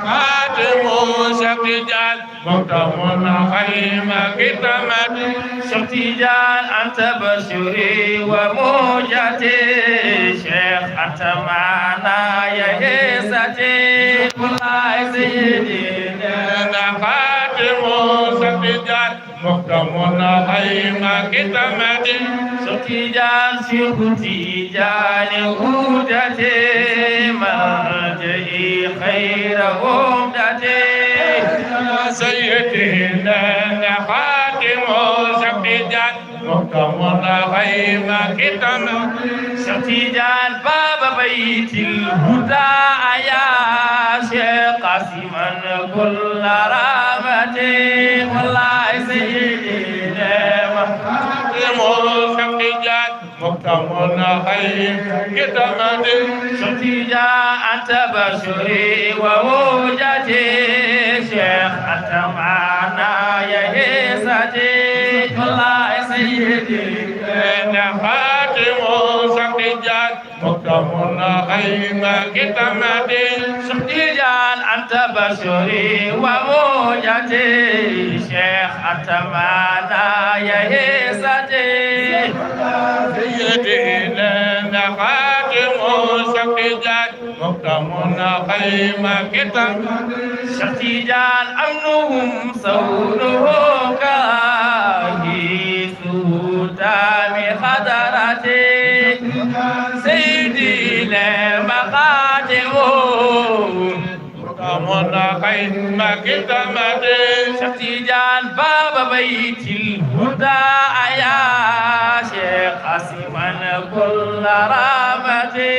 Xaatimu Cheikh Tidiane, Muktamun ayya kitamati. Cheikh Tidiane, أنت بشري ومهجتي، Cheikh, أنت معناي حصتي. Wallahi Seydi Neema. Xaatimu Cheikh Tidiane, Muktamun ayya kitamati. Cheikh Tidiane, Cheikh Tidiane, عودتي، ملجئي، خير عمدتي. Seydi Neema, Xaatimu Cheikh Tidiane, Muktamun ayya kitamati. Cheikh Tidiane, باب بيت الهدى، يا شيخ، قاسما كل رحمتي. Wallahi Seydi Neema. Xaatimu Cheikh Tidiane, Muktamun ayya kitamati. Cheikh Tidiane, أنت بشري ومهجتي، Cheikh, أنت معناي حصتي. Wallahi Seydi Neema. Xaatimu Cheikh Tidiane, Muktamun Muna xayma kitamati. Cheikh Tidiane, anta bashari wa mujati. Cheikh, anta manaya hisati. Sayyidina khatimu Cheikh Tidiane, muna xayma kitamati. Cheikh Tidiane, amnuhum sawnuhu kahi. Sutami hadarati Seydina Maxaatimu. Muna xayma kitamati. Cheikh Tidiane, Baba Baytil Huda, aya Cheikh, asiman kulla rahmati.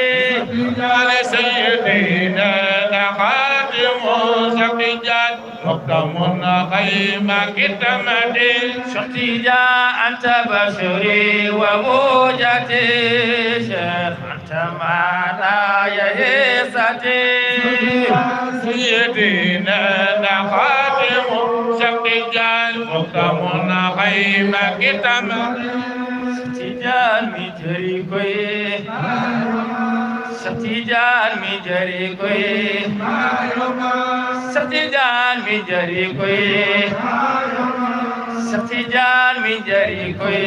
Seydina Maxaatimu. Cheikh Tidiane, muna xayma kitamati. Cheikh Tidiane, anta bashari wa mujati. Cheikh, anta manaya hisati. Sayyidina khatimu. Cheikh Tidiane, muna xayma kitamati. Cheikh Tidiane, mi jari koy. Cheikh Tidiane, mi jari koy. Cheikh Tidiane, mi jari koy. Cheikh Tidiane, mi jari koy.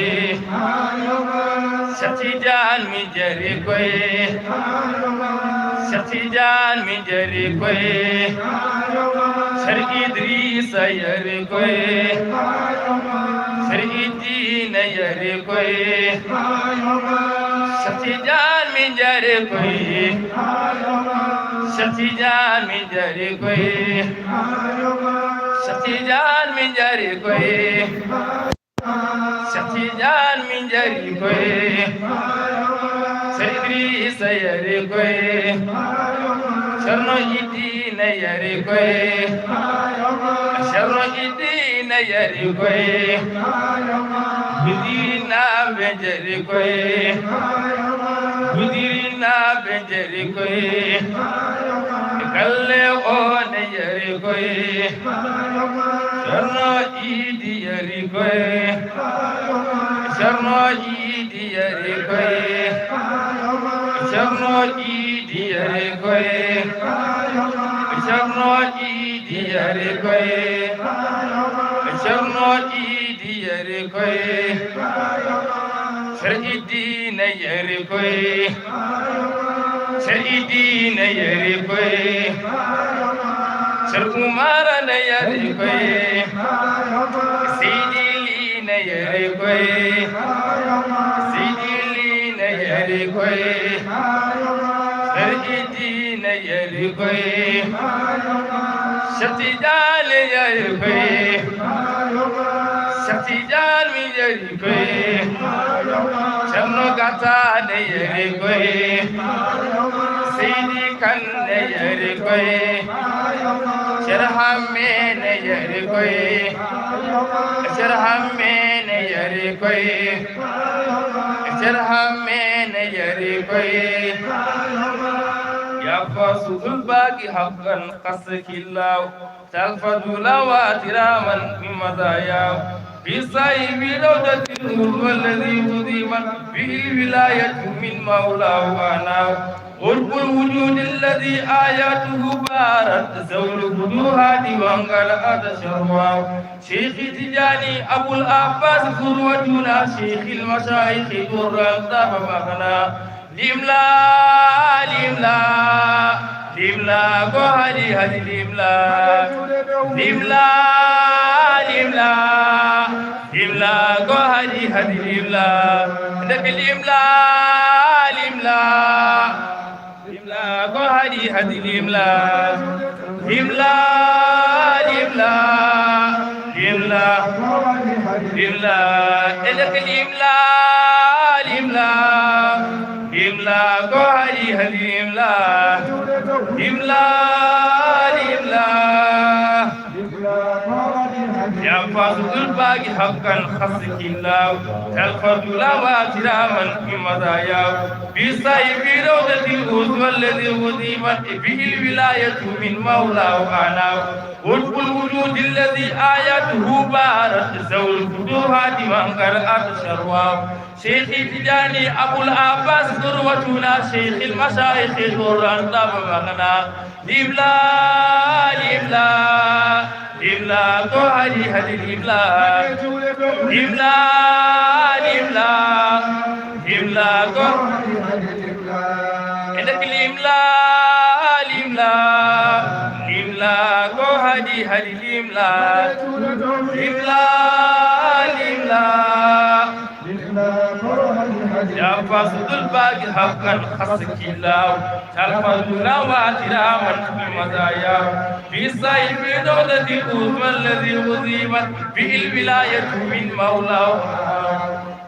Cheikh Tidiane, mi jari koy. Cheikh Tidiane, mi jari koy. Cheikh Idrissa yari koy. Cheikh Idina yari koy. Cheikh Tidiane, mi jari koy. Cheikh Tidiane, mi jari koy. Cheikh Tidiane, mi jari koy. Cheikh Tidiane, mi jari koy. Cheikh Idrissa yari koy. Cerno Idina yari koy. Cerno Idina yari koy. Mudirina be jari koy. Mudirina be jari koy. Galle o ne yari koy. Cerno Idi yari koy. Cerno Idi yari koy. Cerno Idi yari koy. Cerno Idi yari koy. Cerno Idi yari koy. Cerno Idina yari koy. Cerno Idina yari koy. Cerno Umara na yari koy. Seydi Li na yari koy. Seydi Li na yari koy. Cerno Idina yari koy. Cheikh Tidiane yari koy. Cheikh Tidiane mi yari koy. Cerno Gata ne yari koy. Seydi Kan ne yari koy. Cerno Hamme ne yari koy. Cerno Hamme ne yari koy. Cerno Hamme ne yari koy. Ya fasu dul baqi haqqan qasakillahu. تلفظ لواتر من من مزاياه. في صاحب روضة النور والذي تضيء به الولاية من مولاه أنا. قطب الوجود الذي آياته بارت زول الفتوحات وانقلعت شرواه. شيخ تجاني أبو العباس ذروتنا شيخ المشايخ درا طاب مغناه. Limla, limla, limla, ko hadi hadi limla. Limla, limla, limla, ko hadi hadi limla. Ndeke limla, limla, limla, ko hadi hadi limla. Limla, limla, limla, limla, elek limla, limla, limla, ko hadi hadi limla, limla, limla. Ya فاصدر باقي حقا خصك الله، تلفظ لا واكراما من مزاياه. بالسيف روضة الأسوة الذي أقيمت به الولاية من مولاه أعلاه. قطب الوجود الذي آياته بارت ذوي الفتوحات من قد أتى شرواه. شيخي تجاني أبو العباس ذروتنا، شيخ المشايخ غرا طاب مغناه. Limla, limla, limla ko hari hari limla. Limla, limla, limla ko hari hari limla. Eɗek limla, limla, limla ko hari hari limla. Limla, limla. يا فاصد الباقي حقا خصك الله، تلفظ لا واكراما من مزاياه. بالسيف روضة الأسوة الذي أقيمت به الولاية من مولاه.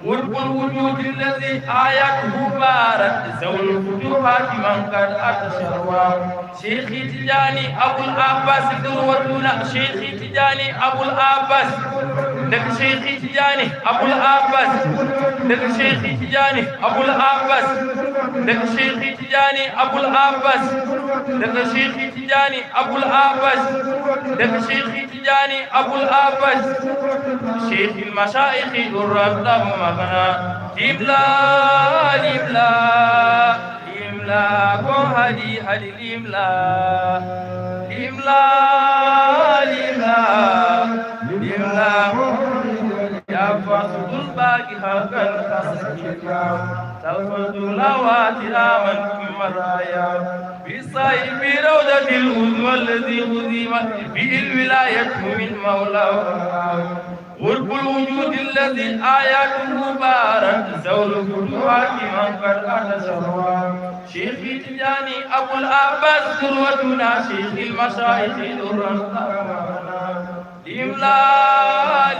قطب الوجود الذي آياته بارت ذوي الفتوحات من قد أتى شرواه. شيخي تجاني أبو العباس ذروتنا، شيخي تجاني أبو العباس. لك شيخي تجاني أبو العباس. لك شيخي تجاني أبو العباس. لك شيخي تجاني أبو العباس. لك شيخي تجاني أبو العباس. لك شيخي تجاني أبو العباس. شيخ المشايخ درا طاب مغناه. Limla, limla, limla ko hari hari limla. Limla, limla, limla ko hari hari. يا فاصد الباقي حقا خصك الله، تلفظ لا واكراما من مزاياه. بالسيف روضة الأسوة الذي أقيمت به الولاية من مولاه. قطب الوجود الذي آياته بارت ذوي الفتوحات من قد أتى شرواه. شيخي تجاني أبو العباس ذروتنا، شيخ المشايخ درا طاب مغناه. Limla,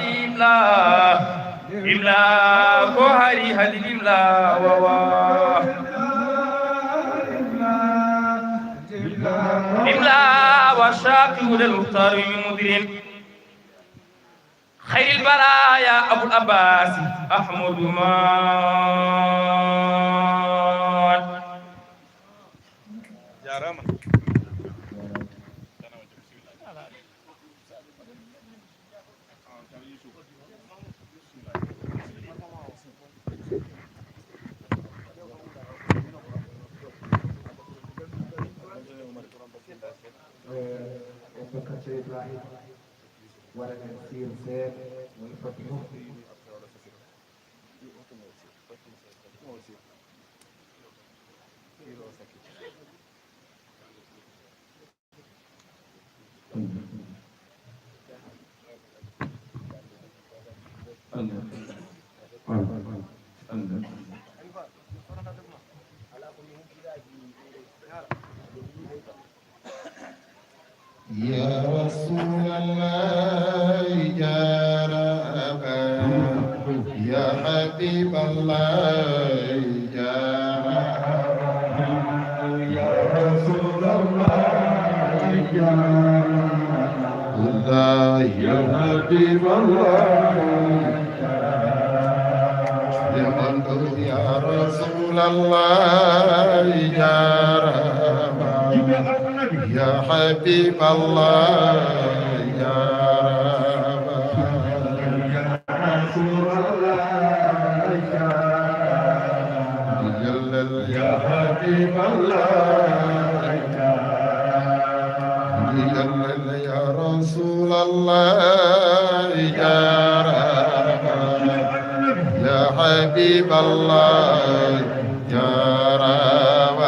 limla, limla ko hari hari limla, wawa. Limla wa shaqi hudal muhtar min mudrin. خير البرايا أبو العباس أحمد عمر. Jaaraama. Eh, on ko Kacce Ibrahima. Waɗanen siir seeɗa, woni foti mofti. يا رسول الله جاربا، يا حبيب الله جاربا، يا رسول الله جاربا، الله يا حبيب الله جاربا، يا من يا رسول الله جاربا. يا حبيب الله يا رب. يا رسول الله يا رب. يا حبيب الله يا رب. يا رسول الله يا رب. يا حبيب الله يا رب.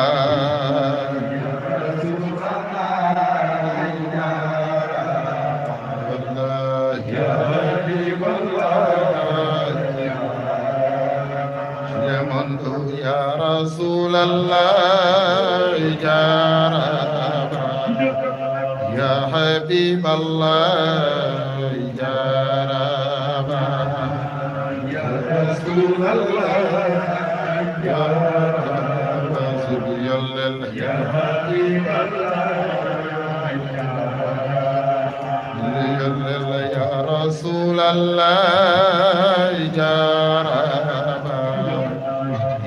والله يا حبيب الله يا من يا رسول الله يا رب. يا حبيب الله يا رب. يا رسول الله يا رب. يا حبيب الله يا رب. يا رسول رسول الله جاربا،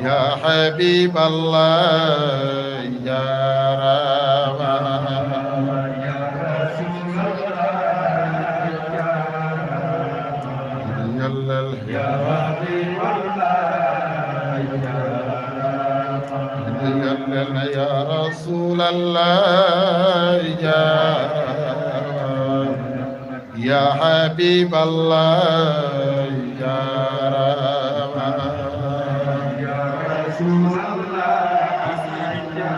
يا حبيب الله جاربا. يلا الحبيب. يا رسول الله يا، يا حبيب الله يا رحمة. يا رسول الله يا،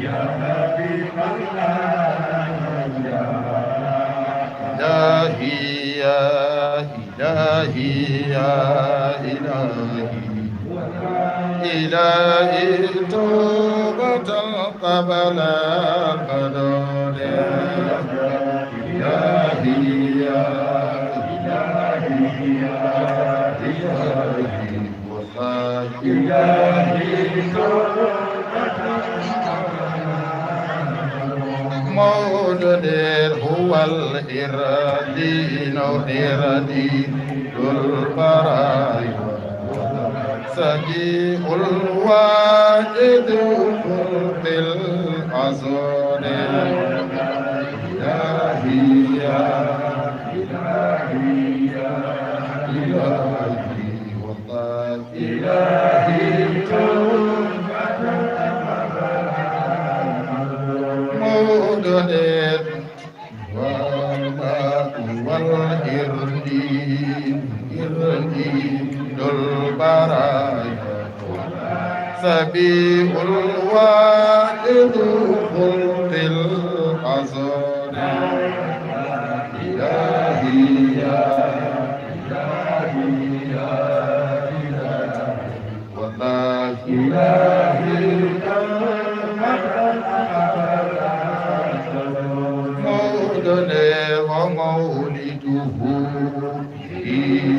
يا حبيب الله يا، يا إلهي، يا إلهي، إلهي توبة قبل القدر. إلهي، يا إلهي، يا إلهي، والله إلهي توبة. موجود هو الإرادي، إرادي البرايا، سجيء الواجد في الأزول. إلهي يا، إلهي يا، إلهي والله. إلهي توبة. موجود والماء والإردي، إردي البرايا، سبيء الوالد خلق الأزول. إلهي يا، إلهي يا، إلهي. والله إلهي موجود ومولده به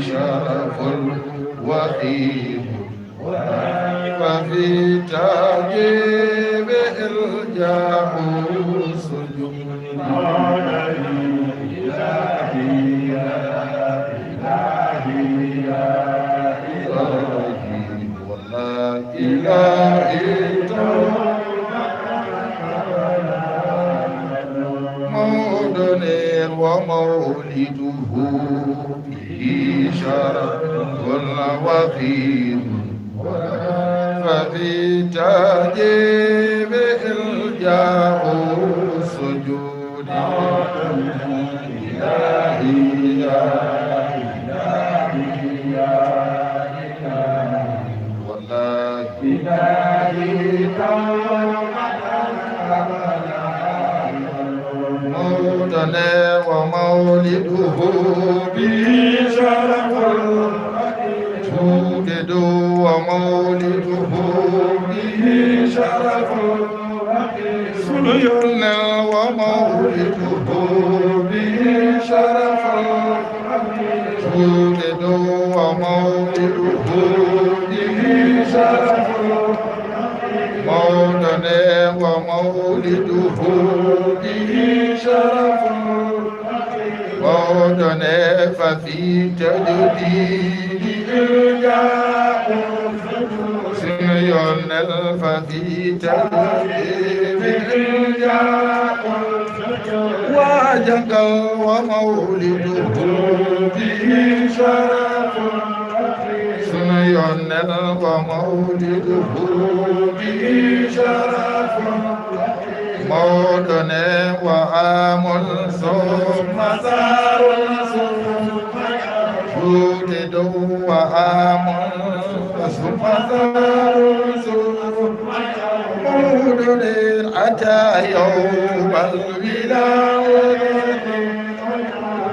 شرف وخيم، ففي تعجيب إلجاء سجود. إلهي يا، إلهي يا، إلهي. إلهي توبة. موجود ومولده به شرف وخيم، ففي تعجيب إلجاء سجود. إلهي يا، إلهي يا، إلهي. والله إلهي توبة أبدا. موجود ومولده به شرف، مولد ومولده به شرف. Sunu Yonent ومولده به شرف، مولد ومولده به شرف. موجود ومولده به شرف. موجود ففي تجديد إلجاء. Sunu Yonent ففي تجديد إلجاء. Waajal ومولده به شرف. Sunu Yonent ومولده به شرف. Mawɗo ne wa aamul summa saarul summa. Juuɗe dow wa aamul summa saarul summa. Mawɗo ne ata yawmal wilaadati.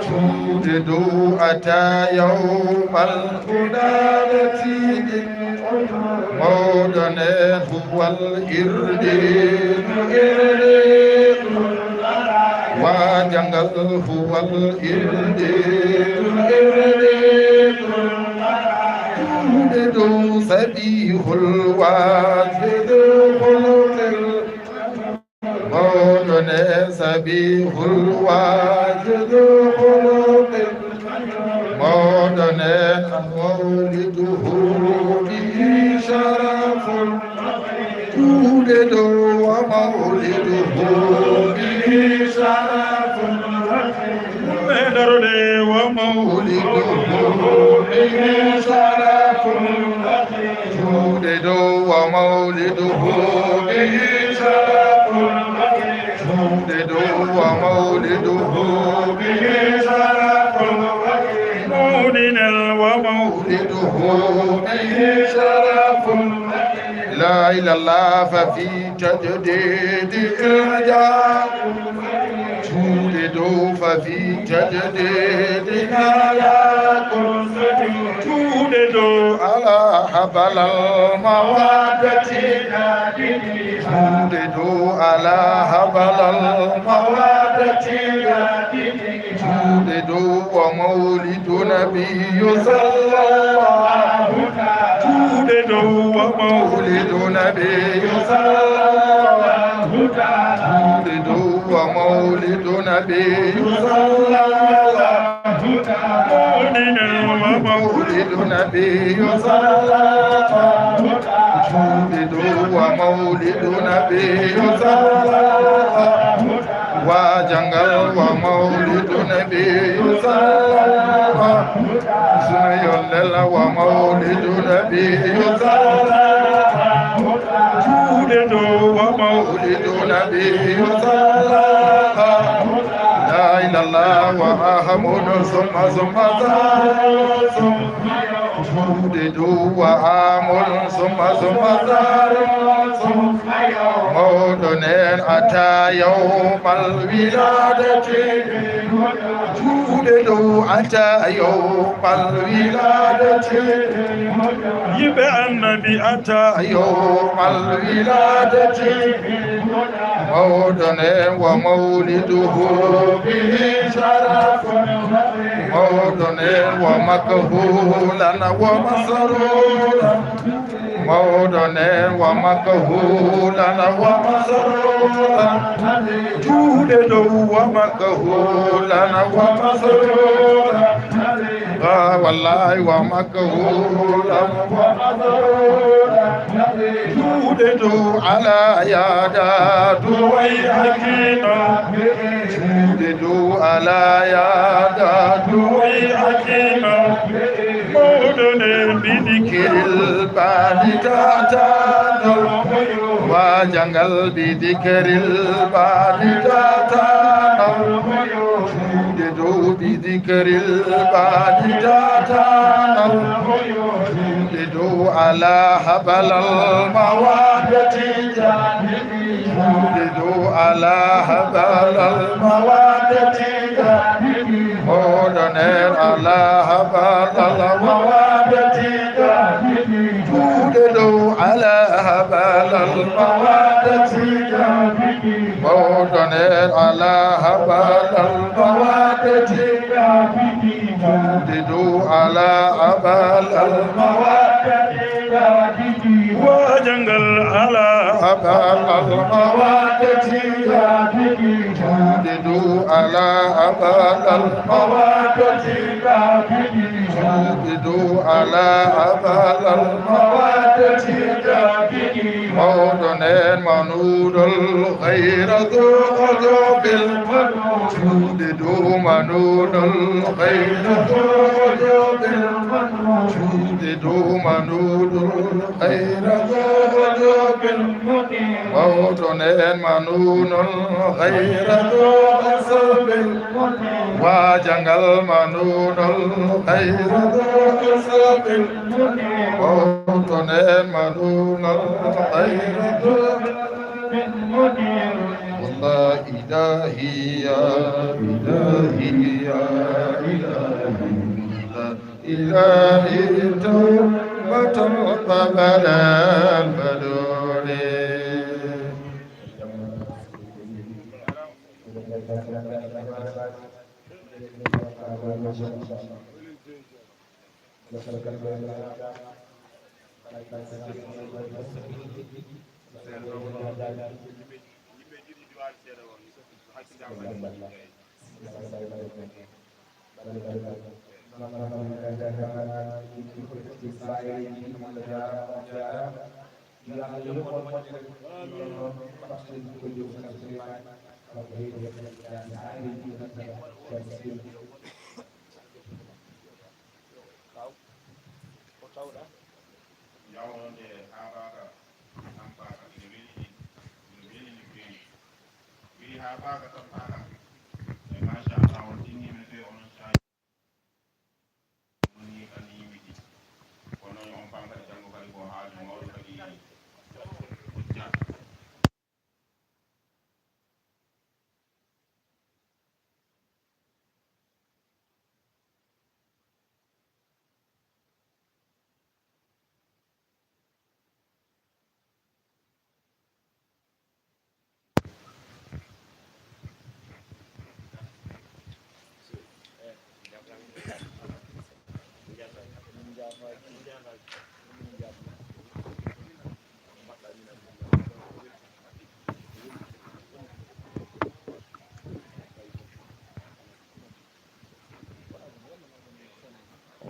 Juuɗe dow ata yawmal wilaadati. Mawɗo ne هو الإردين، إردين. Waajagal هو الإردين، إردين. Juuɗe dow سبيح الواجد خلق. Mawɗo ne سبيح الواجد Juuɗe dow wa mawliduhu bihi sharafun. Ɓe darde wa mawliduhu bihi sharafun. Juuɗe dow wa mawliduhu bihi sharafun. Juuɗe dow wa mawliduhu bihi sharafun. Mawlidin wa mawliduhu bihi sharafun. لا إله إلا الله ففي تجديد إرجاع. Juuɗe dow ففي تجديد إرجاع. Juuɗe dow على هبل المودة. Juuɗe dow على هبل المودة. Juuɗe dow wa mawlidu nabiyyu sallallahu. Juuɗe dow wa mawlidu nabiyyu sallallahu. Juuɗe dow wa mawlidu nabiyyu sallallahu. Mawlidin wa mawlidu nabiyyu sallallahu. Juuɗe dow wa mawlidu nabiyyu sallallahu. Wa jangal wa mawlidu nabiyyu sallallahu. Sunu yonlel wa mawlidu nabiyyu sallallahu. Juuɗe dow wa mawlidu nabiyyu sallallahu. لا إله إلا الله وأحمد ثم ثم زار. Juuɗe dow wa amul suma suma zaru. Mawɗo nen ata yawmal wiladati. Juuɗe dow ata yawmal wiladati. Yimɓe annabi ata yawmal wiladati. Mawɗo nen wa mawliduhu bihi sharafun. Mawɗo nen wa makhulan wa masruran. Mawɗo nen wa makhulan wa masruran. Juuɗe dow wa makhulan wa masruran. Ah, wallahi wa makhulan wa masruran. Juuɗe dow ala yada duwai hakina. Juuɗe dow ala yada duwai hakina. Mawɗo nen bi dikril badi tatanal. Wa jangal bi dikril badi tatanal. Juuɗe dow bi dikril badi tatanal. Juuɗe dow ala habalal mawaddati. Juuɗe dow ala habalal mawaddati. Mawɗo nen ala habalal mawaddati. Juuɗe dow ala habalal mawaddati. Mawɗo nen ala habalal mawaddati. Juuɗe dow ala habalal mawaddati. Wa jangal ala habalal mawaddati. Juuɗe dow ala habalal mawaddati. Juuɗe dow ala habalal mawaddati. Mawɗo nen manudol ghayra dhu ujubin. Juuɗe dow manudol ghayra dhu ujubin. Juuɗe dow manudol ghayra dhu ujubin. Mawɗo nen manunol ghayra dhu hasabin. Wa jangal manunol ghayra dhu hasabin. Mawɗo nen manunol ghayra dhu. والله إلهي يا إلهي يا إلهي. إلهي توبة قبل البدور. Yo Allah yoɓ on moƴƴere. Ɗon ɗon, ɓatten ko jom tan so rimaani. Wonɓe heyɗo ɓe kadi jaasi haa heewi ɗum tan kadi. Yaw on de haa baaka, tampaaka, ina weli ni, ina weli ni feewi. Weli haa baaka, tampaaka. E machallah, on tinni men feewi, onon caaji. Woni kadi yimɓe ɗiɗi. Kono on pankadi janngo kadi ko haaju mawɗo kadi hujja.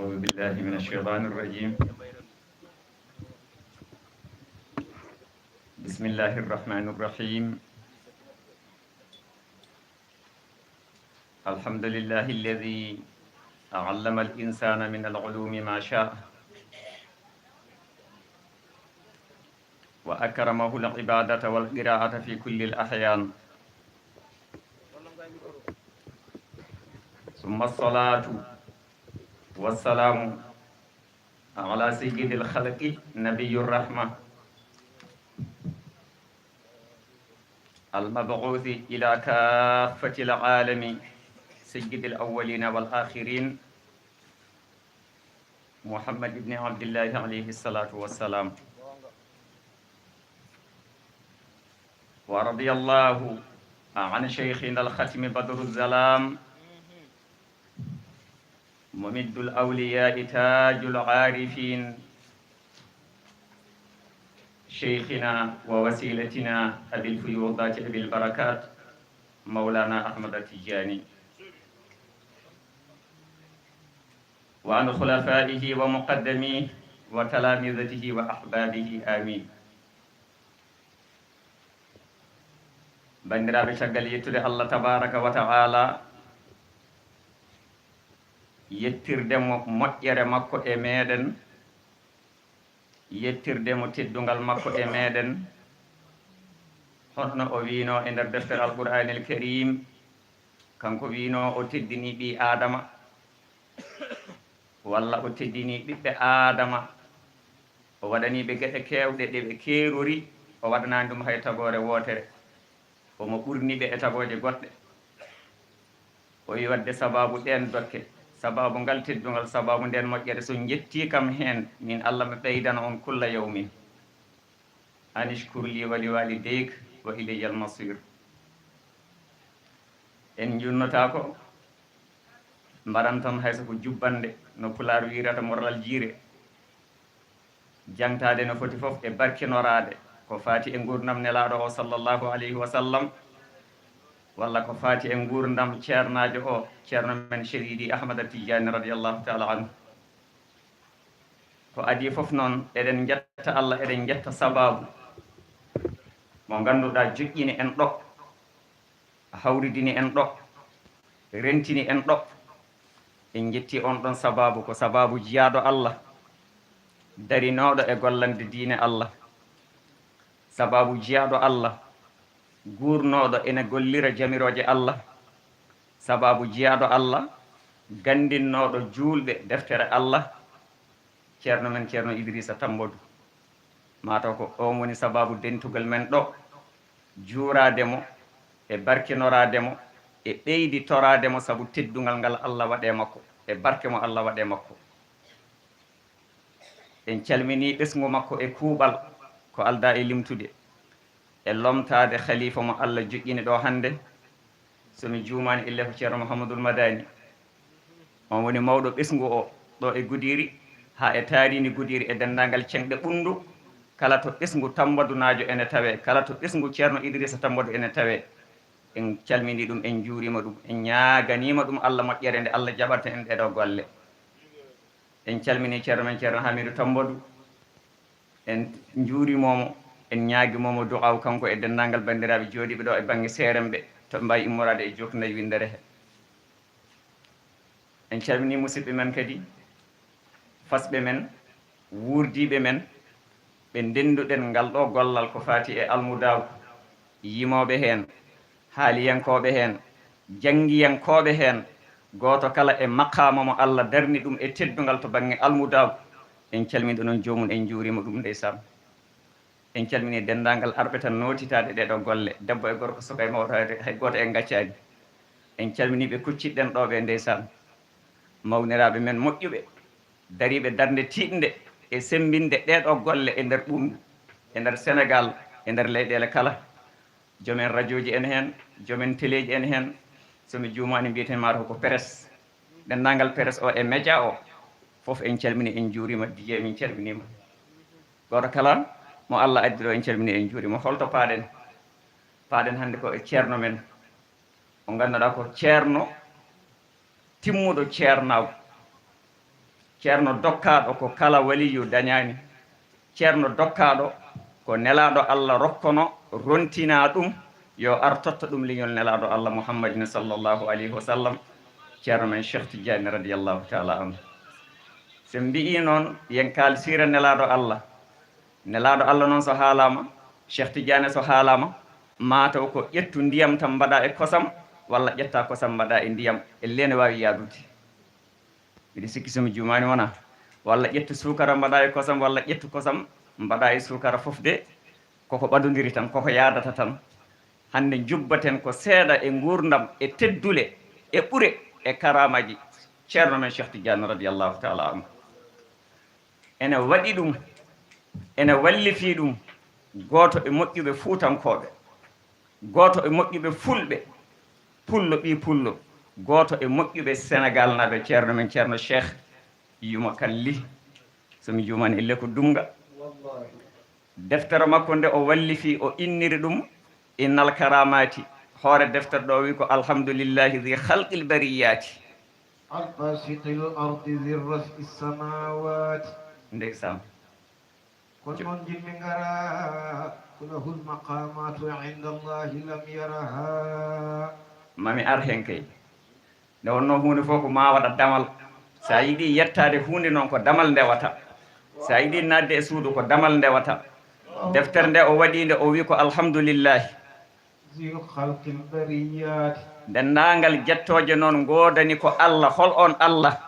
أعوذ بالله من الشيطان الرجيم. بسم الله الرحمن الرحيم. الحمد لله الذي علم الإنسان من العلوم ما شاء، وأكرمه العبادة والقراءة في كل الأحيان. ثم الصلاة والسلام على سيد الخلق نبي الرحمة المبعوث إلى كافة العالم سيد الأولين والآخرين محمد بن عبد الله عليه الصلاة والسلام. ورضي الله عن شيخنا الختم بدر الظلام ممد الأولياء تاج العارفين شيخنا ووسيلتنا أبي الفيوضات أبي البركات مولانا أحمد التجاني وعن خلفائه ومقدميه وتلامذته وأحبابه آمين. Banndiraaɓe, caggal yettude Allah tabaaraka wa ta'ala, yettirde mo moƴƴere makko e meeɗen, yettirde mo teddungal makko e meeɗen, honno o wiino e nder deftere Alqur'aanil Kariim, kanko wiino o teddini ɓii Aadama, walla o teddini ɓiɓɓe Aadama, o waɗani ɓe geɗe keewɗe ɗe ɓe keerori, o waɗanaani ɗum hay tagoore wootere. Omo ɓurni ɓe e tagooje goɗɗe. O wi waɗde sababu ɗeen dokke, sababu ngal teddungal, sababu ndeen moƴƴere, so njettii kam heen, min Allah mi ɓeydana on kulla yawmin. Anishkur li wa li walidayk wa ilayyal masir. En njunnotaako, mbaɗan tan hay so ko jubbannde, no Pulaar wiyrata morral jiire. Jangtaade no foti fof e barkinoraade ko faati e nguurndam Nelaaɗo o, sallallahu alayhi wa sallam, walla ko faati e nguurndam ceernaajo o, ceerno men Seydi Ahmada Tijjaani, radiyallahu taala anhu. Ko adii fof noon, eɗen njetta Allah, eɗen njetta sabaabu mo ngannduɗaa joƴƴini en ɗo, hawridini en ɗo, rentini en ɗo. En njetti on ɗon sabaabu, ko sabaabu jiyaaɗo Allah, darinooɗo e gollande diine Allah, sabaabu jiyaaɗo Allah, guurnooɗo ene gollira jamirooje Allah, sabaabu jiyaaɗo Allah, ganndinnooɗo juulɓe deftere Allah, ceerno men, ceerno Idrissa Tambodou. Mataw ko oon woni sabaabu dentugal men ɗo, juuraade mo e barkinoraade mo e ɓeydi toraade mo sabu teddungal ngal Allah waɗe makko, e barke mo Allah waɗe makko. En calminii ɓesngu makko e kuuɓal ko aldaa e limtude, e lomtaade khalifa mo Allah joƴƴini ɗo hannde, so mi juumaani, ille ko ceerno Mouhamadoul Madani. On woni mawɗo ɓesngu o ɗo e Gudiri, haa e taariindi Gudiri e denndaangal ceŋɗe ɓunndu, kala to ɓesngu Tambadunaajo ene tawee, kala to ɓesngu ceerno Idrissa Tambadou ene tawee. En calminii ɗum, en njuuriima ɗum, en ñaaganiima ɗum Allah moƴƴere nde Allah jaɓanta en ɗee ɗoo golle. En calminii ceerno men, ceerno Hamidou Tambadou. En njuurimomo, en ñaagimomo du'aaw kanko e denndaangal banndiraaɓe jooɗiiɓe ɗo e bannge seeremɓe to mbaawi immoraade e joofnayi winndere he. En calminii musidɓe men kadi, fasɓe men, wuurdiiɓe men, ɓe ndennduɗen ngal ɗo gollal ko faati e almudaaw, yimooɓe heen, haaliyankooɓe heen, janngiyankooɓe heen, gooto kala e maqaama mo Allah darni ɗum e teddungal to bannge almudaaw. En calminii noon joomum, en njuuriima ɗum ndeysaan. En calminii denndaangal arɓe tan nootitaade ɗee ɗoo golle, debbo e gorko, suka e mawɗo, hay, hay gooto en ngaccaani. En calminii ɓe kuccitɗen ɗoo ɓe ndeysaan, mawniraaɓe men moƴƴuɓe, dariiɓe darnde tiiɗnde e semmbinde ɗee ɗoo golle e nder ɓuuɓri, e nder Senegaal, e nder leyɗeele kala. Joom en rajooji en heen, joom en teleeji en heen, so mi juumaani mbiyeten maa ko presse, denndaangal presse o e média o, fof en calminii, en njuuriima, Vieux min calminiima. Gooto kala mo Allah addi ɗo, en calminii, en njuuriima. Holto paaɗen? Paaɗen hannde ko e ceerno men, o ngannduɗaa ko ceerno timmuɗo ceernaagu, ceerno dokkaaɗo ko kala waliyu dañaani, ceerno dokkaaɗo ko nelaaɗo Allah rokkono, rontinaa ɗum, yo ar totta ɗum leñol nelaaɗo Allah Muhammadin sallallahu alayhi wa sallam, ceerno men Cheikh Tidiane radiyallahu taala anhu. So en mbiyi noon, yen kaal siira nelaaɗo Allah. Nelaaɗo Allah noon so haalaama, Cheikh Tidiane so haalaama, maa taw ko ƴettu ndiyam tan mbaɗa e kosam, walla ƴetta kosam mbaɗa e ndiyam, ellee ne waawi yaadude. Miɗo sikki so mi juumaani wonaa. Walla ƴettu suukara mbaɗa e kosam, walla ƴettu kosam mbaɗa e suukara, fof de koko ɓadondiri tan, koko yaadata tan. Hannde njubbaten ko seeɗa e nguurndam, e teddule, e ɓure, e karaamaaji ceerno men Cheikh Tidiane radiyallahu taala anhu. Ene waɗi ɗum, ene wallifii ɗum gooto e moƴƴuɓe fuutankooɓe, gooto e moƴƴuɓe fulɓe, pullo ɓii pullo, gooto e moƴƴuɓe Senegaalnaaɓe, ceerno men, ceerno Cheikh Yuma Kane Ly, so mi juumaani, ellee ko Dumga. Deftere makko nde o wallifii, o inniri ɗum Innal Karaamaati. Hoore deftere ɗo wi ko Alhamdulillahi zi khalqil bariyaati. Albasitil ardi zi raf'i samawati. Ndeysaan. Kono noon njimmi ngara ko lahul maqamatu inda Allahi lam yaraha. Mami ar heen kay. Nde wonnoo huunde fof ko maa waɗa damal. So a yiɗi yettaade huunde noon ko damal ndewata. So a yiɗi naatde e suudu ko damal ndewata. Deftere nde o waɗi nde o wi ko Alhamdulillahi. Zi khalqil bariyati. Denndaangal jettooje noon ngoodani ko Allah. Hol oon Allah?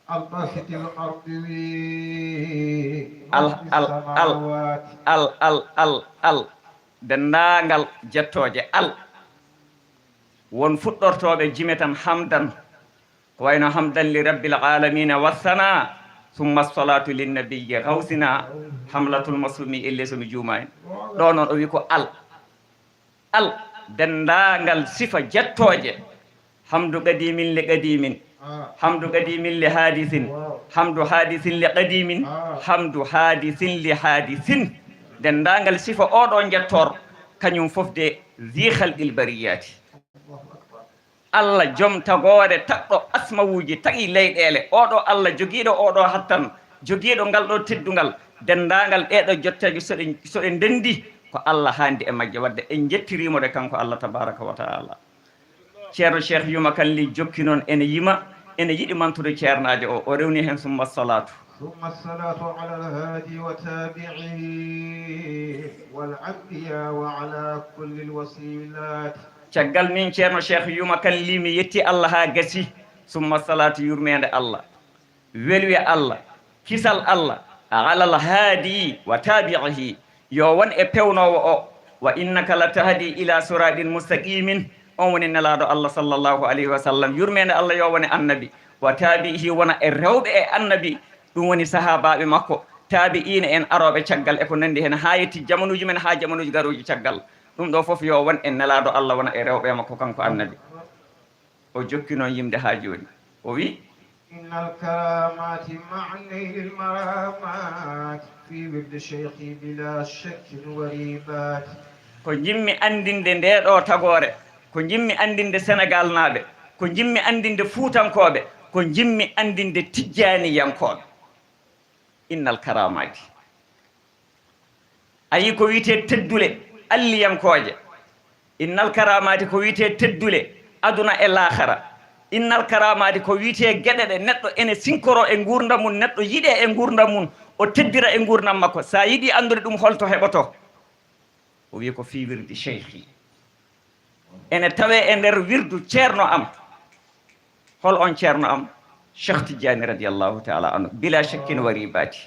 Albasitil ardi zi Al, raf'i al, al, samawati. Al, al, al, al. Denndaangal jettooje al. Won fuɗɗortooɓe jime tan hamdan. Ko wayno hamdan li rabbil alamina wassana, summa salatu lin nabiyyi gawsina, hamlatul masumi, ellee so mi juumaani. Ɗo noon o wi ko al. Al, denndaangal sifa jettooje. Hamdu qadimin li qadimin. Hamdu qadimin li hadisin. Hamdu hadisin li qadimin. Hamdu hadisin li hadisin. Denndaangal sifa oɗo njettoor, kañum fof de zi khalqil bariyati. Allah, joom tagoore, tagɗo asmawuuji, tagi leyɗeele. Oɗo Allah jogiiɗo oɗo hattan, jogiiɗo ngal ɗo teddungal, denndaangal ɗeɗo jotteeje, so ɗe, so ɗe ndenndi, ko Allah haandi e majje. Wadde en njettiriimo de kanko Allah tabaraka wa taala. Ceerno Cheikh Yuma Kane Ly jokki noon ene yima, ene yiɗi mantude ceernaajo o, o rewni heen summa salatu. Summa salatu ala alhadi wa tabi'ihi wal anbiya wa ala kulli alwasilat. Caggal min ceerno Cheikh Yuma Kane Ly mi yetti Allah haa gasi, summa salatu, yurmeende Allah, welwi Allah, kisal Allah, alal haadi wa tabi'ihi, yo won e pewnoowo o, wa innaka la tahdi ila siratin mustaqimin, on woni nelaaɗo Allah sallallahu alayhi wa sallam, yurmeende Allah yo won e annabi, wa tabi'ihi, wona e rewɓe e annabi, ɗum woni sahaabaaɓe makko, taabi'iina en arooɓe caggal e ko nanndi heen, haa yetti jamanuuji men, haa jamanuuji garooji caggal. Ɗum ɗo fof yo won e nelaaɗo Allah, wona e rewɓe makko kanko annabi. O jokki noon yimde haa jooni. O wi, innal karamati ma'a naylil maramat fi wirdi shaykhi bila shakkin wa ribat. Ko njimmi anndinde nde ɗo tagoore, ko njimmi anndinde Senegaalnaaɓe, ko njimmi anndinde Fuutankooɓe, ko njimmi anndinde Tijjaaniyankooɓe. Innal karamati. A yii ko wiyetee teddule alliyankooje. Innal karaamaati ko wiyetee teddule aduna e laakhara. Innal karaamaati ko wiyetee geɗe ɗe neɗɗo ene sinkoro e nguurndam mum, neɗɗo yiɗee e nguurndam mum, o teddira e nguurndam makko. So a yiɗii anndude ɗum, hol to heɓotoo? O wiyi ko fii wirdi cheikhi. Ene tawee e nder wirdu ceerno am. Hol on ceerno am? Cheikh Tidiane radiyallahu taala anhu. Bila shakkin wa ribaati.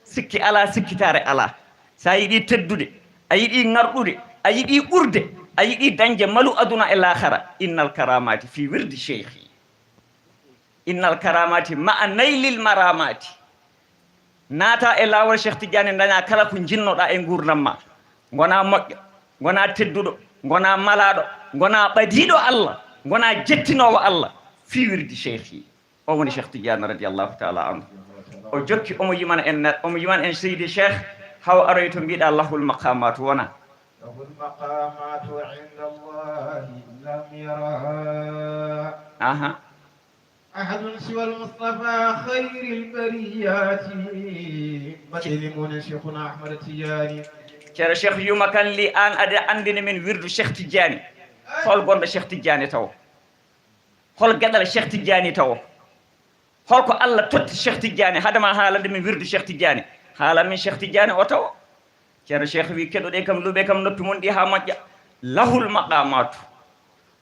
Sikki alaa, sikkitaare alaa. So a yiɗii teddude, a yiɗii ŋarɗude, a yiɗii ɓurde, a yiɗii dañde malu aduna e laakhara, innal karaamaati fii wirdi cheikhi. Innal karaamaati ma'a naylil maraamaati. Naata e laawol Cheikh Tidiane, ndañaa kala ko njiɗnoɗaa e nguurndam maa. Ngonaa moƴƴo, ngonaa tedduɗo, ngonaa malaaɗo, ngonaa ɓadiiɗo Allah, ngonaa jettinoowo Allah, fii wirdi cheikhi. O woni Cheikh Tidiane radiyallahu taala anhu. O jokki, omo yimana en, omo yimana en Seydi Cheikh, haw aroy to mbiɗa lahul maqamatu wona. له المقامات عند الله لم يرها Aha. أحد سوى المصطفى خير البريات. Mbaɗɗen e mon Cheikhuna Ahmad Tidiane. Ceerno Cheikh Yuma Kan Li, aan aɗa anndini min wirdu Cheikh Tidiane. Hol gonɗo Cheikh Tidiane tawo? Hol geɗal Cheikh Tidiane tawo? Hol ko Allah totti Cheikh Tidiane? Hade ma haalande min wirdu Cheikh Tidiane, haalan min Cheikh Tidiane o tawo. Ceerno Cheikh wi, keɗoɗee kam, luɓee kam noppi mon ɗi haa moƴƴa. Lahul maqamatu.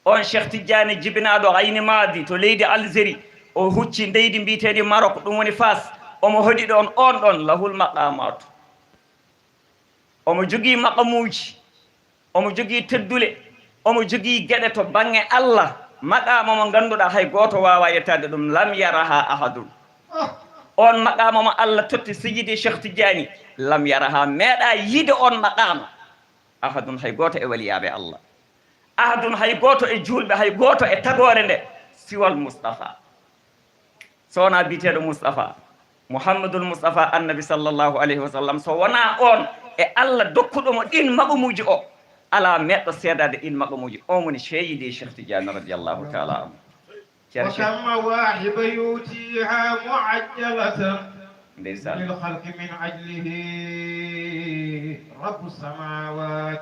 On Cheikh Tidiane jibinaaɗo Ayni Maadi to leydi Algérie, o hucci leydi mbiyeteendi Maroc, ɗum woni Fas. Omo hoɗi ɗon, on ɗon lahul maqamatu. Omo jogii maqamuuji, omo jogii teddule, omo jogii geɗe to baŋŋe Allah, maqaama mo ngannduɗaa hay gooto waawaa yettaade ɗum, lam yaraha ahadun. On maqaama mo Allah totti Seydi Cheikh Tidiane, lam yaraha, meeɗaa yiide on maqaama. Ahadun, hay gooto e waliyaaɓe Allah. Ahadun, hay gooto e juulɓe, hay gooto e tagoore nde, siwal Mustafa. So wonaa biyeteeɗo Mustafa, Muhammadul Mustafa, Annabi sallallahu alayhi wa sallam, so wonaa on e Allah dokkuɗo mo ɗin maqamuuji o, alaa meeɗɗo seedaade ɗin maqamuuji. On woni Seydi Cheikh Tidiane radiyallahu taala anhu. Ceerno Cheikh. وكم مواهب يؤتيها معجلة Ndeysaan. للخلق من أجله رب السماوات.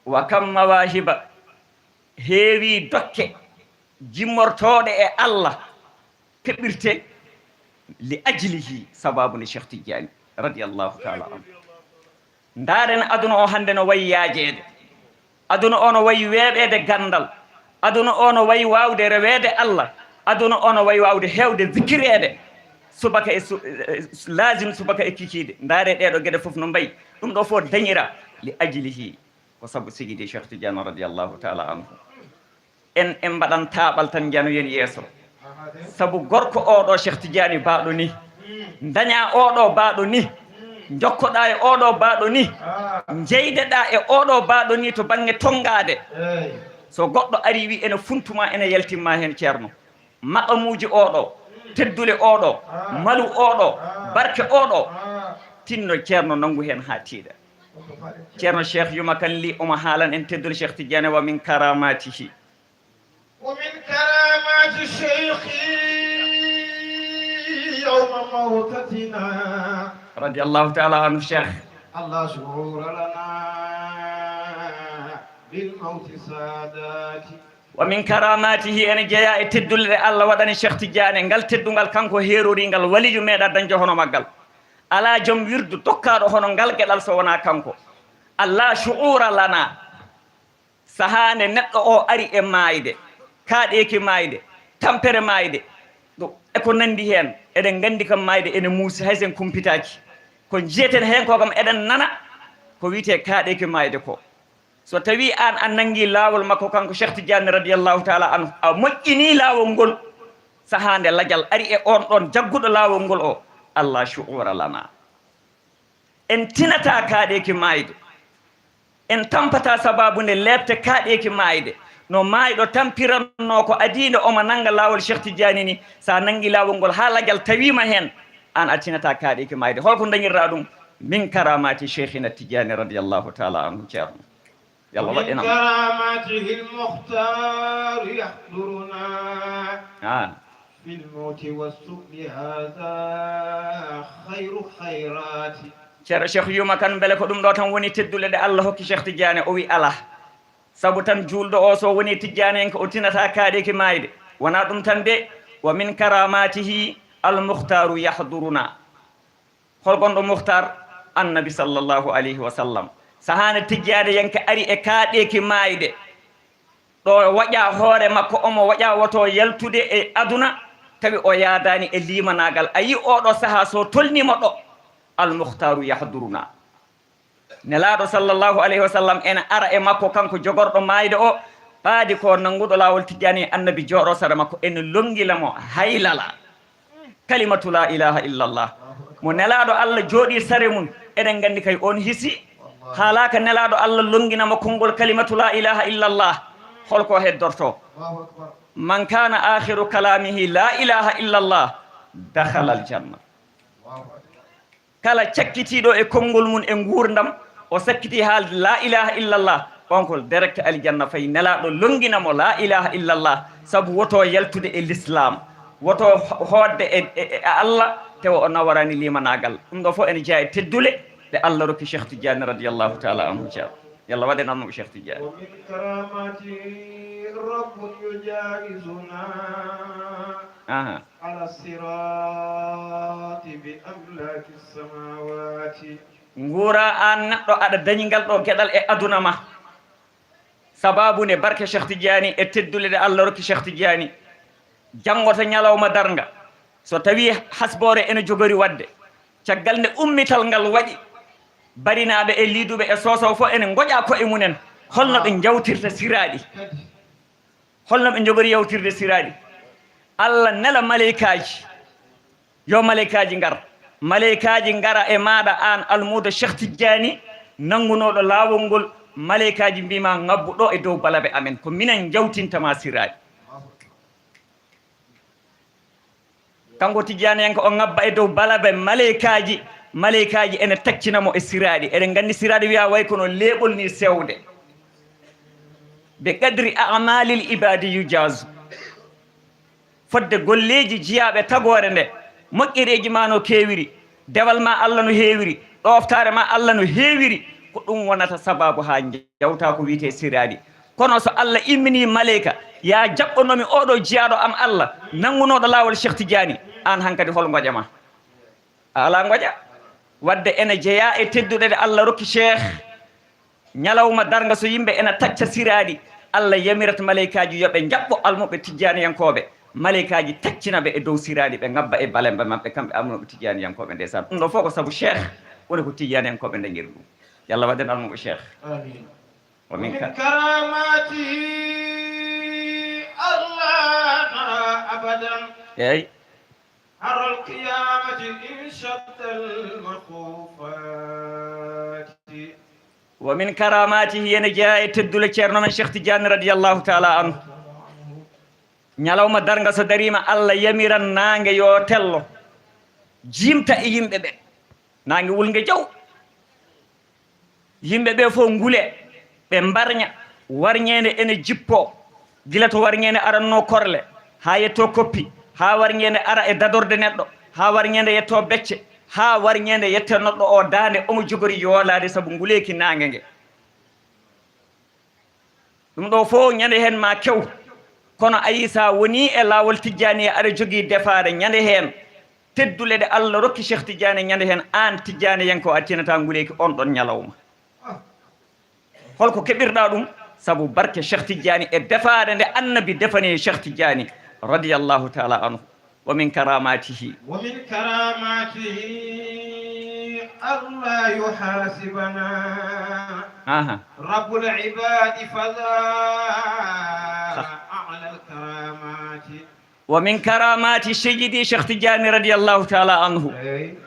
Wa kam mawaahiba, heewii dokke jimmortooɗe e Allah, keɓirte li ajlihi, sabaabu nde Cheikh Tidiane radiyallahu taala anhu. Ndaaren aduna o hannde no wayi yaajeede. Aduna o no wayi weeɓeede ganndal. Aduna o no wayi waawde reweede Allah. Aduna o no wayi waawde heewde zikireede. Subaka e su-, e, e, laazim subaka e kikiiɗe. Ndaaree ɗee ɗoo geɗe fof no mbayi. Ɗum ɗoo fof dañiraa li ajlihi. Ko sabu Seydi Cheikh Tidiane radiyallahu taala anhu. En, en mbaɗan taaɓal tan njanoyen yeeso. Sabu gorko oo ɗoo Cheikh Tidiane baaɗo ni. Ndañaa oo ɗoo baaɗo ni. Njokkoɗaa e oo ɗoo baaɗo ni. Njeydeɗaa e oo ɗoo baaɗo ni to baŋŋe tonngaade. So goɗɗo ari wi ene funtuma, ene yaltimma heen ceerno. Maqamuuji oo ɗoo, teddule oo ɗoo, malu oo ɗoo, barke oo ɗoo. Tinno ceerno nanngu heen haa tiiɗa. Ceerno Cheikh Yuma Kan Li omo haalan en teddule Cheikh Tidiane, wa min karamatihi. ومن كرامات الشيخ يوم موتتنا. Radiyallahu taala anhu, Cheikh. ألا شعور لنا بالموت ساداتي. Wa min karamatihi, ene jeyaa e teddule ɗe Allah waɗani Cheikh Tidiane, ngal teddungal kanko heeroringal, waliyu meeɗaa dañde hono maggal. Alaa joom wirdu dokkaaɗo hono ngal geɗal so wonaa kanko. ألا شعور لنا. Sahaa nde neɗɗo o ari e maayde, kaaɗeeki maayde, tampere maayde, ɗo, e ko nanndi heen, eɗen nganndi kam maayde ene muusi, hay so en kumpitaaki. Ko njiyeten heen ko kam eɗen nana, ko wiyetee kaaɗeeki maayde ko. So tawii aan a nanngi laawol makko kanko Cheikh Tidiane radiyallahu taala anhu, a moƴƴinii laawol ngol, sahaa nde lajal ari e oon ɗoon jagguɗo laawol ngol o, ألا شعور لنا. En tinataa kaaɗeeki maayde. En tampataa sabaabu nde leepte kaaɗeeki maayde. No maayɗo tampirannoo ko adii nde omo nannga laawol Cheikh Tidiane ni, so a nanngi laawol ngol haa lajal tawiima heen, aan a tinataa kaaɗeeki maayde. Hol ko ndañirɗaa ɗum? من كرامات شيخنا التجاني رضي الله تعالى عنه, ceerno. Yalla ومن waɗɗinam. كراماته المختار يحضرنا Ah. في الموت والسؤل هذا خير خيرات. Ceerno Cheikh Yuma Kan, mbele ko ɗum ɗo tan woni teddule ɗe Allah hokki Cheikh Tidiane? O wi alaa. Sabu tan juulɗo o so woni Tidiane en ko o tinata kaaɗeeki maayde. Wonaa ɗum tan de, wa min karamatihi al mukhtaru yahduruna. Hol gonɗo Mukhtar? Annabi sallallahu alayhi wa sallam. Sahaana Tidiane en ko ari e kaaɗeeki maayde. Ɗo waƴa hoore makko, omo waƴa woto yaltude e aduna, tawi o yaadaani e limanaagal. A yi oɗo sahaa so tolniima ɗo, al mukhtaru yahduruna. Nelaaɗo sallallahu alayhi wa sallam ene ara e makko, kanko jogorɗo maayde o, ɓaadi ko nannguɗo laawol Tijjaani e Annabi jooɗo sara makko, ene lonngina mo haylala, kalimatu la ilaha illallah. Mo Nelaaɗo Allah jooɗi sare mum, eɗen nganndi kay on hisi. Haalaaka Nelaaɗo Allah lonngina mo konngol kalimatu la ilaha illallah, holko heddorto? Man kana akhiru kalamihi la ilaha illallah, dakhala al janna. Kala cakkitiiɗo e konngol mum e nguurndam, o sakkiti haalde la ilaha illallah, on ko direct aljanna fayi. Nelaaɗo lonngina mo la ilaha illallah, sabu woto yaltude e l'islam, woto ho-, hoodde e, e, e Allah, tawa o nawaraani limanaagal. Ɗum ɗo fof ene jeyaa e teddule ɗe Allah rokki Cheikh Tidiane radiyallahu taala anhu. Ceerno, yalla waɗen annuɓe Cheikh Tidiane. ومن كرامته رب يجاوزنا Aha. على الصراط بأملاك السماوات. Nguura aan neɗɗo, aɗa dañi ngal ɗo geɗal e aduna ma. Sababu ne barke Cheikh Tidiane e teddule ɗe Allah rokki Cheikh Tidiane. Janngo to ñalawma darnga, so tawi hasboore ene jogori waɗde, caggal nde ummital ngal waɗi, barinaaɓe e liiduɓe e soso fof ene ngoƴa koye mumen. Holno ɓe njawtirta siraaɗi? Holno ɓe njogori yawtirde siraaɗi? Allah nela maleykaaji, yo maleykaaji ngar. Maleykaaji ngara e maaɗa aan almuudo Cheikh Tidiane, nanngunooɗo laawol ngol. Maleykaaji mbima, "Ngabbu ɗo e dow balabe amen, ko minen njawtinta ma siraaɗi." Kanko Tijjaaniyanke o ngabba e dow balabe maleykaaji, maleykaaji ene taccina mo e siraaɗi. Eɗen nganndi siraaɗi wiya way kono leeɓol ni sewde. Be qadri a'malil ibadi yujazu. Fodde golleeji jiyaaɓe tagoore nde, moƴƴereeji ma no keewiri, dewal ma Allah no heewiri, ɗooftaare ma Allah no heewiri, ko ɗum wonata sababu haa njawta ko wiyetee siraaɗi. Kono so Allah immini maleyka, "Ya jaɓɓonomi oɗo jiyaaɗo am Allah, nanngunooɗo laawol Cheikh Tidiane," aan hankadi hol ngoƴa ma? A alaa ngoƴa. Wadde ene jeyaa e tedduɗe ɗe Allah rokki Cheikh. Ñalawma darnga so yimɓe ena tacca siraaɗi, Allah yamirat maleykaaji yo ɓe njaɓɓo almuɓɓe tijjaaniyankooɓe. Maleykaaji taccina ɓe e dow siraaɗi, ɓe ngabba e balembe maɓɓe, kamɓe almuɓɓe tijjaaniyankooɓe. Ndeysaan, ɗum ɗo fof ko sabu Cheikh, woni ko tijjaaniyankooɓe dañiri ɗum. Yo Allah waɗ en almuɓɓe Cheikh. Amin. ومن كراماته ألا نرى أبدا Eey. حر القيامة انشد المخوفات. ومن كراماته, ene jeyaa e teddule Ceerno men Cheikh Tidiane radiyallahu taala anhu. Ñalawma darnga so dariima, Allah yamiran naange yo tello, jiimta e yimɓe ɓe. Naange wulnge jaw. Yimɓe ɓe fof ngule, ɓe mbarña, warñeende ene jippoo, gila to warñeende arannoo korle, haa yettoo koppi, haa warñeende ara e dadorde neɗɗo, haa warñeende yettoo becce, haa warñeende yette neɗɗo o daande, omo jogori yoolaade sabu nguleeki naange nge. Ɗum ɗo fof ñande heen ma kew, kono a yii, so a wonii e laawol Tijjaaniya, aɗa jogii defaare ñande heen. Teddule ɗe Allah rokki Cheikh Tidiane ñande heen, aan Tijjaaniyanko a tinataa nguleeki on ɗon ñalawma. Holko keɓirɗaa ɗum? Sabu barke Cheikh Tidiane e defaare nde Annabi defani Cheikh Tidiane radiyallahu taala anhu. ومن كراماته. ومن كراماته ألا يحاسبنا Aha. رب العباد فذا أعلى الكرامات. ومن كرامات سيدي Cheikh Tidiane radiyallahu taala anhu. Eey.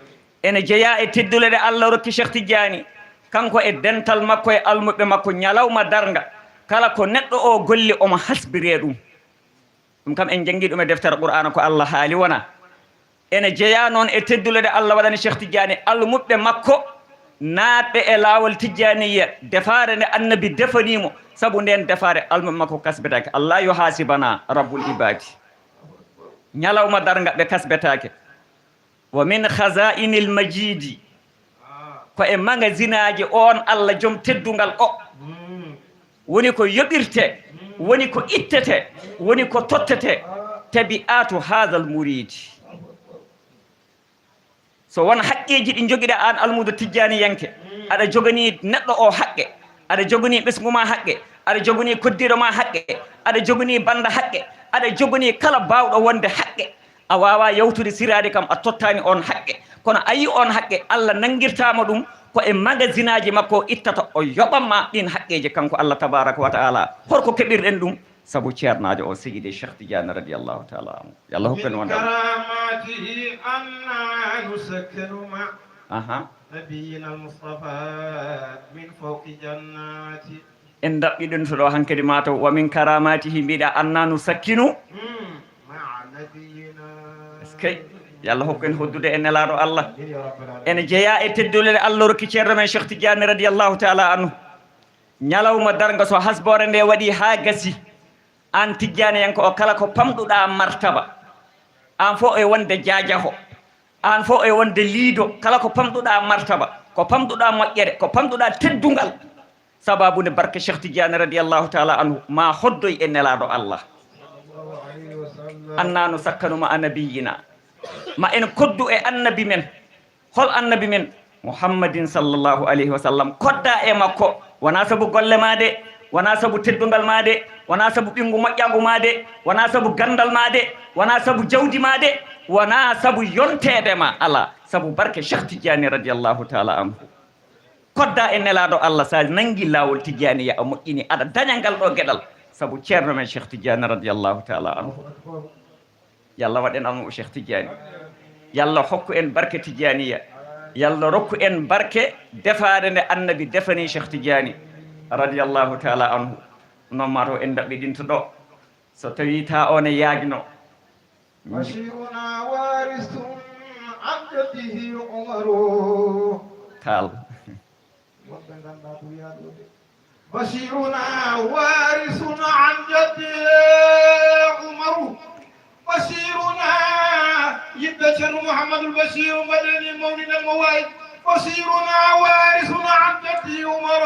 Ene jeyaa e teddule ɗe Allah rokki Cheikh Tidiane, kanko e dental makko e almuɓɓe makko, ñalawma darnga, kala ko neɗɗo o golli, omo hasbiree ɗum. Ɗum kam en janngii ɗum e deftere Qur'aana, ko Allah haali wona. Ene jeyaa noon e teddule ɗe Allah waɗani Cheikh Tidiane, almuɓɓe makko naatɓe e laawol Tijjaaniyya, defaare nde Annabi defanii mo, sabu ndeen defaare almuɓɓe makko kasbetaake. Allah yo haasibana rabbul ibaadi. Ñalawma darnga ɓe kasbetaake. ومن خزائن المجيد Ko e magasinaaji oon Allah jom teddungal o. Woni ko yoɓirte, woni ko ittete, woni ko tottete. Tabi'atu haadal muriidi. So won haqqeeji ɗi njogiɗa aan almuudo tijjaaniyanke, aɗa joganii neɗɗo o haqqe, aɗa joganii ɓesngu ma haqqe, aɗa joganii koddiiɗo ma haqqe, aɗa joganii bannda haqqe, aɗa joganii kala baawɗo wonde haqqe. A waawaa yawtude siraade kam a tottaani oon haqqe. Kono a yii oon haqqe, Allah nanngirtaama ɗum, ko e magasinaaji makko o ittata, o yoɓan ma ɗiin haqqeeji kanko Allah tabaaraka wa ta'ala. Horko keɓirɗen ɗum? Sabu ceernaajo o, Seydi Cheikh Tidiane radiyallahu ta'ala anhu. Yo Allah hokku en من wonde. كراماته أنا نسكن مع Aha. نبينا المصطفى من فوق جنات. En ndaɓɓiɗinto ɗo hankadi mataw, ومن كراماته mbiɗa أنا نسكن مع نبينا. Eskey, yo Allah hokku en hoddude e Nelaaɗo Allah. آمين يا رب العالمين. Ene jeyaa e teddule Allah rokki ceerno men Cheikh Tidiane radiyallahu ta'ala anhu. Ñalawma darnga so hasboore nde waɗi haa gasi, aan tijjaaniyanko o, kala ko pamɗuɗaa martaba, aan fof e wonde jaajaho, aan fof e wonde liido, kala ko pamɗuɗaa martaba, ko pamɗuɗaa moƴƴere, ko pamɗuɗaa teddungal, sababu nde barke Cheikh Tidiane radiyallahu ta'ala anhu, ma hoddoy e Nelaaɗo Allah. أنا نسكن مع نبينا. Ma en koddu e annabi men. Hol annabi men? Muhammadin sallallahu alayhi wa sallam. Kodda e makko. Wonaa sabu golle ma de, wonaa sabu teddungal ma de, wonaa sabu ɓinngu moƴƴaagu ma de, wonaa sabu ganndal ma de, wonaa sabu jawdi ma de, wonaa sabu yonteede ma. Alaa, sabu barke Cheikh Tidiane radiyallahu ta'ala anhu. Kodda e Nelaaɗo Allah, so a nanngi laawol Tijaaniya, a moƴƴini, aɗa daña ngal ɗo geɗal, sabu ceerno men Cheikh Tidiane radiyallahu ta'ala anhu. Yo Allah waɗ en almuɓe Cheikh Tidiane. Yo Allah hokku en barke Tijaaniya. Yo Allah rokku en barke defaade nde annabi defani Cheikh Tidiane radiyallahu ta'ala anhu. Noon maa taw en ndaɓɓiɗinto ɗo. So tawii taa o ne yaajno. بشيرنا وارث عن جده عمر. Taal. Wonɓe nganndaa ko wiyaa ɗo de. بشيرنا وارث عن جده عمر. بشيرنا. Yiɗɓe Ceerno Mouhamadoul Bachir, mbaɗeni mawlida mo wayi. بشيرنا وارث عن جده عمر.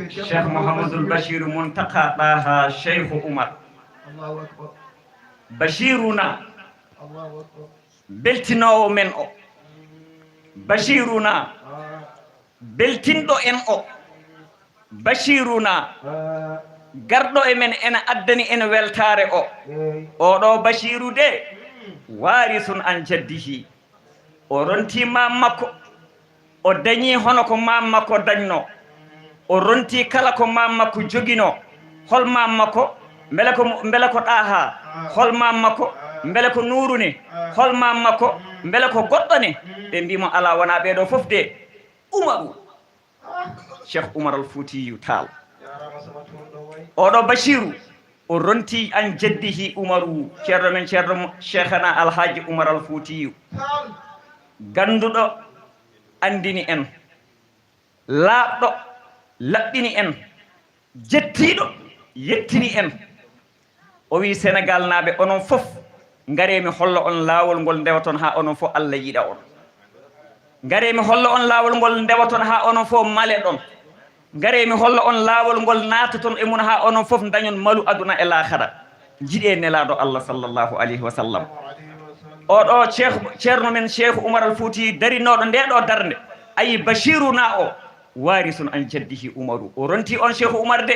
Cheikh Mouhamadoul Bachir Mountakha Ɗaha Cheikh Oumar. Allahu akbar. Bachiruna. Allahu akbar. Beltinoowo men o. Bachiruna. Ah. Beltinɗo en o. Bachiruna. Ah. Garɗo e men ena addani en weltaare o. Eey. Oɗo Bachiru de, waarisun an jaddihi. O rontii maam makko. O dañii hono ko maam makko dañnoo. O rontii kala ko maam makko joginoo. Hol maam makko? Mbele ko, mbele ko Ɗaaha? Hol maam makko? Mbele ko Nuuru ne? Hol maam makko? Mbele ko goɗɗo ne? Ɓe mbii mo, alaa, wonaa ɓee ɗoo fof de. Umaru. Cheikh Oumar Al Foutiyou Tall. Oɗo Bachiru, o rontii an jaddihi Umaru, ceerno men, ceerno mo, Cheikhana Alhaji Oumar Al Foutiyou. Gannduɗo, anndini en. Laaɓɗo, laɓɓini en. Jettiiɗo, yettini en. O wii, Senegaalnaaɓe, onon fof, ngaree mi holla on laawol ngol ndewoton haa onon fof Allah yiɗa on. Ngaree mi holla on laawol ngol ndewoton haa onon fof maleɗon. Ngaree mi holla on laawol ngol naatoton e mum haa onon fof ndañon malu aduna e laakhara. Njiɗee Nelaaɗo Allah sallallahu alayhi wa sallam. Oɗo Cheikh, ceerno men Cheikh Oumar Al Fouti darinooɗo ndee ɗoo darnde. Ayi, Bachiruna o, waarisun an jaddihi Umaru. O rontii on Cheikh Oumar de.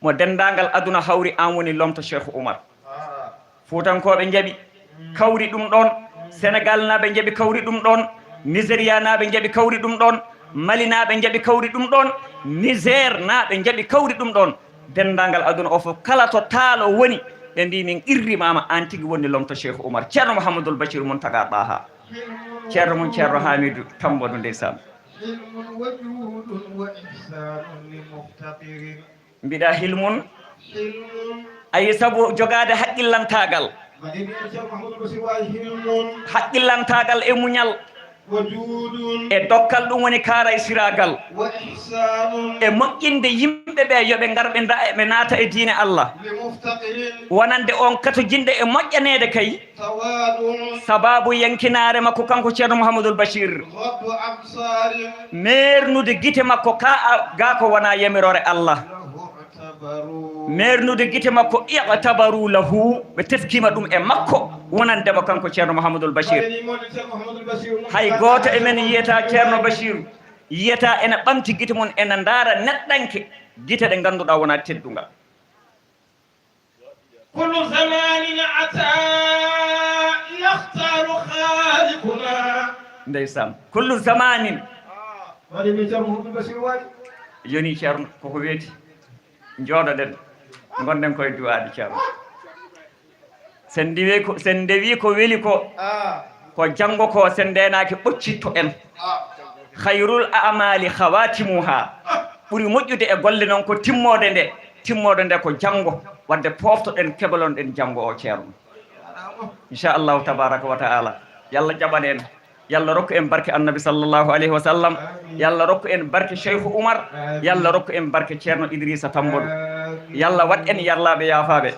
Mo denndaangal aduna hawri, aan woni lomto Cheikh Oumar. Fuutankooɓe njaɓi kawri ɗum ɗoon, Senegaalnaaɓe njaɓi kawri ɗum ɗoon, Nigérianaaɓe njaɓi kawri ɗum ɗoon, Malinaaɓe njaɓi kawri ɗum ɗoon, Nigeernaaɓe njaɓi kawri ɗum ɗoon. Denndaangal aduna o fof, kala to Taal o woni, ɓe mbii, min qirrimaama, aan tigi woni lomto Cheikh Oumar. Ceerno Mouhamadoul Bachir Mountaga Ɗaha. Ceerno mum Ceerno Hamidou Tambodou, ndeysaan. حلم وجود وإحسان لمفتقر. Mbiɗa hilmun. Hilmun. Ayi, sabu jogaade haqqillantaagal. Mbaɗi ɗum Ceerno Mouhamadoul Bachir wa hilmun. Haqqillantaagal e muñal. وجود e dokkal, ɗum woni kaaraysiraagal, وإحسان e moƴƴinde yimɓe ɓe, yo ɓe ngar ɓe nda-, ɓe naata e diine Allah, لمفتقر wonande on katojinɗo e moƴƴaneede kay, تواضع sabaabu yankinaare makko kanko Ceerno Mouhamadoul Bachir, غض أبصار meernude gite makko ka a, ga ko wona yamiroore Allah. له اعتبروا Meernude gite makko, i'tabaru lahu, ɓe teskiima ɗum e makko, wonande mo kanko Ceerno Mouhamadoul Bachir. Mbaɗani mawɗo Ceerno Mouhamadoul Bachir Moussa Hay gooto e men yiyata Ceerno Bachir, yiyata ena ɓamti gite mum, ena ndaara neɗɗanke, gite ɗe ngannduɗaa wona teddungal. كل زمان أتى يختار خالقنا Ndeysaan, kullu zamanin. Waɗi min Ceerno Mouhamadoul Bachir waɗi. Yoni Ceerno, koko weeti. Njooɗoɗen, ngonɗen koye du'aade Ceerno. Sen ndiwi ko, sen ndewi ko weli ko, Ah, ko janngo ko, sen ndeenaaki ɓoccitto en. Ah, khayrul a'mali khawatimuha. Ɓuri moƴƴude e golle noon ko timmoode nde. Timmoode nde ko janngo. Wadde pooftoɗen, keblonɗen janngo o, Ceerno. Inchallahu tabaraka wa ta'ala. Yo Allah jaɓan en. Yo Allah rokku en barke Annabi sallallahu alayhi wa sallam. Yo Allah rokku en barke Cheikh Oumar. Yo Allah rokku en barke Ceerno Idrissa Tambodou. Yo Allah waɗ en yarlaaɓe yaafaaɓe.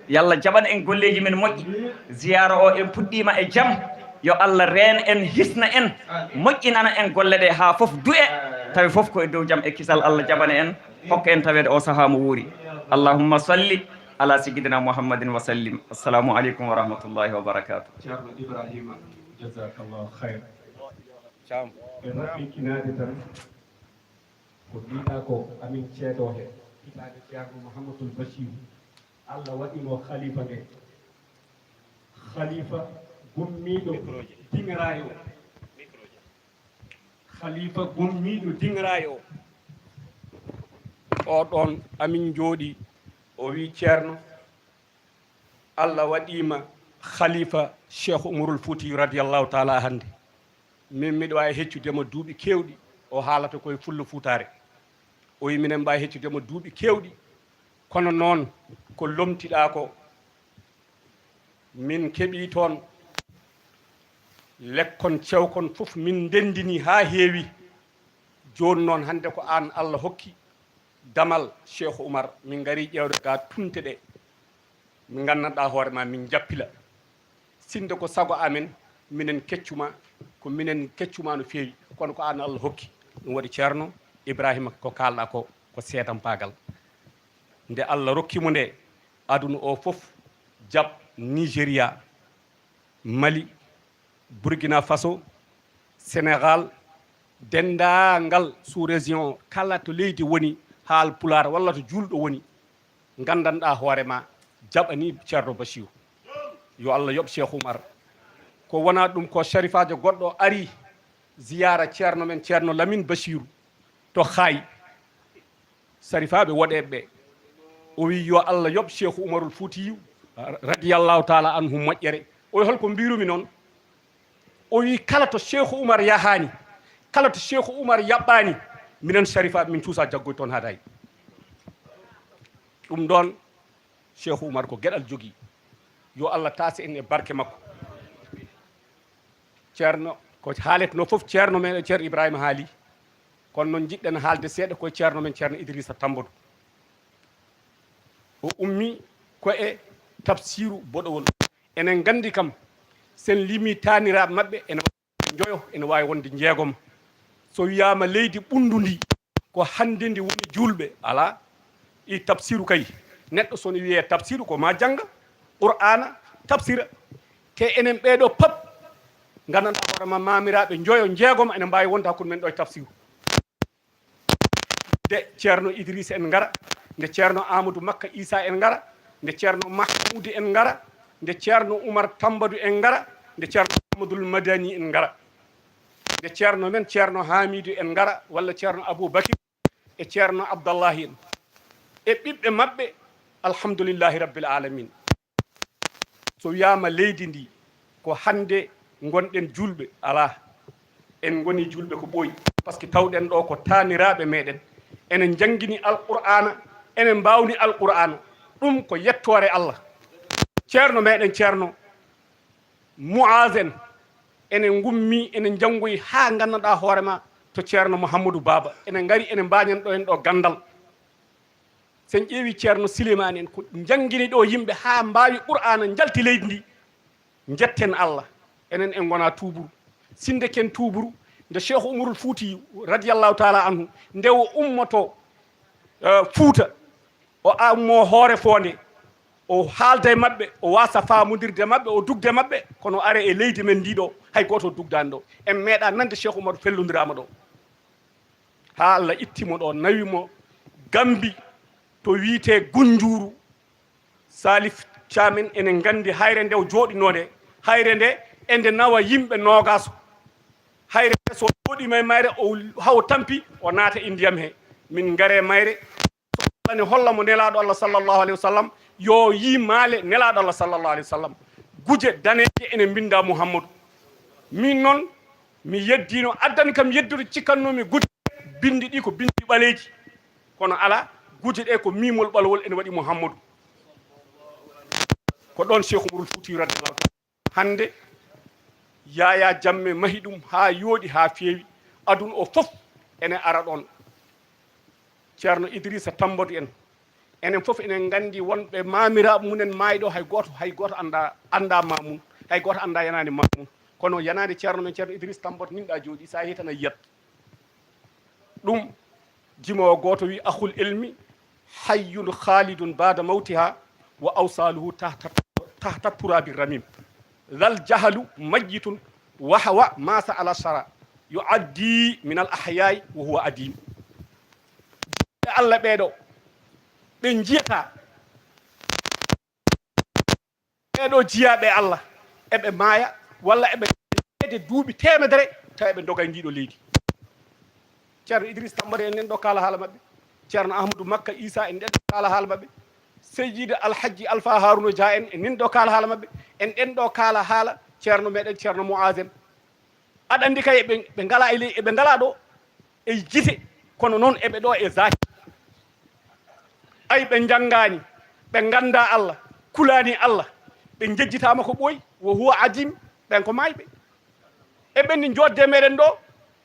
Yo Allah jaɓan en golleeji men moƴƴi. Ziyaara o en puɗɗiima e jam. Yo Allah reen en, hisna en, moƴƴinana en golle ɗe haa fof du'e, tawi fof ko e dow jam e kisal. Allah jaɓana en, hokka en taweede o sahaa mo wuuri. Allahumma salli ala sayyidina Muhammadin wa sallim. Assalamu aleykum wa rahmatullahi wa barakatuh. Ceerno Ibrahima, jazakallahu khayr. Caam. E raɓɓinkinaade tan, ko mbiɗa ko amin ceedoo he hitaande Ceerno Mouhamadoul Bachir, Allah waɗi mo khalifa nde. Khalifa gummiiɗo diŋraayo. Khalifa gummiiɗo diŋraayo. O ɗoon amin njooɗi, o wi, Ceerno, Allah waɗiima khalifa Cheikh Umarul Fuuti radiyallahu taala hannde. Min miɗo waawi heccude mo duuɓi keewɗi, o haalata koye fullo fuutaare. O wi, minen mbaawi heccude mo duuɓi keewɗi, kono noon ko lomtiɗaa ko, min keɓii toon lekkon cewkon fof, min ndenndini haa heewi. Jooni noon, hannde ko aan Allah hokki damal, Cheikh Oumar, min ngarii ƴeewde ga tunte ɗe. Min nganndanɗaa hoore ma, min njappila. Sinde ko sago amen, minen keccuma, ko minen keccuma no feewi, kono ko aan Allah hokki. Ɗum waɗi Ceerno Ibrahima, ko kaalɗaa ko, ko seedampaagal. Nde Allah rokki mo nde, aduna o fof, jaɓ Nigeria, Mali, Burkina Faso, Sénégal, denndaangal sous-région o, kala to leydi woni, haal Pulaar walla to juulɗo woni, nganndanɗaa hoore ma, jaɓanii Ceerno Bachiru. Yo Allah yoɓ Cheikh Oumar. Ko wonaa ɗum, ko sharifaajo goɗɗo ari ziyaara Ceerno men, Ceerno Lamine Bachiru, to Haay. Sarifaaɓe woɗeeɓe ɓe. O wi, yo Allah yoɓ Cheikh Oumarul Foutiyou, radiyallahu taala anhu, moƴƴere. O wi, holko mbirumi noon? O wi, kala to Cheikh Oumar yahaani, kala to Cheikh Oumar yaɓɓaani, minen sarifaaɓe min cuusa jaggoy toon haadaay. Ɗum ɗoon, Cheikh Oumar ko geɗal jogii. Yo Allah taase en e barke makko. Ceerno, ko haaletnoo fof, Ceerno men, Ceerno Ibrahima haali. Kono noon, njiɗɗen haalde seeɗa koye Ceerno men, Ceerno Idrissa Tambodou. O ummii ko e tafsiru boɗowol. Enen nganndi kam, sen limii taaniraaɓe maɓɓe, ene waawi njoyo, ene waawi wonde njeegom. So wiyaama leydi ɓunndu ndi, ko hannde ndi woni juulɓe, alaa. I tafsiru kay, neɗɗo so ne wiyee tafsiru, ko ma jannga Qur'aana, tafsira. Te enen ɓee ɗoo pap, nganndanɗaa hoore ma, maamiraaɓe njoyo, njeegom ene mbaawi wonde hakkunde men ɗo e tafsiru. Nde Ceerno Idrissa en ngara, nde Ceerno Amadou Makka Issa en ngara, nde Ceerno Mahmoudi en ngara, nde Ceerno Oumar Tambadou en ngara, nde Ceerno Ahmadoul Madani en ngara, nde Ceerno men Ceerno Hamidou en ngara, walla Ceerno Aboubacry e Ceerno Abdallahi en e ɓiɓɓe maɓɓe, alhamdulillahi rabbil alamin. So wiyaama leydi ndi, ko hannde ngonɗen juulɓe? Alaa, en ngoni juulɓe ko ɓooyi, par ce que tawɗen ɗo ko taaniraaɓe meɗen, ene njanngini Alqur'aana, ene mbaawni Alqur'aana. Ɗum ko yettoore Allah. Ceerno meɗen, Ceerno Mu'az en, Ene ngummi, ene njanngoyi haa nganndanɗaa hoore ma to Ceerno Mouhamadou Baba. Ene ngari, ene mbaañan ɗo en ɗo ganndal. So en ƴeewi Ceerno Silimani en, ko njanngini ɗo yimɓe haa mbaawi Qur'aana, njalti leydi ndi. Njetten Allah, enen en ngona tuuburu. Sinde ken tuuburu, nde Cheikh Umarul Fuuti radiyallahu taala anhu, nde o ummoto, eh, Fuuta, o ummo hoore foonde, o haalda e maɓɓe, o waasa faamondirde maɓɓe, o dugde maɓɓe, kono are e leydi men ndi ɗo, hay gooto dugdaani ɗo. En meeɗa nande Cheikh Umar fellondiraama ɗo. Haa Allah itti mo ɗo, nawi mo Gambi to wiyetee Gunjuuru. Salif Caam en, enen nganndi hayre nde o jooɗinoo nde, hayre nde ende nawa yimɓe noogaas. Hayre nde so jooɗiima e mayre, o hawo tampi, o naata e ndiyam he. Min ngare mayre, so Allah ne holla mo Nelaaɗo Allah sallallahu alayhi wa sallam, yo yii maale Nelaaɗo Allah sallallahu alayhi wa sallam. Guje daneeje ene mbinnda Muhammadu. Min noon, mi yeddiino, addani kam yeddude, cikkannoomi guje, binndi ɗi ko binndi ɓaleeji. Kono alaa, guje ɗe ko miimol ɓalwol ene waɗi Muhammadu. Ko ɗoon Cheikh Umarul Fuuti radiyallahu taala. Hannde, Yaya Jammeh mahi ɗum haa yooɗi, haa feewi. Aduna o fof ene ara ɗoon. Ceerno Idrissa Tambot en. Enen fof enen nganndi wonɓe maamiraaɓe mumen maayɗo, hay gooto, hay gooto annda, annda ma mum. Hay gooto annda yanaande ma mum. Kono yanaande Ceerno men Ceerno Idrissa Tambot ninɗa jooɗi, so a yehii tan a yiyat. Ɗum, jimoowo gooto wi: "Akhul ilmi hayyun khalidun ba'da mawtiha, wa awsaluhu tahta, tahta turabi ramim. Zal jahalu mayyitun wa hawa ma sa'ala shara. Yu'addi min al ahya'i wa huwa adim." Ɓe Allah ɓeeɗo, ɓe njiyata. Ɓeeɗo jiyaaɓe Allah, eɓe maaya, walla eɓe ɓeyde duuɓi teemedere, tawa eɓe ndoga e ndiiɗo leydi. Ceerno Idriss Tambot en, en ɗo kaala haala maɓɓe. Ceerno Ahmadou Makka Issa en, en ɗo kaala haala maɓɓe. Seydi Alhajji Alpha Harouna Dia en, en, en ɗo kaala haala maɓɓe. En, en ɗo kaala haala Ceerno meɗen, Ceerno Mouaz en. Aɗa anndi kay, ɓe, ɓe ngalaa e ley, ɓe ngalaa ɗo e gite, kono noon eɓe ɗo e zahir. Ay, ɓe njanngaani, ɓe nganndaa Allah, kulaani Allah, ɓe njejjitaama ko ɓooyi, wa huwa adim, ɓen ko maayɓe. E ɓen ni njoodde meɗen ɗo,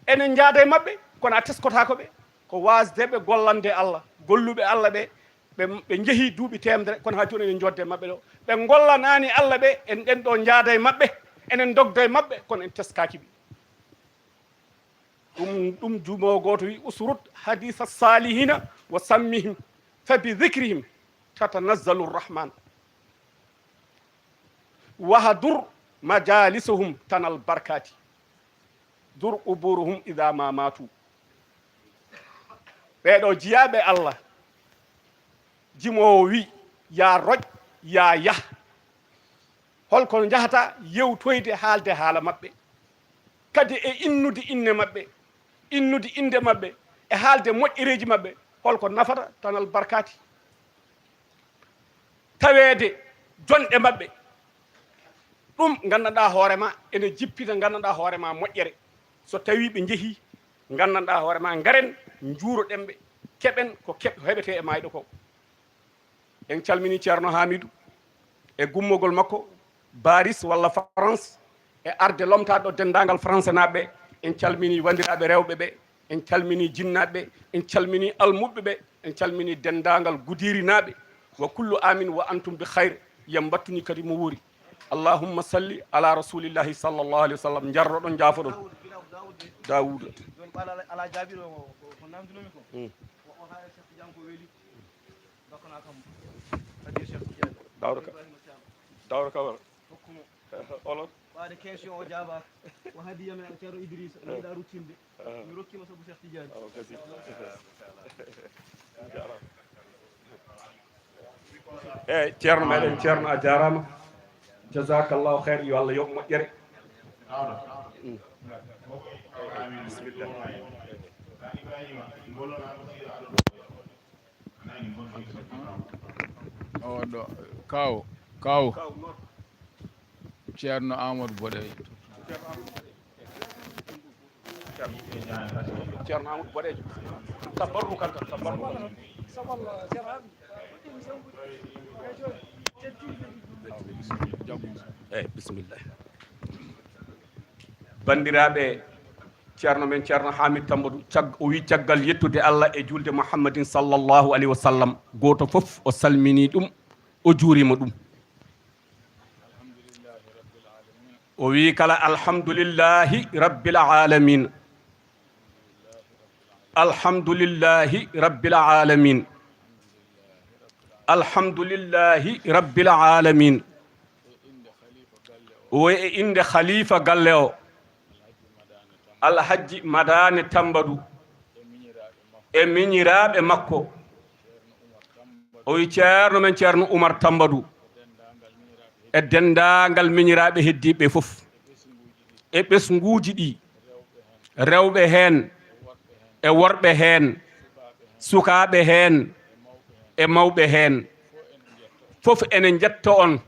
enen njaada e maɓɓe, kono a teskotaako ɓe. Ko waasde ɓe gollande Allah, golluɓe Allah ɓe, ɓe, ɓe njehii duuɓi teemedere, kono haa jooni enen njoodde e maɓɓe ɗo. Ɓe ngollanaani Allah ɓe, en ɗen ɗo njaada e maɓɓe, enen ndogda e maɓɓe, kono en teskaaki ɓe. Ɗum, ɗum jumo gooto wi: "Usrud hadisa salihina wa sammihim, fa bi dhikrihim tatanazzalu rahman. Wahdur majalisahum tanal barkati. Zur quburuhum idha ma matu." Ɓeeɗo jiyaaɓe Allah, jimoowo wi: "Yaa roj, yaa yah." Holko njahata yewtoyde, haalde haala maɓɓe, kadi e innude innde maɓɓe, innude innde maɓɓe, e haalde moƴƴereeji maɓɓe? Holko nafata tanal barkaati? Taweede jonɗe maɓɓe, ɗum nganndanɗaa hoore ma, ene jippita nganndanɗaa hoore ma moƴƴere. So tawii ɓe njehii, nganndanɗaa hoore ma, ngaren, njuuroɗen ɓe, keɓen ko keɓ-, heɓetee e maayɗo ko. En calmini Ceerno Hamidou e gummogol makko Baris walla France, e arde lomtaade ɗo denndaangal Français naaɓe ɓe. En calmini wanndiraaɓe rewɓe ɓe, en calmini jinnaaɓe ɓe, en calmini almuɓɓe ɓe, en calmini denndaangal Gudirinaaɓe. Wa kullu amin wa antum bi khayr. Yo mbattuni kadi mo wuuri. Allahumma salli ala rasulillahi sallallahu alayhi wa sallam. Njarroɗon, njaafoɗon. Daawuda. Daawuda. Joni ɓaala ala, ala jaabiɗo ko, ko, ko namdunoomi ko. Hmm. Ko o haala Cheikh Tidiane ko weli. Dokkana kam. Hadi Cheikh Tidiane. Daawuda ka. Ibrahima Thiam. Daawuda ka wala. Hokkumo. Olo. Ɓaade question o jaaba. Ko hadiya men Ceerno Idrissa. Eh. Meeɗa ruttinde. Eh. Mi rokkima sabu Cheikh Tidiane. Oh, kadi. Jarama. Eeyi, Ceerno meɗen, Ceerno, a jaaraama. Jazakallahu khayr, yo Allah yoɓ moƴƴere. Mm. Bisimilla. O ɗo, kaw, kaw. Ceerno Amadou Boɗeejo. Ceerno Amadou Boɗeejo. Tabarrukan tan, tabarrukan. Eeyi, bisimilla. Banndiraaɓe, Ceerno men Ceerno Hamid Tambadu, cag-, o wii caggal yettude Allah e juulde Muhammadin sallallahu alayhi wa sallam, gooto fof o salminii ɗum, o juuriima ɗum. O wii kala, "Alhamdulillahi rabbil aalamiin. Alhamdulillahi rabbil aalamiin. Alhamdulillahi rabbil aalamiin." O e innde khalifa galle o, Alhajji Madane Tambadu, e miñiraaɓe makko. O wi Ceerno men Ceerno Umar Tambadu, e denndaangal miñiraaɓe heddiiɓe fof, e ɓesnguuji ɗi, rewɓe heen, e worɓe heen, sukaaɓe heen, e mawɓe heen, fof ene njetta on,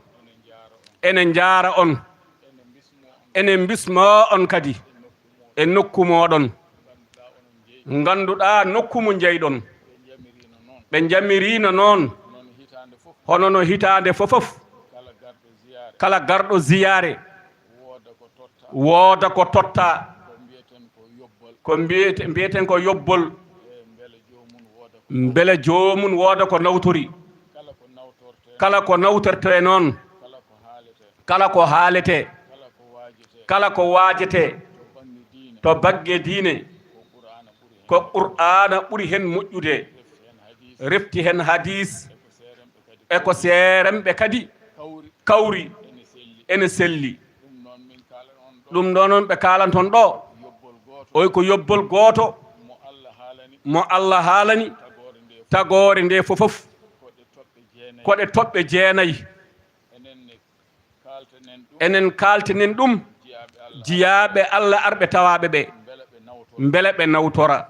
ene njaara on, ene mbismoo on kadi e nokku mooɗon. Ngannduɗaa nokku mo njeyɗon. Ɓe njamiriino noon, hono no hitaande fof fof, kala garɗo ziyaare, wooda ko totta, ko mbiyeten, mbiyeten ko yobbol. Mbele joomum wooda ko nawtori. Kala ko nawtortee noon, kala ko haaletee, kala ko waajetee to bannge diine, ko Qur'aana ɓuri heen moƴƴude, refti heen hadiis, e ko seeremɓe kadi kawri, ene selli. Ɗum ɗo noon ɓe kaalanton ɗo, oy ko yobbol gooto mo Allah haalani, tagoore nde fof fof, ko ɗe toɓɓe jeenayi. Enen kaaltenen ɗum jiyaaɓe Allah arɓe tawaaɓe ɓe, mbele ɓe nawtora.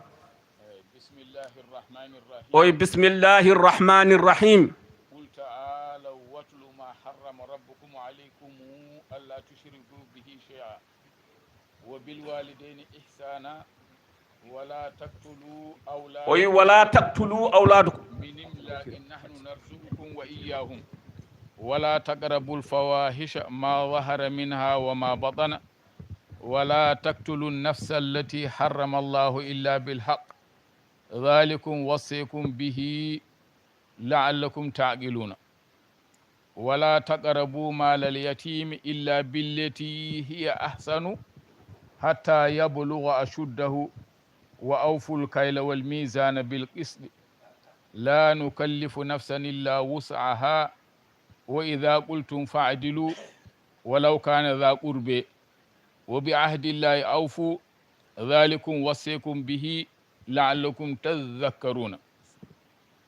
Oy, bismillahi rrahmani rrahim. قل تعالوا واتل ما حرم ربكم عليكم ألا تشركوا به شيئا وبالوالدين إحسانا ولا تقتلوا أولادكم. Oy, ولا تقتلوا أولادكم. من إملاق نحن نرزقكم وإياهم ولا تقربوا الفواحش ما ظهر منها وما بطن ولا تقتلوا النفس التي حرم الله إلا بالحق ذلكم وصيكم به لعلكم تعقلون. ولا تقربوا مال اليتيم إلا بالتي هي أحسن حتى يبلغ أشده وأوفوا الكيل والميزان بالقسط لا نكلف نفسا إلا وسعها وإذا قلتم فاعدلوا ولو كان ذا قربى وبعهد الله أوفوا ذلكم وصيكم به لعلكم تذكرون.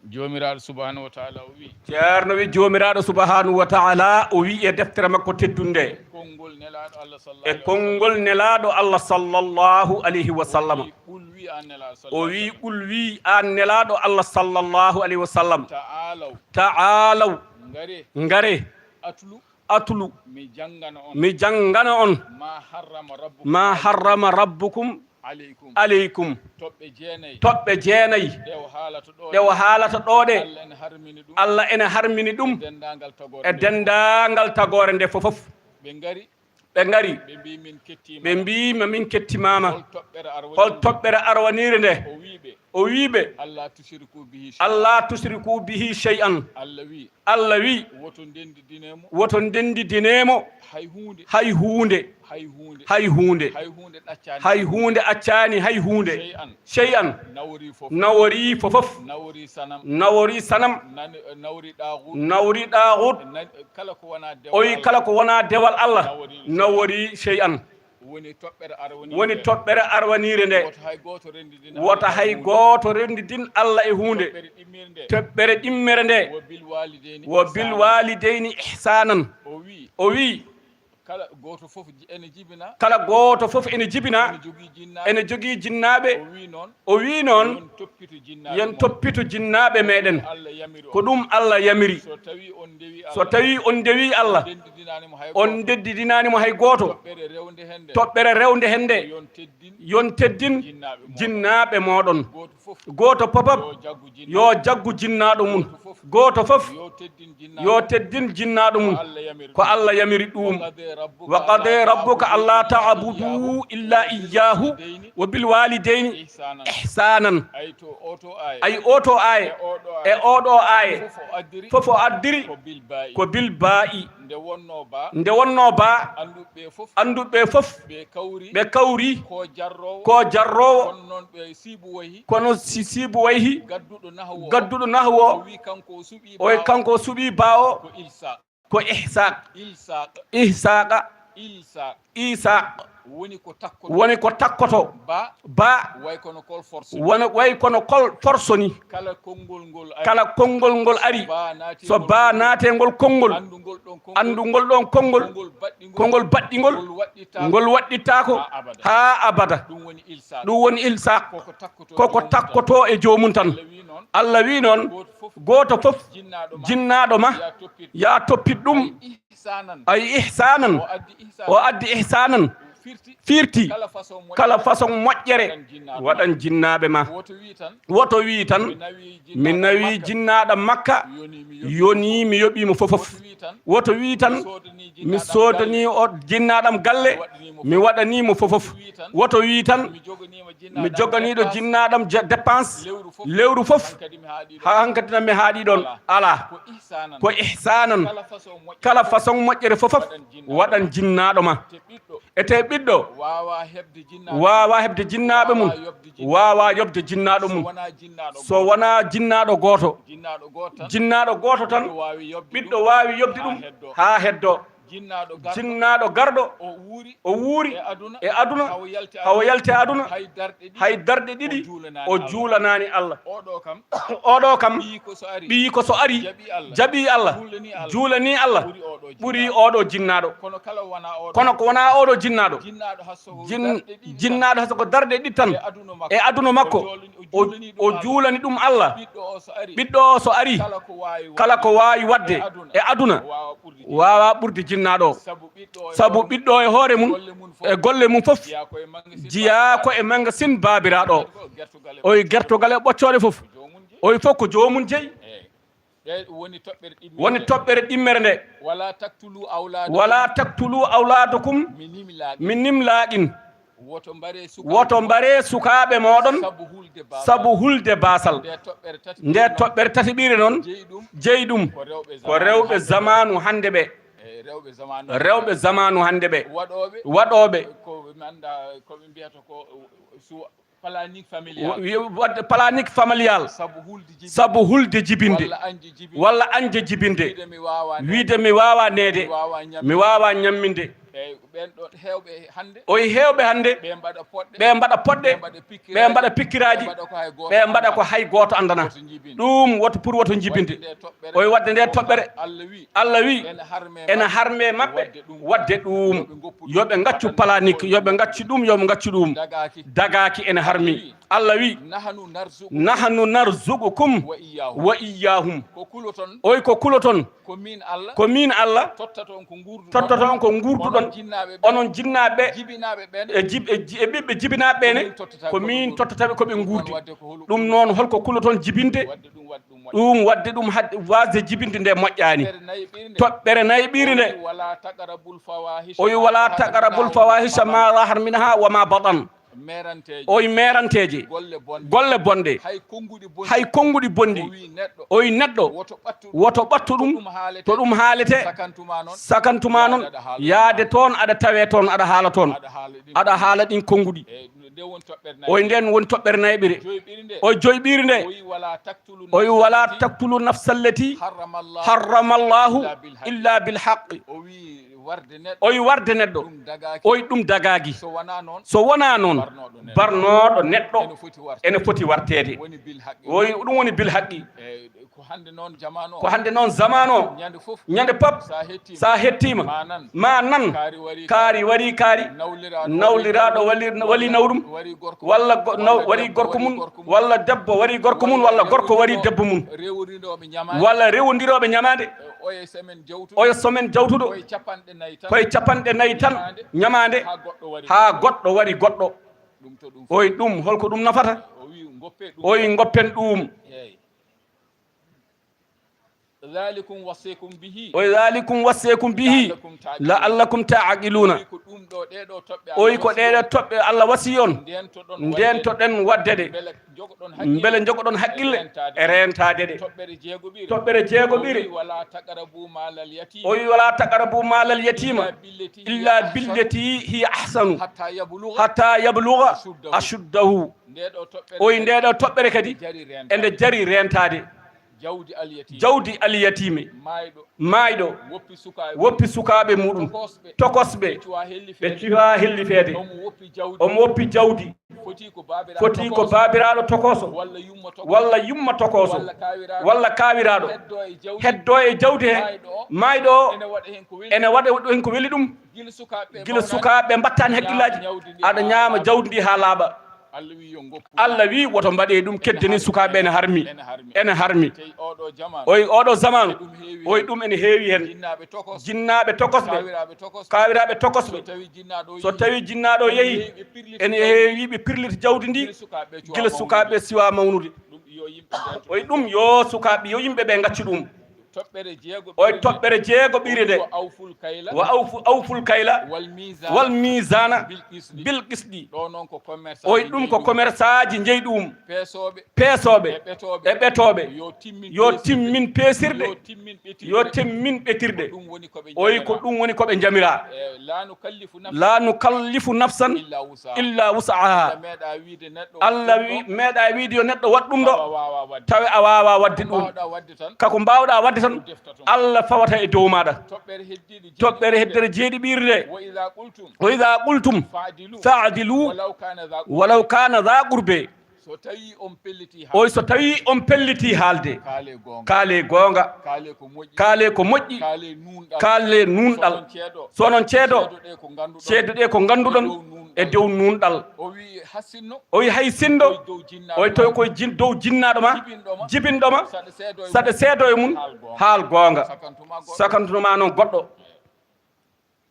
Joomiraaɗo subhanahu wa taala o wi. Ceerno wi Joomiraaɗo subhanahu wa taala o wi e deftere makko teddunde, konngol Nelaaɗo Allah e sallallahu alaihi konngol Nelaaɗo Allah sallallahu alaihi wa sallam. Wasallam. O wi, "Qul wi an Nelaaɗo sallallahu alaihi wasallam. O wi, "Qul wi an Nelaaɗo Allah sallallahu alaihi wa sallam. Ta'alaw. Ta'alaw. Ngare. Ngare. Atlu. Atlu. Mi janngana on. Mi janngana on. Ma harrama rabbukum. Ma harrama rabbukum alaikum. Alaikum. Toɓɓe jeenayi. Toɓɓe jeenayi. Ɗe o haalata ɗo ɗe. Ɗe o haalata ɗo ɗe. Allah ene harmini ɗum. Allah ene harmini ɗum. E denndaangal tagoore. E nde. Denndaangal tagoore nde fof fof." Ɓe ngari. Ɓe ngari. Ɓe mbi, "Min kettiima." Ɓe mbiima, "Min kettimaama." Hol toɓɓere arwaniire. Hol toɓɓere arwaniire nde? O wi ɓe. O wi ɓe. "Allah tushriku bihi shay'an." "Allah tushriku bihi shay'an." Allah wi. Allah wi. "Woto ndenndidinee mo." Woto ndenndidinee mo. Hay huunde. Hay huunde. Hay huunde. Hay huunde. Hay huunde ɗaccaani. Hay huunde accaani hay huunde. Shay'an. Shay'an. Nawori fof. Nawori fof fof. Nawori sanam. Nawori sanam. Nan-, nawori ɗaaxut. Nawori ɗaaxut. Nan-, kala ko wonaa dewal. Oyi Allah. Kala ko wonaa dewal Allah. Nawori. Nawori shay'an. Woni toɓɓere arwaniire. Woni toɓɓere arwaniire nde. Woto hay gooto renndidin. Woto Allah hay huunde. Gooto renndidin Allah e huunde. Toɓɓere ɗimmere nde. Toɓɓere ɗimmere nde. Wa bil waalidayni. Wa bil ihsaanan. Waalidayni ihsaanan. O wi. O wi. Kala gooto fof ji-, ene jibina. Kala gooto fof ene jibina. Ene jogii jinnaaɓe. Ene jogii jinnaaɓe. O wi noon. O wi noon. Yen toppito jinnaaɓe. Yen mon. Toppito jinnaaɓe meɗen. Allah yamiri on. Ko ɗum Allah yamiri. So tawi on ndewi. So Allah. Tawi on ndewi Allah. On ndenndidinaani mo hay gooto. On ndenndidinaani mo hay gooto. Toɓɓere rewnde heen nde. Toɓɓere rewnde heen nde. Yon teddin. Yon teddin. Jinnaaɓe mooɗon. Jinnaaɓe mooɗon. Gooto Gooto fof, yo jaggu jinnaaɗo mum. Gooto fof, yo teddin jinnaaɗo mum. Ko Allah yamiri ɗum. Wa qada rabbuka alla ta'budu illa iyyahu wa bil walidayni ihsanan. Ay, oto aaye e oɗo aaye fof o addiri ko bil ba'i. Nde wonno ba, annduɓe fof ɓe kawri ko jarrowo, kono si siibu wayhi gadduɗo nahwo o, o wi kanko o suɓi ba o, ko ihsaq. Ihsaqa. Isaq. Woni ko takkoto. Ba. Way kono kol forso ni. Kala konngol ngol ari, so ba naate ngol konngol, anndu ngol ɗon konngol, konngol baɗɗingol, ngol waɗɗitaako haa abada. Ɗum woni ilsaq. Koko takkoto e joomum tan. Allah wi noon, gooto fof, jinnaaɗo ma, ya toppit ɗum. Ay ihsanan. O addi ihsanan. Firti kala façon moƴƴere waɗan jinnaaɓe ma. Woto wi tan, mi nawi jinnaaɗo makka, yoni mi yoɓi mo fofof. Woto wi tan, mi soodani o jinnaaɗam galle, mi waɗani mo fofof. Woto wi tan, mi joganiiɗo jinnaaɗam dépense lewru fof, haa hankadi tan mi haaɗi ɗon. Alaa. Ko ihsanan. Kala façon moƴƴere fofof waɗan jinnaaɗo ma. Ete ɓiɗɗo waawa heɓde jinnaaɓe mum, waawa yoɓde jinnaaɗo mum, so wonaa jinnaaɗo gooto. Jinnaaɗo gooto tan, ɓiɗɗo waawi yoɓde ɗum haa heddoo. Jinnaaɗo garɗo, o wuuri e aduna, hawo yalti aduna, hay darɗe ɗiɗi o juulanaani Allah. Oɗo kam, ɓiyi ko so ari, jaɓi Allah, juulani Allah, ɓuri oɗo jinnaaɗo. Kono ko wonaa oɗo jinnaaɗo, jinnaaɗo hasa ko darɗe ɗiɗi tan e aduna makko, o juulani ɗum Allah. Ɓiɗɗo o so ari, kala ko waawi waɗde e aduna, waawa ɓurde jinnaaɗo o. Sabu ɓiɗɗo e hoore mum, e golle mum fof, jiyaa ko e magasin baabiraaɗo o. Oy gertogal e ɓoccooɗe fof, oy fof ko joomum jeyi. Woni toɓɓere ɗimmere nde. Wala taqtulu awladakum min imlaqin. Woto mbaree sukaaɓe mooɗon sabu hulde baasal. Nde toɓɓere tataɓire noon, jeyi ɗum ko rewɓe zamaanu hannde ɓe. Rewɓe zamaanu hannde ɓe, waɗooɓe waɗde planique familial sabu hulde jibinde walla añde jibinde, wiide mi waawaa neede, mi waawaa ñamminde. Oy heewɓe hannde, ɓe mbaɗa poɗɗe, ɓe mbaɗa pikkiraaji, ɓe mbaɗa ko hay gooto anndanaa. Ɗum woto, pour woto jibinde. Oy waɗde nde toɓɓere, Allah wi ene harme maɓɓe waɗde ɗum. Yo ɓe ngaccu planique, yo ɓe ngaccu ɗum, yo ɓe ngaccu ɗum. Dagaaki, ene harmi. Allah wi, nahnu narzuqukum wa iyyahum. Oy ko kuloton, ko min Allah tottata on ko nguurduɗon, onon jinnaaɓe e ɓiɓɓe jibinaaɓe ɓe ne, ko min tottata ɓe ko ɓe nguurdi. Ɗum noon, holko kuloton jibinde? Ɗum waɗde ɗum waasde jibinde nde moƴƴaani. Toɓɓere nayɓiri nde, o wi wala taqrabul fawahisha ma zahar minha wa ma batan. Oy meeranteeje, golle bonɗe, hay konnguɗi bonɗi, oy neɗɗo woto ɓattu ɗum to ɗum haalete, sakantuma noon yaade toon aɗa tawe toon, aɗa haala toon, aɗa haala ɗin konnguɗi. Oy nden woni toɓɓere nayɓire. Oy joyɓiri nde, oy wala taqtulu nafsa allati harrama Allahu illa bil haqqi. Oy warde neɗɗo, oy ɗum dagaaki. So wonaa noon, barnooɗo neɗɗo ene foti warteede. Oy ɗum woni bil haqqi. Ko hannde noon zamaanu o, ñande pop, sa hettiima, ma nan kaari warii kaari, nawliraaɗo wali nawrum, walla warii gorko mum, walla debbo warii gorko mum, walla gorko warii debbo mum, walla rewondirooɓe ñamaande. Oya semaine jawtuɗo, koye capanɗe nayi tan ñamaande, haa goɗɗo wari goɗɗo. Oy ɗum, holko ɗum nafata? Oy, ngoppen ɗum. Eey. Dhalikum wasaykum bihi. Oy, dhalikum wasaykum bihi. La'allakum ta'qiluna. La'allakum ta'qiluna. Oy, ko ɗum ɗo, ɗee ɗo toɓɓe Oy, Allah ko wasii ɗee ɗo on. Toɓɓe Allah wasii on. Ndentoɗon waɗde ɗe. Ndentoɗen waɗde ɗe. Mbele njogoɗon haqqille. Mbele njogoɗon haqqille e reentaade. E reentaade ɗe. Toɓɓere jeegoɓire. Toɓɓere jeegoɓire. O wi, "Wala taqrabu malal yatim." O wi, "Wala taqrabu malal yatima illa billati hiya ahsanu. Illa billati hiya ahsanu. Hatta yabluga. Hatta yabluga ashuddahu." Ashuddahu. Nde ɗo toɓɓere Oy, kadi nde ɗo toɓɓere kadi ene jari reentaade. Ene jari reentaade. Jawdi al yatim. Jawdi al yatimi. Maayɗo. Maayɗo. Woppi sukaaɓe. Woppi sukaaɓe muɗum. Tokosɓe. Tokosɓe. Ɓe cuwa hellifeede. Ɓe cuwa hellifeede. Omo woppi jawdi. Omo woppi jawdi. Foti ko baabiraaɗo Foti ko tokooso. Baabiraaɗo tokooso. Walla yumma tokooso. Walla yumma tokooso. Walla kaawiraaɗo. Walla kaawiraaɗo. Heddo e jawdi. Heddo e jawdi he. Maayɗo o. Maayɗo o. Ene waɗa heen ko weli. Ene waɗa heen ko weli ɗum. Gila sukaaɓe Gila mawnaani. Sukaaɓe mbattaani hakkillaaji. Ñaama jawdi ndi Aɗa haa ñaama laaɓa. Jawdi ndi haa laaɓa. Allah wi yo ngoppu. Allah wi woto mbaɗe ɗum, keddani sukaaɓe ene harmi. Ene harmi. Ene harmi. Tey oɗo jamaanu. Oy oɗo zamaanu. Eɗum heewi Oy heen. Ɗum ene heewi heen. Jinnaaɓe tokosɓe. Jinnaaɓe tokosɓe. Kaawiraaɓe tokosɓe. Kaawiraaɓe tokosɓe. So tawi jinnaaɗo So yehi. Tawi jinnaaɗo yehi. Ene heewi ɓe pirlita Ene jawdi heewi ɓe pirlita jawdi ndi. Gila sukaaɓe cuwa Gila mawnude. Sukaaɓe ɓe cuwa mawnude. Ɗum yo yimɓe ɓe Oy ɗum yo sukaaɓe yo yimɓe ɓe ngaccu ɗum. Toɓɓere jeego Oy ɓiire toɓɓere jeego ɓiire nde. Wa awful kayla Wa awfu awful kayla. Wal mizana. Wal mizana. Bil qisdi. Bil qisdi. Ɗo noon ko commerçant Oy ɗum ko commerçant ji njeyi ɗum. Peesooɓe. Peesooɓe. E ɓetooɓe. E ɓetooɓe. Yo timmin Yo peesirde. Timmin peesirde. Yo timmin ɓetirde. Yo timmin ɓetirde. Ko ɗum woni ko ɓe Oy ko njamira. Ɗum woni ko ɓe njamira. Eh, la nukallifu nafsan. La nukallifu nafsan Illa wusaha. Illa wusaha. Allah meeɗa wiide neɗɗo Allah waɗ ɗum wi ɗo. Meeɗa wiide yo neɗɗo waɗ ɗum ɗo. Tawa waawa waɗde. Tawa a waawa waɗde ɗum. Mbaawɗa waɗde tan. Kako mbaawɗa waɗde tan. Ɗum defta toon. Allah fawata e dow maaɗa. Toɓɓere heddiiɗo Toɓɓere heddere jeeɗiɓiire nde. Wa idha qultum. Wa idha qultum. Fa'dilu. Fa'dilu. Walaw kana dha qurba. Walaw kana dha qurba. So tawi on pelliti haalde. Oy so tawi on pelliti haalde. Kaale goonga. Kaale goonga. Kaale ko moƴƴi. Kaale ko moƴƴi. Kaale nuunɗal. Kaale nuunɗal. So onon ceedo. So onon ceedo. Ceedoɗe ko ngannduɗon. Ceedoɗe ko ngannduɗon. E dow nuunɗal. E dow nuunɗal. O wi hasinno. O wi hay sinno. Koye dow jinnaaɗo Oy tawi ma. Koye jin dow jinnaaɗo ma. Jibinɗo ma. Jibinɗo ma. Saɗa seedo e Saɗa seedo e mum. Haal goonga. Haal goonga. Sakantuma goɗɗo. Sakantuma noon goɗɗo.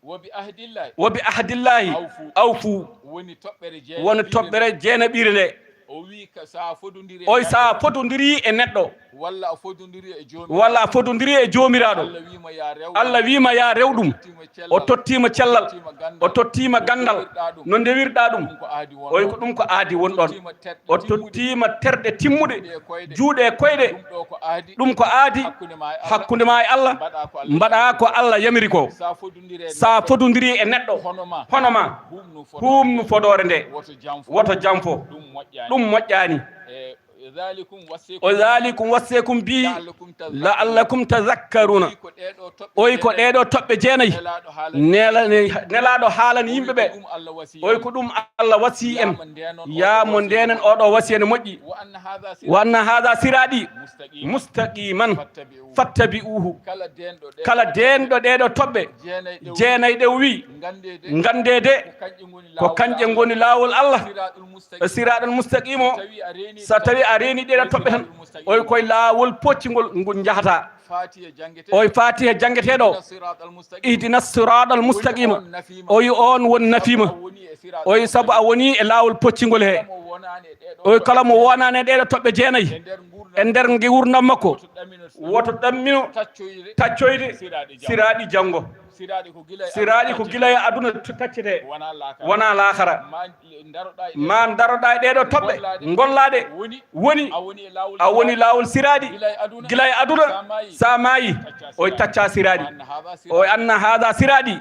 Wa bi ahdillahi. Wa bi ahdillahi. Awfu. Awfu. Woni toɓɓere jeenaɓiire Woni toɓɓere jeenaɓiire nde. O wi ka, sa fodondiri e Oy sa neɗɗo. Fodondiri e neɗɗo. Walla a fodondiri e joomiraaɗo. Walla a fodondiri e joomiraaɗo. Allah wiima ya rew Allah ɗum. Wiima ya rew ɗum. Tottima cellal. O tottima cellal. Tottima gandal. O tottima gandal. No ndewirɗa ɗum. No ndewirɗa ɗum. Ɗum ko aadi won Oy ɗon. Ko ɗum ko aadi won ɗon. Tottima terɗe O timmuɗe. Tottima terɗe timmuɗe. Juuɗe e koyɗe. Juuɗe e koyɗe. Ɗum ɗo ko aadi. Ɗum ko aadi. Hakkunde ma e Allah. Hakkunde ma e Allah. Mbaɗa ko Allah Mbaɗa yamiri ko ko. Allah yamiri ko. Sa fodondiri e Sa neɗɗo. Fodondiri e neɗɗo. Hono ma. Hono ma. Huumnu fodoore Huumnu nde. Fodoore nde. Woto janfo. Woto janfo. Ɗum moƴƴaani. Ɗum moƴƴaani. E, e dhalikum wasaykum O dhalikum wasaykum bi la'allakum tadhakkaruna. La'allakum tadhakkaruna. Oyi ko ɗee ɗoo toɓɓe Oyi ko jeenayi. Ɗee ɗoo toɓɓe jeenayi. Nelaaɗo haalani Nela- ne- Nelaaɗo haalani yimɓe ɓe. Oyi ko ɗum Allah wasii Oyi en. Ko ɗum Allah wasii en. Yaa mo ndeenon Yaa mo oɗo ndenen wasiyee. Oɗo wasiya ne moƴƴi. Wa anna hadha Wa anna hadha sirati Mustaqiman. Mustaqiman. Fattabi'uhu. Fattabi'uhu. Kala deenɗo ɗee Kala ɗoo deenɗo ɗee ɗoo toɓɓe. Jeenayi ɗe o Jeenayi ɗe o wi. Ngandee de. Ngandee de. Ko kanƴe ngoni Ko laawol kanƴe Allah. Ngoni laawol Allah. Siratul mustaqim. Siratal mustaqim o. So tawi a reeni So tawi a reeni ɗee ɗoo toɓɓe tan. Siratul mustaqim. Oyi koye laawol poccingol ngol njahata. Fatiha jangete. Oyi Fatiha jangeteeɗo. Ihdina siratal mustaqim. Ihdina siratal mustaqim. Woni on nafiima. Oyi on woni nafiima. Sabu a woni e siratal Oyi sabu a woni e laawol poccingol he. Kala mo wonaani e ɗee ɗoo Oyi kala mo toɓɓe wonaani e ɗee ɗoo toɓɓe jeenayi. E nder ngurndan E nder ngurndan makko. Woto ɗammino Woto ɗammino taccoyde taccoyde siraaɗi janngo. Siraaɗi janngo. Siraaɗi ko gila e Siraaɗi ko aduna gila e aduna t- taccete. Wonaa laakara. Wonaa laakara. Ma ndaroɗaa e ɗee Ma ɗoo ndaroɗaa e ɗee ɗoo toɓɓe. Ngollaade. Ngollaade. Woni. Woni. A woni e laawol A woni siraaɗi. Laawol siraaɗi. Gila e aduna. Gila e aduna. Sa maayi. Sa maayi. Taccaa Oy siraaɗi. Taccaa siraaɗi. Wa anna hadha siraaɗi. Oy anna hadha siraaɗi.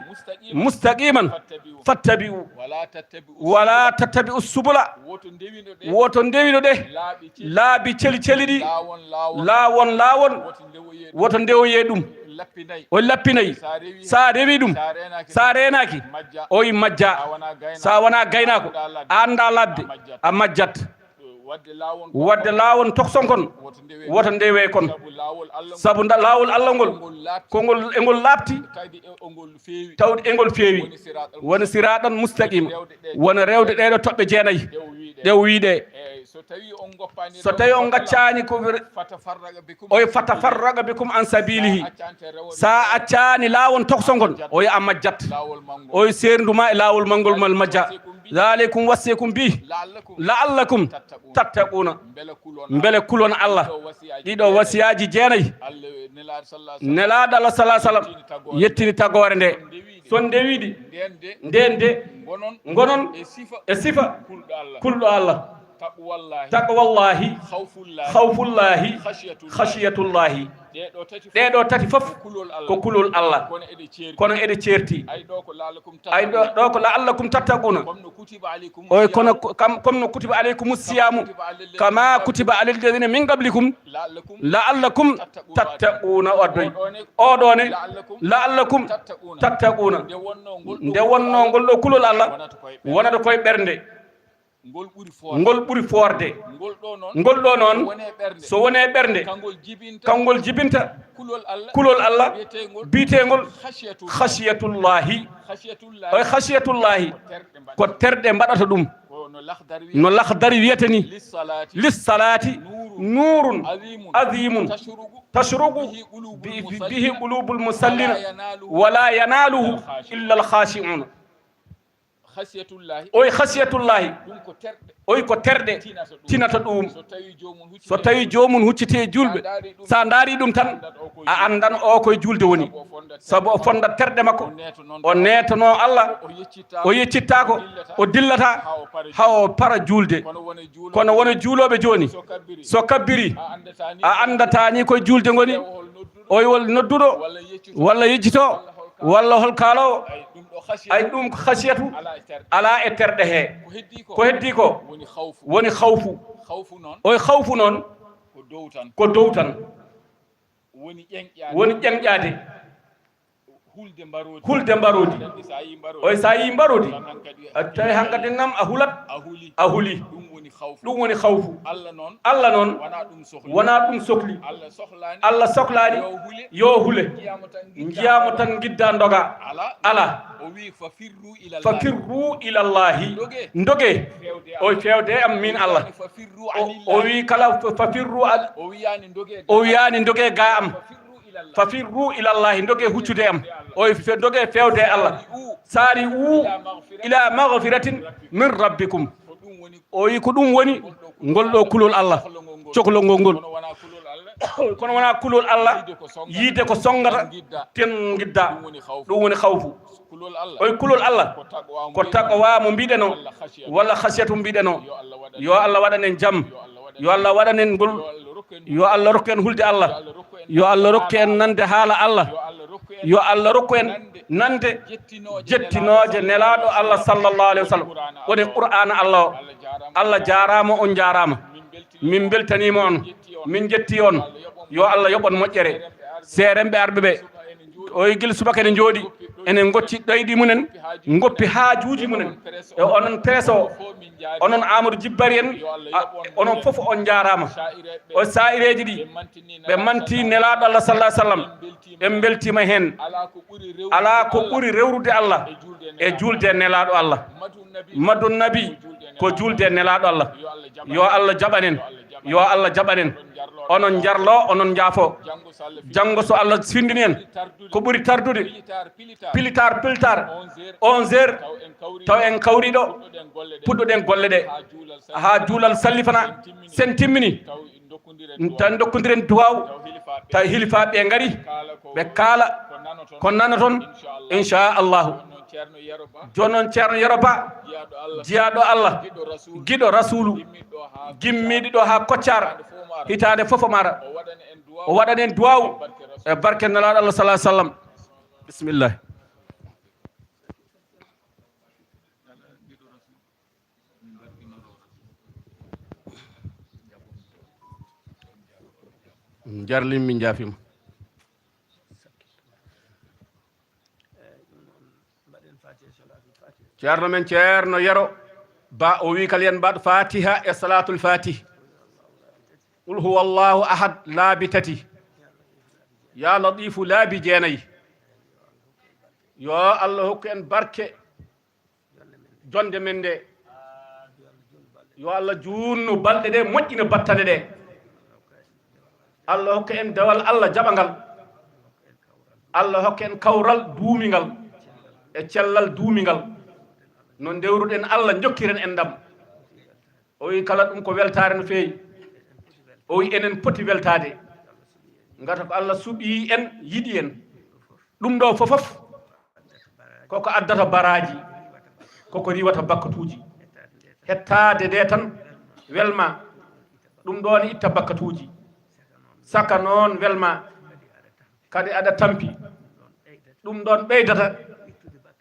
Mustaqiman. Mustaqiman. Fattabi'u. Fattabi'u. Wala tattabi'u Wala subula. Tattabi'u subula. Woto ndewino ɗe. Woto ndewino ɗe. Laabi celi. Laabi celi celi ɗi. Laawon laawon. Laawon laawon. Woto ndewoyee ɗum. Woto ndewoyee ɗum. Lappinay. O lappinay. Sa rewi. Sa rewi ɗum. Sa reenaaki. Sa reenaaki. Majja. Oyi majja. Sa wonaa gaynaako. Sa wonaa gaynaako. A anndaa ladde. A anndaa ladde. A majjat. A majjat. Wadde laawon Wadde laawon tokson kon. Woto ndewe Woto ndewe kon. Sabu laawol Allah ngol. Sabu nda laawol Allah ngol. Ko ngol laaɓti. Ko ngol e ngol laaɓti. Tawde e ngol feewi. Tawde e ngol feewi. Woni siraatal Woni siraatal mustaqim. Woni rewde ɗee ɗoo toɓɓe jeenayi. Ɗe o wiide. Ɗe o wiide. Eey, so tawi on ngoppaani So tawi on ngaccaani ko wir- Fatafarraqa bikum Oy fatafarraqa bikum an sabilihi. Sa accaani laawol tokson kon. Oy a majjat. Laawol mangol. Oy seerndu ma e laawol mangol mal majja. Zalikum wasiyakum bi la'allakum tattaquna. Mbele kulon Allah. Ɗiɗo wasiyaaji jeenayi. Nelaaɗo Allah sallallahu alaihi wasallam yettini tagoore nde. Son ndewiɗi. Nden de ngonon e sifa kulɗo Allah. Taqwallahi. Khawfullahi. Khashiyatullahi. Ɗee ɗo tati fof ko kulol Allah. Kono eɗe ceerti. Ay ɗo ko la'allakum tattaquna. Oy kono kam, comme no kutiba alaykum siyamu kama kutiba alal ladina min qablikum la'allakum tattaquna. O addoy oɗo ne la'allakum tattaquna. Nde wonno ngol ɗo kulol Allah wonata koye ɓernde. Ngol ɓuri foorde. Ngol ɗo noon so wone ɓernde, kangol jibinta kulol Allah biyeteengol khashiyatullahi. Oy khashiyatullahi ko terɗe mbaɗata ɗum. No Lakhdari wiyata ni, lissalati nurun azimun tashruqu bihi qulubul musallina wala yanaluhu illa al khashi'una. Oy khashiyatullahi. Oy ko terɗe tinata ɗum. So tawi joomum hucciti e julɓe, sa ndaari ɗum tan a anndan o koye julde woni. Sabu o fondat terɗe makko, o neetano Allah, o yeccittaako, o dillata ha o para julde. Kono wona juulooɓe jooni, so kabbiri a anndata ni koye julde ngoni. Oy wol nodduɗo walla yejjito walla hol kaalowo. Ay ɗum ko khashiyatu ala e terɗe he. Ko heddi ko woni khawfu. Oy khawfu noon ko dow tan woni ƴeŋƴaade. Hulde mbaroodi. Oy sa yi mbaroodi a tawi hankadi nam a hulat. A huli. Ɗum woni khawfu. Allah noon wona ɗum sokli. Allah soklaani yo hule. Njiyaamo tan ngidda ndoga. Ala. Fafirru ilallahi. Ndoge. Oy fewde e am min Allah. O wi kala fafirru. O wiyani ndoge ga am. Fafirru ilallahi ndoge huccude am. Oy ndoge fewde e Allah. Sari u ila maghfiratin min rabbikum. O wi ko ɗum woni ngol ɗo kulol Allah. Coklongol ngol. Kono wona kulol Allah yiide ko songata ten ngidda. Ɗum woni khawfu. Oy kulol Allah ko taqwa mo mbiɗeno walla khashiyatu mbiɗeno. Yo Allah waɗan en jam. Yo Allah waɗan en ngol. Yo Allah rokku en hulde Allah. Yo Allah rokku en nande haala Allah. Yo Allah rokku en nande jettinooje nelaaɗo Allah sallallahu alaihi wasallam. Woni qur'aana Allah o. Allah jaaraama, on jaaraama. Min mbeltaniima on. Min njetti on. Yo Allah yoɓon moƴƴere. Seerenɓe arɓe ɓe o gila subaka ene njooɗi ene ngotti ɗoyɗi mumen, ngoppi haajuuji mumen. E onon preso, onon Amadou Jibbari en, onon fof on njaaraama. O saa'ireeji ɗi ɓe manti nelaaɗo Allah sallallahu alaihi wasallam. En mbeltiima heen. Alaa ko ɓuri rewrude Allah e juulde e nelaaɗo Allah. Madun nabi ko juulde e nelaaɗo Allah. Yo Allah jaɓan en. Yo Allah jaɓan en. Onon njarlo, onon njaafo. Janngo so Allah findini en ko ɓuri tardude, pilitar pilitar onze heures taw en kawri ɗo, puɗɗoɗen golle ɗe haa juulal sallifana. Sen timmini tan dokkondiren duwaaw. Tawi hilifaaɓe ɓe ngari ɓe kaala ko nanoton inchallahu. Jooni noon ceerno Yero Ba jiyaaɗo Allah, giɗo Rasulu, gimmiiɗo ɗo haa Koccaar, hitaande fof o mara, o waɗan en duwaaw e barke nelaaɗo Allah sallallahu alaihi wasallam. Bismillah. Jarlin min jaafima. Ceerno men Ceerno Yero Ba o wi kala yen mbaɗ Fatiha e Salatul Fatih. Qul huwallahu ahad laabi tati. Ya Latifu laabi jeenayi. Yo Allah hokku en barke jonde men nde. Yo Allah juunnu balɗe ɗe, moƴƴina battane ɗe. Allah hokka en dewal Allah jaɓangal. Allah hokka en kawral duumingal e cellal duumingal. No ndewruɗen Allah, jokkiren en ndam. O wi kala ɗum ko weltaare no feewi. O wi enen poti weltaade. Ngata ko Allah suɓii en, yiɗi en. Ɗum ɗo fofof, koko addata baraaji, koko riiwata bakkatuuji. Hettaade nde tan welma, ɗum ɗon itta bakkatuuji. Saka noon welma, kadi aɗa tampi. Ɗum ɗon ɓeydata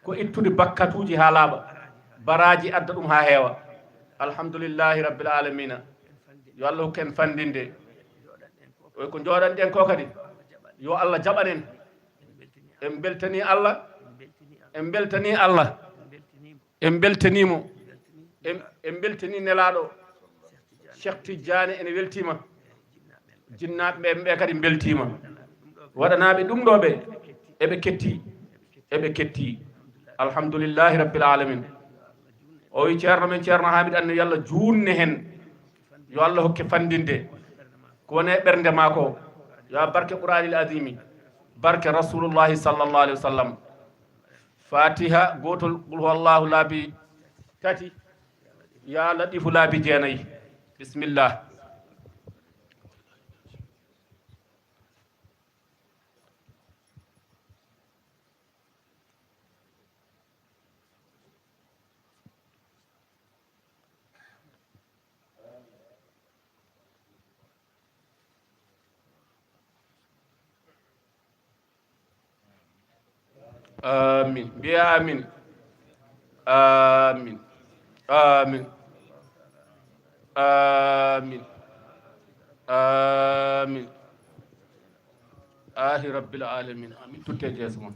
ko ittude bakkatuuji haa laaɓa. Baraaji adda ɗum haa heewa. Alhamdulillahi rabbil alamina. Yo Allah hokku en fanndinde. Oy ko njooɗanɗen ko kadi, yo Allah jaɓan en. En mbeltanii Allah. En mbeltanii Allah. En mbeltanii mo. En, en mbeltanii Nelaaɗo. Cheikh Tidiane ene weltiima. Jinnaaɓe ɓe, ɓe kadi mbeltiima. Waɗanaaɓe ɗum ɗo ɓe, eɓe ketti. Eɓe ketti. Alhamdulillahi rabbil alamin. O wi ceerno men, Ceerno Hamid Anne, yo Allah juunne heen. Yo Allah hokke fanndinde ko woni e ɓernde maa ko. Yo barke Qur'aanil Azimi, barke Rasulullahi sallallahu alaihi wasallam. Fatiha gootol, Qul huwallahu laabi tati, Ya Latifu laabi jeenayi. Bismillah. Amin. Mbiye amin. Amin. Amin. Amin. Amin. Ahi rabbil alamin. Amin. Tutte jeeso mon.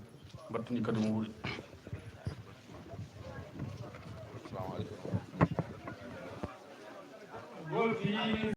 Mbattuni kadi mo wuuri. Assalamu alaikum.